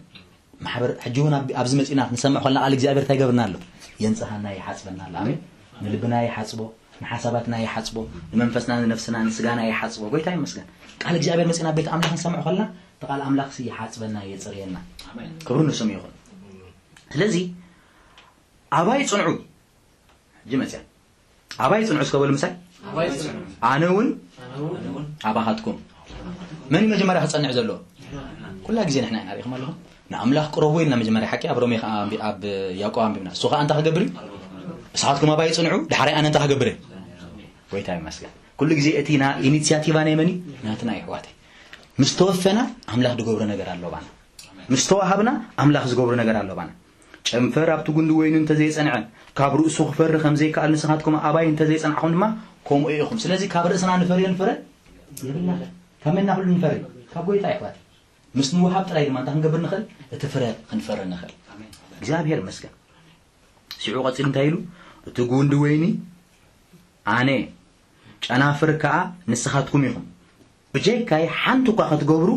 ማሕበር ሕጂ እውን ኣብ-፣ ኣብዚ መጺና ክንሰምዕ ከለና ቃል እግዚኣብሔር እንታይ ይገብርና ኣሎ? የንጽሃና፣ ይሓጽበና ኣሎ። ኣሜን። ንልብና ይሓጽቦ፣ ንሓሳባትና ይሓጽቦ፣ ንመንፈስና፣ ንነፍስና፣ ንስጋና ይሓጽቦ። ጎይታ ይመስገን። ቃል እግዚኣብሔር መጺና ቤት ኣምላኽ ክንሰምዕ ከለና እቲ ቃል ኣምላኽሲ ይሓጽበና፣ የጽርየና። ኣሜን። ክብሪ ንስሙ ይኹን። ስለዚ ኣባይ ጽንዑ። ሕጂ መጽያ። ኣባይ ጽንዑ እስከ በሉ ምሳይ። ኣባይ ጽንዑ። ኣነ እውን ኣነ እውን ኣባኻትኩም። መን እዩ መጀመርያ ክጸንዕ ዘለዎ? ኩላ ግዜ ንሕና ኢና። ሪኢኹም ኣለኹም? ንኣምላኽ ቅረቡ ኢልና መጀመርያ ሓቂ ኣብ ሮሜ ከኣ ኣንቢ-፣ ኣብ ያዕቆብ ኣንቢብና። እሱ ከኣ እንታይ ክገብር እዩ? ንስኻትኩም ኣባይ ጽንዑ፣ ዳሕራይ ኣነ እንታይ ክገብር እየ? ጎይታ ይመስገን። ኩሉ ግዜ እቲ ና-፣ ኢኒሲያቲቫ ናይ መን እዩ? ናትና እዩ ኣሕዋተይ። ምስ ተወፈና ኣምላኽ ዝገብሮ ነገር ኣሎ ባና። ምስ ተዋሃብና ኣምላኽ ዝገብሮ ነገር ኣሎ ባና። ጨንፈር ኣብቲ ጉንዲ ወይኒ እንተዘይጸንዐ፣ ካብ ርእሱ ክፈሪ ከም ዘይከኣል ንስኻትኩም ኣባይ እንተዘይጸናዕኹም ድማ ከምኡ ኢኹም። ስለዚ ካብ ርእስና ንፈርዮ ንፍረ የብልና። ካብ መና ኩሉ ንፈሪ? ካብ ጎይታ ኣሕዋት። ምስ ንውሃብ ጥራይ ድማ እንታይ ክንገብር ንኽእል? እቲ ፍረ ክንፈሪ ንኽእል። እግዚኣብሔር ይመስገን። ሽዑ ቀጺሉ እንታይ ኢሉ? እቲ ጉንዲ ወይኒ ኣነ፣ ጨናፍር ከኣ ንስኻትኩም ኢኹም። ብጀካይ ሓንቲ እኳ ክትገብሩ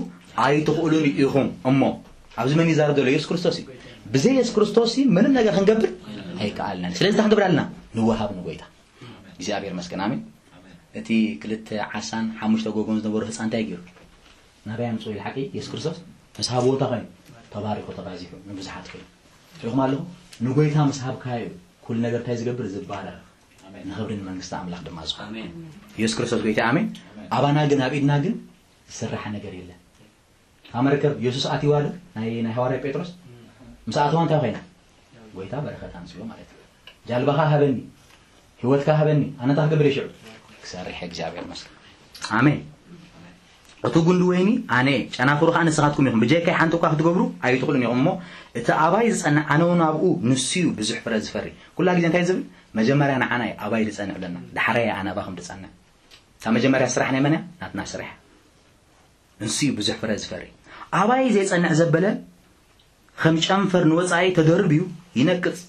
ኣይትኽእሉን ኢኹም። እሞ ኣብዚ መን ይዛረብ ዘሎ? የሱስ ክርስቶስ እዩ። ብዘይ የሱስ ክርስቶስ ምንም ነገር ክንገብር ኣይከኣልናን። ስለዚ እንታይ ክንገብር ኣለና? ንወሃብ ንጎይታ። እግዚኣብሔር ይመስገን። ኣሜን። እቲ ክልተ ዓሳን ሓሙሽተ ጎጎን ዝነበሩ ህፃን እንታይ ገይሩ? ናበይ ኣምፅኡ ኢሉ ሓቂ የሱስ ክርስቶስ ምስ ሃብዎ እንታይ ኮይኑ? ተባሪኹ፣ ተባዚሑ፣ ንብዙሓት ኮይኑ። ርኢኹም ኣለኹም? ንጎይታ ምስ ሃብካዮ ኩሉ ነገር እንታይ ዝገብር? ዝባረኽ። ኣሜን። ንኽብሪ ንመንግስቲ ኣምላኽ ድማ ዝኾነ። ኣሜን። የሱስ ክርስቶስ ጎይታ። ኣሜን። ኣሜን። ኣባና ግን ኣብ ኢድና ግን ዝስራሕ ነገር የለን። እታ መርከብ የሱስ ኣትይዋ ዶ? ናይ፣ ናይ ሃዋርያ ጴጥሮስ? ምስ ኣትዋ እንታይ ኮይና? ጎይታ በረኸት ኣምፅኡ ማለት እዩ። ጃልባኻ ሃበኒ፣ ህይወትካ ሃበኒ፣ ኣነ እንታይ ክገብር እየ ሽዑ? ክሰርሕ እየ፣ እግዚኣብሔር ይመስገን። ኣሜን። እቲ ጉንዲ ወይኒ ኣነ እየ፣ ጨናፍሩ ኸዓ ንስኻትኩም ኢኹም። ብጀካይ ሓንቲ እኳ ክትገብሩ ኣይትኽእሉን ኢኹም። እሞ እቲ ኣባይ ዝጸንዕ፣ ኣነ እውን ኣብኡ፣ ንሱ እዩ ብዙሕ ፍረ ዝፈሪ። ኩላ ግዜ እንታይ ዝብል? መጀመርያ ንዓና እዩ ኣባይ ዝጸንዕ ብለና። ዳሕራይ ኣነ ኣባኹም ዝጸንዕ። እታ መጀመርያ ስራሕ ናይ መን እያ? ናትና ስራሕ። ንሱ እዩ ብዙሕ ፍረ ዝፈሪ። ኣባይ ዘይጸንዕ ዘበለ ከም ጨንፈር ንወጻኢ ተደርብዩ ይነቅጽ።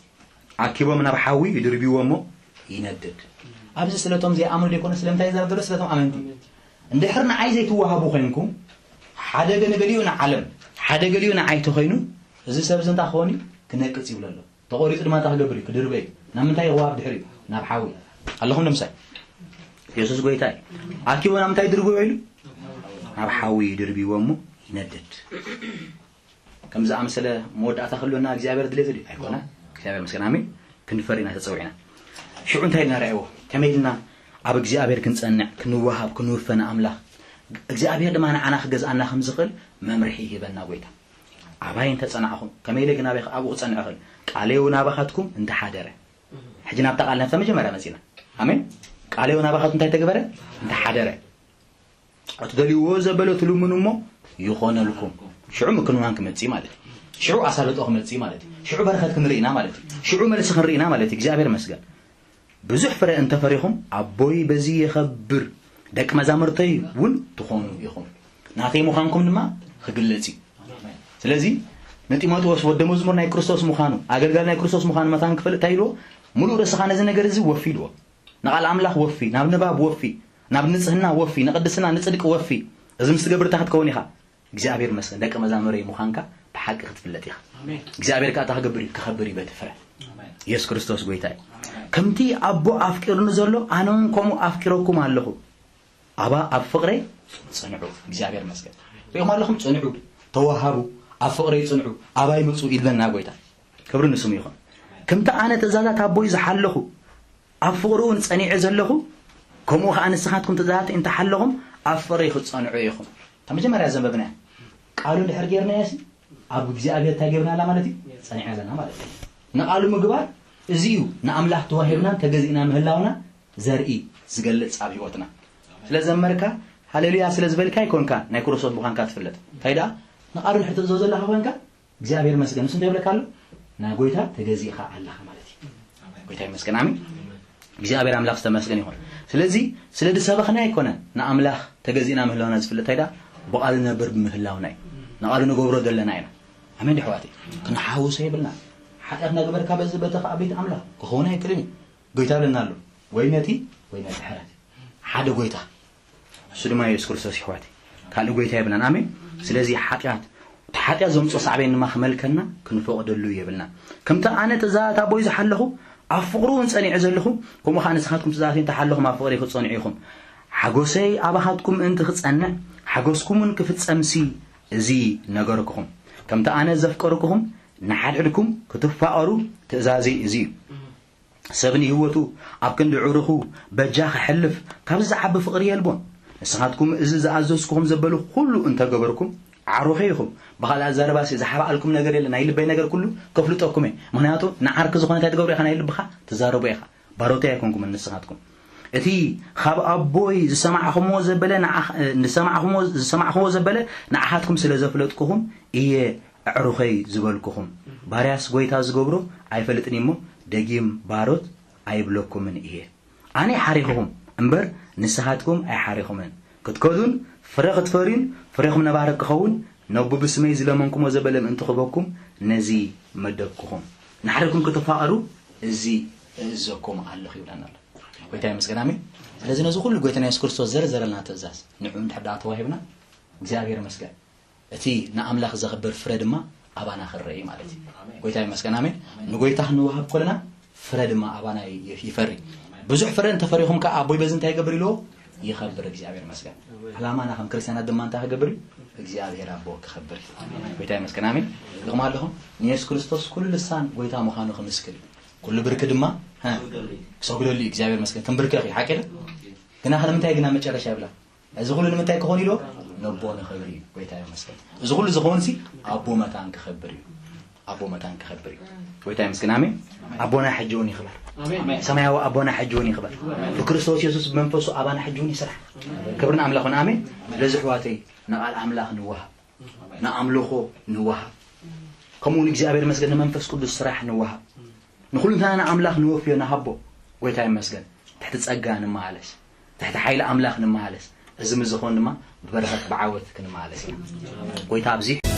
ኣኪቦም ናብ ሓዊ ይድርብይዎ እሞ ይነድድ። ኣብዚ ስለቶም ዘይኣምኑ ዘይኮነ ስለምንታይ ይዛረብ ዘሎ? ስለቶም ኣመንቲ። እንድሕር ንዓይ ዘይትወሃቡ ኮይንኩም፣ ሓደ ገ-፣ ንገሊኡ ንዓለም፣ ሓደ ገሊኡ ንዓይ ተኮይኑ፣ እዚ ሰብ እዚ እንታይ ክኸውን እዩ? ክነቅጽ ይብሎ ኣሎ። ተቖሪጹ ድማ እንታይ ክገብር እዩ? ክድርበ እዩ። ናብ ምንታይ ይወሃብ ድሕሪኡ? ናብ ሓዊ። ኣለኹም ዶ ምሳይ? የሱስ ጎይታ እዩ። ኣኪቦ ናብ ምንታይ ድርብዮ ኢሉ? ናብ ሓዊ ድርብይዎ እሞ ይነድድ። ከም ዝኣመሰለ መወዳእታ ክህልወና እግዚኣብሔር ድሌቱ ድዩ? ኣይኮነ። እግዚኣብሔር መስገን። ኣሜን። ክንፈር ኢና ተጸዊዕና። ሽዑ እንታይ ኢልና ንርኣይዎ? ከመይ ኢልና ኣብ እግዚኣብሔር ክንጸንዕ፣ ክንወሃብ፣ ክንውፈ ንኣምላኽ? እግዚኣብሔር ድማ ንዓና ክገዝኣና ከም ዝኽእል መምርሒ ይህበና ጎይታ። ኣባይ እንተ ጸናዕኹም፣ ከመይ ኢለ ግን ኣበይ ኣብኡ ክጸንዕ እኽእል? ቃለይ እውን ኣባኻትኩም እንተ ሓደረ። ሕጂ ናብታ ቃል ናብታ መጀመርያ መጺና። ኣሜን። ቃለይ እውን ኣባኻትኩም እንታይ ተገበረ? እንተ ሓደረ። እትደልይዎ ዘበለ ትልምኑ እሞ ይኾነልኩም። ሽዑ ምክንዋን ክመጽእ ማለት እዩ። ሽዑ ኣሳልጦ ክመጽእ ማለት እዩ። ሽዑ በረኸት ክንርኢ ኢና ማለት እዩ። ሽዑ መልሲ ክንርኢ ኢና ማለት እዩ። እግዚኣብሔር ይመስገን። ብዙሕ ፍረ እንተፈሪኹም ኣቦይ በዚ የኸብር፣ ደቂ መዛሙርተይ እውን ትኾኑ ኢኹም። ናተይ ምዃንኩም ድማ ክግለጽ እዩ። ስለዚ ንጢሞቴዎስ ወዲ መዝሙር ናይ ክርስቶስ ምዃኑ፣ ኣገልጋሊ ናይ ክርስቶስ ምዃኑ መታን ክፈልጥ እንታይ ኢልዎ? ሙሉእ ርእስኻ ነዚ ነገር እዚ ወፊ ኢልዎ። ንቓል ኣምላኽ ወፊ፣ ናብ ንባብ ወፊ፣ ናብ ንጽህና ወፊ፣ ንቕድስና ንጽድቂ ወፊ። እዚ ምስ ትገብር እንታይ ክትከውን ኢኻ? እግዚኣብሔር ይመስገን፣ ደቂ መዛሙረይ ምዃንካ ብሓቂ ክትፍለጥ ኢኻ። ኣሜን። እግዚኣብሔር ከኣ እንታይ ክገብር እዩ? ክኸብር እዩ በቲ ፍረ። ኣሜን። የሱስ ክርስቶስ ጎይታ እዩ። ኣሜን። ከምቲ ኣቦ ኣፍቂሩኒ ዘሎ፣ ኣነ እውን ከምኡ ኣፍቂረኩም ኣለኹ። ኣባ ኣብ ፍቕረይ ጽንዑ። እግዚኣብሔር ይመስገን። ሪኢኹም ኣለኹም? ጽንዑ፣ ተወሃቡ፣ ኣብ ፍቕረይ ጽንዑ፣ ኣባይ ምጹ ኢልበና ጎይታ። ክብሪ ንስሙ ይኹን። ከምቲ ኣነ ትእዛዛት ኣቦይ ዝሓለኹ፣ ኣብ ፍቕሩ እውን ጸኒዐ ዘለኹ፣ ከምኡ ኸኣ ንስኻትኩም ትእዛዛት እንተሓለኹም፣ ኣብ ፍቕረይ ክትጸንዑ ኢኹም። እታ መጀመርያ ዘንበብናያ ቃሉ እንድሕር ጌርናዮ ሲ፣ ኣብ እግዚኣብሔር እንታይ ጌርና ኣላ ማለት እዩ? ጸኒዕና ኣለና ማለት እዩ። ንቓሉ ምግባር እዚ እዩ ንኣምላኽ ተዋሂብናን ተገዚእና ምህላውና ዘርኢ ዝገልጽ ኣብ ህይወትና። ስለ ዘመርካ፣ ሃሌሉያ ስለ ዝበልካ ኣይኮንካ ናይ ክርስቶስ ምዃንካ ትፍለጥ። እንታይ ደኣ? ንቓሉ እንድሕር ትእዘዞ ዘለኻ ኮንካ፣ እግዚኣብሔር ይመስገን። ንሱ እንታይ ይብለካ ኣሎ? ናይ ጎይታ ተገዚእኻ ኣለኻ ማለት እዩ። ጎይታ ይመስገን። ኣሜን። እግዚኣብሔር ኣምላኽ ዝተመስገን ይኹን። ስለዚ ስለ ዝሰበኽና ኣይኮነን ንኣምላኽ ተገዚእና ምህላውና ዝፍለጥ። እንታይ ደኣ? ብቓሉ ንነብር ብምህላውና እዩ። ንቓሉ ንገብሮ ዘለና ኢና። ኣሜን ዶ ኣሕዋተይ? ክንሓውሶ የብልና። ሓጢኣት እናገበርካ በዚ በተኻ ኣብ ቤት ኣምላኽ ክኸውን ኣይክእልን እዩ። ጎይታ ይብለና ኣሎ። ወይ ነቲ ወይ ነቲ ሕረት። ሓደ ጎይታ። እሱ ድማ የሱስ ክርስቶስ ይሕዋት። ካልእ ጎይታ የብልናን። ኣሜን። ስለዚ ሓጢኣት፣ እቲ ሓጢኣት ዘምጽኦ ሳዕቤን ድማ ክመልከና ክንፈቕደሉ የብልና። ከምቲ ኣነ ትእዛዛት ኣቦይ ዝሓለኹ፣ ኣብ ፍቕሩ እውን ጸኒዐ ዘለኹ፣ ከምኡ ኸኣ ንስኻትኩም ትእዛዛተይ እንተሓለኹም ኣብ ፍቕረይ ክትጸንዑ ኢኹም። ሓጎሰይ ኣባኻትኩም ምእንቲ ክጸንዕ፣ ሓጎስኩም እውን ክፍጸምሲ እዚ ነገርኩኹም። ከምቲ ኣነ ዘፍቀርኩኹም፣ ንሓድሕድኩም ክትፋቐሩ ትእዛዘይ እዚ እዩ። ሰብ ንህይወቱ ኣብ ክንዲ ዕሩኹ በጃ ክሕልፍ ካብዚ ዝዓቢ ፍቕሪ የልቦን። ንስኻትኩም እዚ ዝኣዘዝኩኹም ዘበልኩ ኩሉ እንተገበርኩም፣ ዓሩኸይ ኢኹም። ብኻልእ ኣዛረባሲ ዝሓብኣልኩም ነገር የለን። ናይ ልበይ ነገር ኩሉ ከፍልጠኩም እየ። ምኽንያቱ ንዓርኪ ዝኾነ እንታይ ትገብሮ ኢኻ? ናይ ልብኻ ትዛረቦ ኢኻ። ባሮተይ ኣይኮንኩምን ንስኻትኩም። እቲ ካብ ኣቦይ ዝሰማዕኹምዎ ዘበለ ንዓኽ-፣ ዝሰማዕኹምዎ፣ ዝሰማዕኹምዎ ዘበለ ንዓኻትኩም ስለ ዘፍለጥኩኹም እየ ኣዕሩኸይ ዝበልኩኹም። ባርያስ ጐይታ ዝገብሮ ኣይፈልጥን እዩ እሞ፣ ደጊም ባሮት ኣይብለኩምን እየ። ኣነ ሓሪኹኹም እምበር፣ ንስኻትኩም ኣይሓሪኹምን። ክትከዱን ፍረ ክትፈርዩን፣ ፍሬኹም ነባሪ ክኸውን፣ ነቡ ብስመይ ዝለመንኩሞ ዘበለ ምእንቲ ክህበኩም፣ ነዚ መደብኩኹም። ንሓድሕድኩም ክትፋቐሩ፣ እዚ እእዘኩም ኣለኹ ይብለና ኣሎ። ጐይታ ይመስገን፣ ኣሜን። ስለዚ ነዚ ኩሉ ጐይታና የሱስ ክርስቶስ ዘርዘረልና ትእዛዝ፣ ንዑ እንድሕር ደኣ ተዋሂብና፣ እግዚኣብሔር ይመስገን። እቲ ንኣምላኽ ዘኽብር ፍረ ድማ ኣባና ክረአ እዩ ማለት እዩ። ኣሜን። ጐይታ ይመስገን፣ ኣሜን። ኣሜን። ንጐይታ ክንወሃብ ከለና ፍረ ድማ ኣባና ይ-፣ ይፈሪ። ኣሜን። ብዙሕ ፍረ እንተፈሪኹም ከኣ ኣቦይ በዚ እንታይ ይገብር ኢልዎ? ይኸብር፣ እግዚኣብሔር ይመስገን። ኣሜን። ዕላማና ከም ክርስትያናት ድማ እንታይ ክገብር እዩ? እግዚኣብሔር ኣቦ ክኸብር እዩ። ኣሜን። ጐይታ ይመስገን፣ ኣሜን። ኢልኹም ኣለኹም? ንየሱስ ክርስቶስ ኩሉ ልሳን ጐይታ ምዃኑ ክምስክር እዩ። ኩሉ ብርኪ ድማ፣ ሀ፣ ክሰግደሉ እዩ። ክሰግደሉ እዩ፣ እግዚኣብሔር ይመስገን። ክንብርከኽ እዩ፣ ሓቂ ዶ? ግና ንምንታይ ግና መጨረሻ ይብላ? እዚ ኩሉ ንምንታይ ክኾን ኢልዎ? ነቦ ንኽብሪ እዩ። ጐይታ ይመስገን። እዚ ኩሉ ዝኸውን ሲ ኣቦ መታን ክኸብር እዩ። ኣቦ መታን ክኸብር እዩ። ጐይታ ይመስገን። ኣሜን። ኣቦና ሕጂ እውን ይኽበር። ኣሜን። ሰማያዊ ኣቦና ሕጂ እውን ይኽበር። ብክርስቶስ የሱስ ብመንፈሱ ኣባና ሕጂ እውን ይስራሕ። ክብሪ ንኣምላኽ ይኹን። ኣሜን። ስለዚ ኣሕዋተይ ንቓል ኣምላኽ ንወሃብ። ንኣምልኾ ንወሃብ። ከምኡ እውን እግዚኣብሔር ይመስገን ንመንፈስ ቅዱስ ስራሕ ንወሃብ። ንኹልንተናና ኣምላኽ ንወፍዮ ንሃቦ። ጐይታ ይመስገን። ትሕቲ ጸጋ ንመላለስ። ትሕቲ ሓይሊ ኣምላኽ ንመላለስ። እዚ ምስ ዝኾን ድማ ብበረኸት ብዓወት ክንመላለስ ኢና። ጐይታ ኣብዚሑ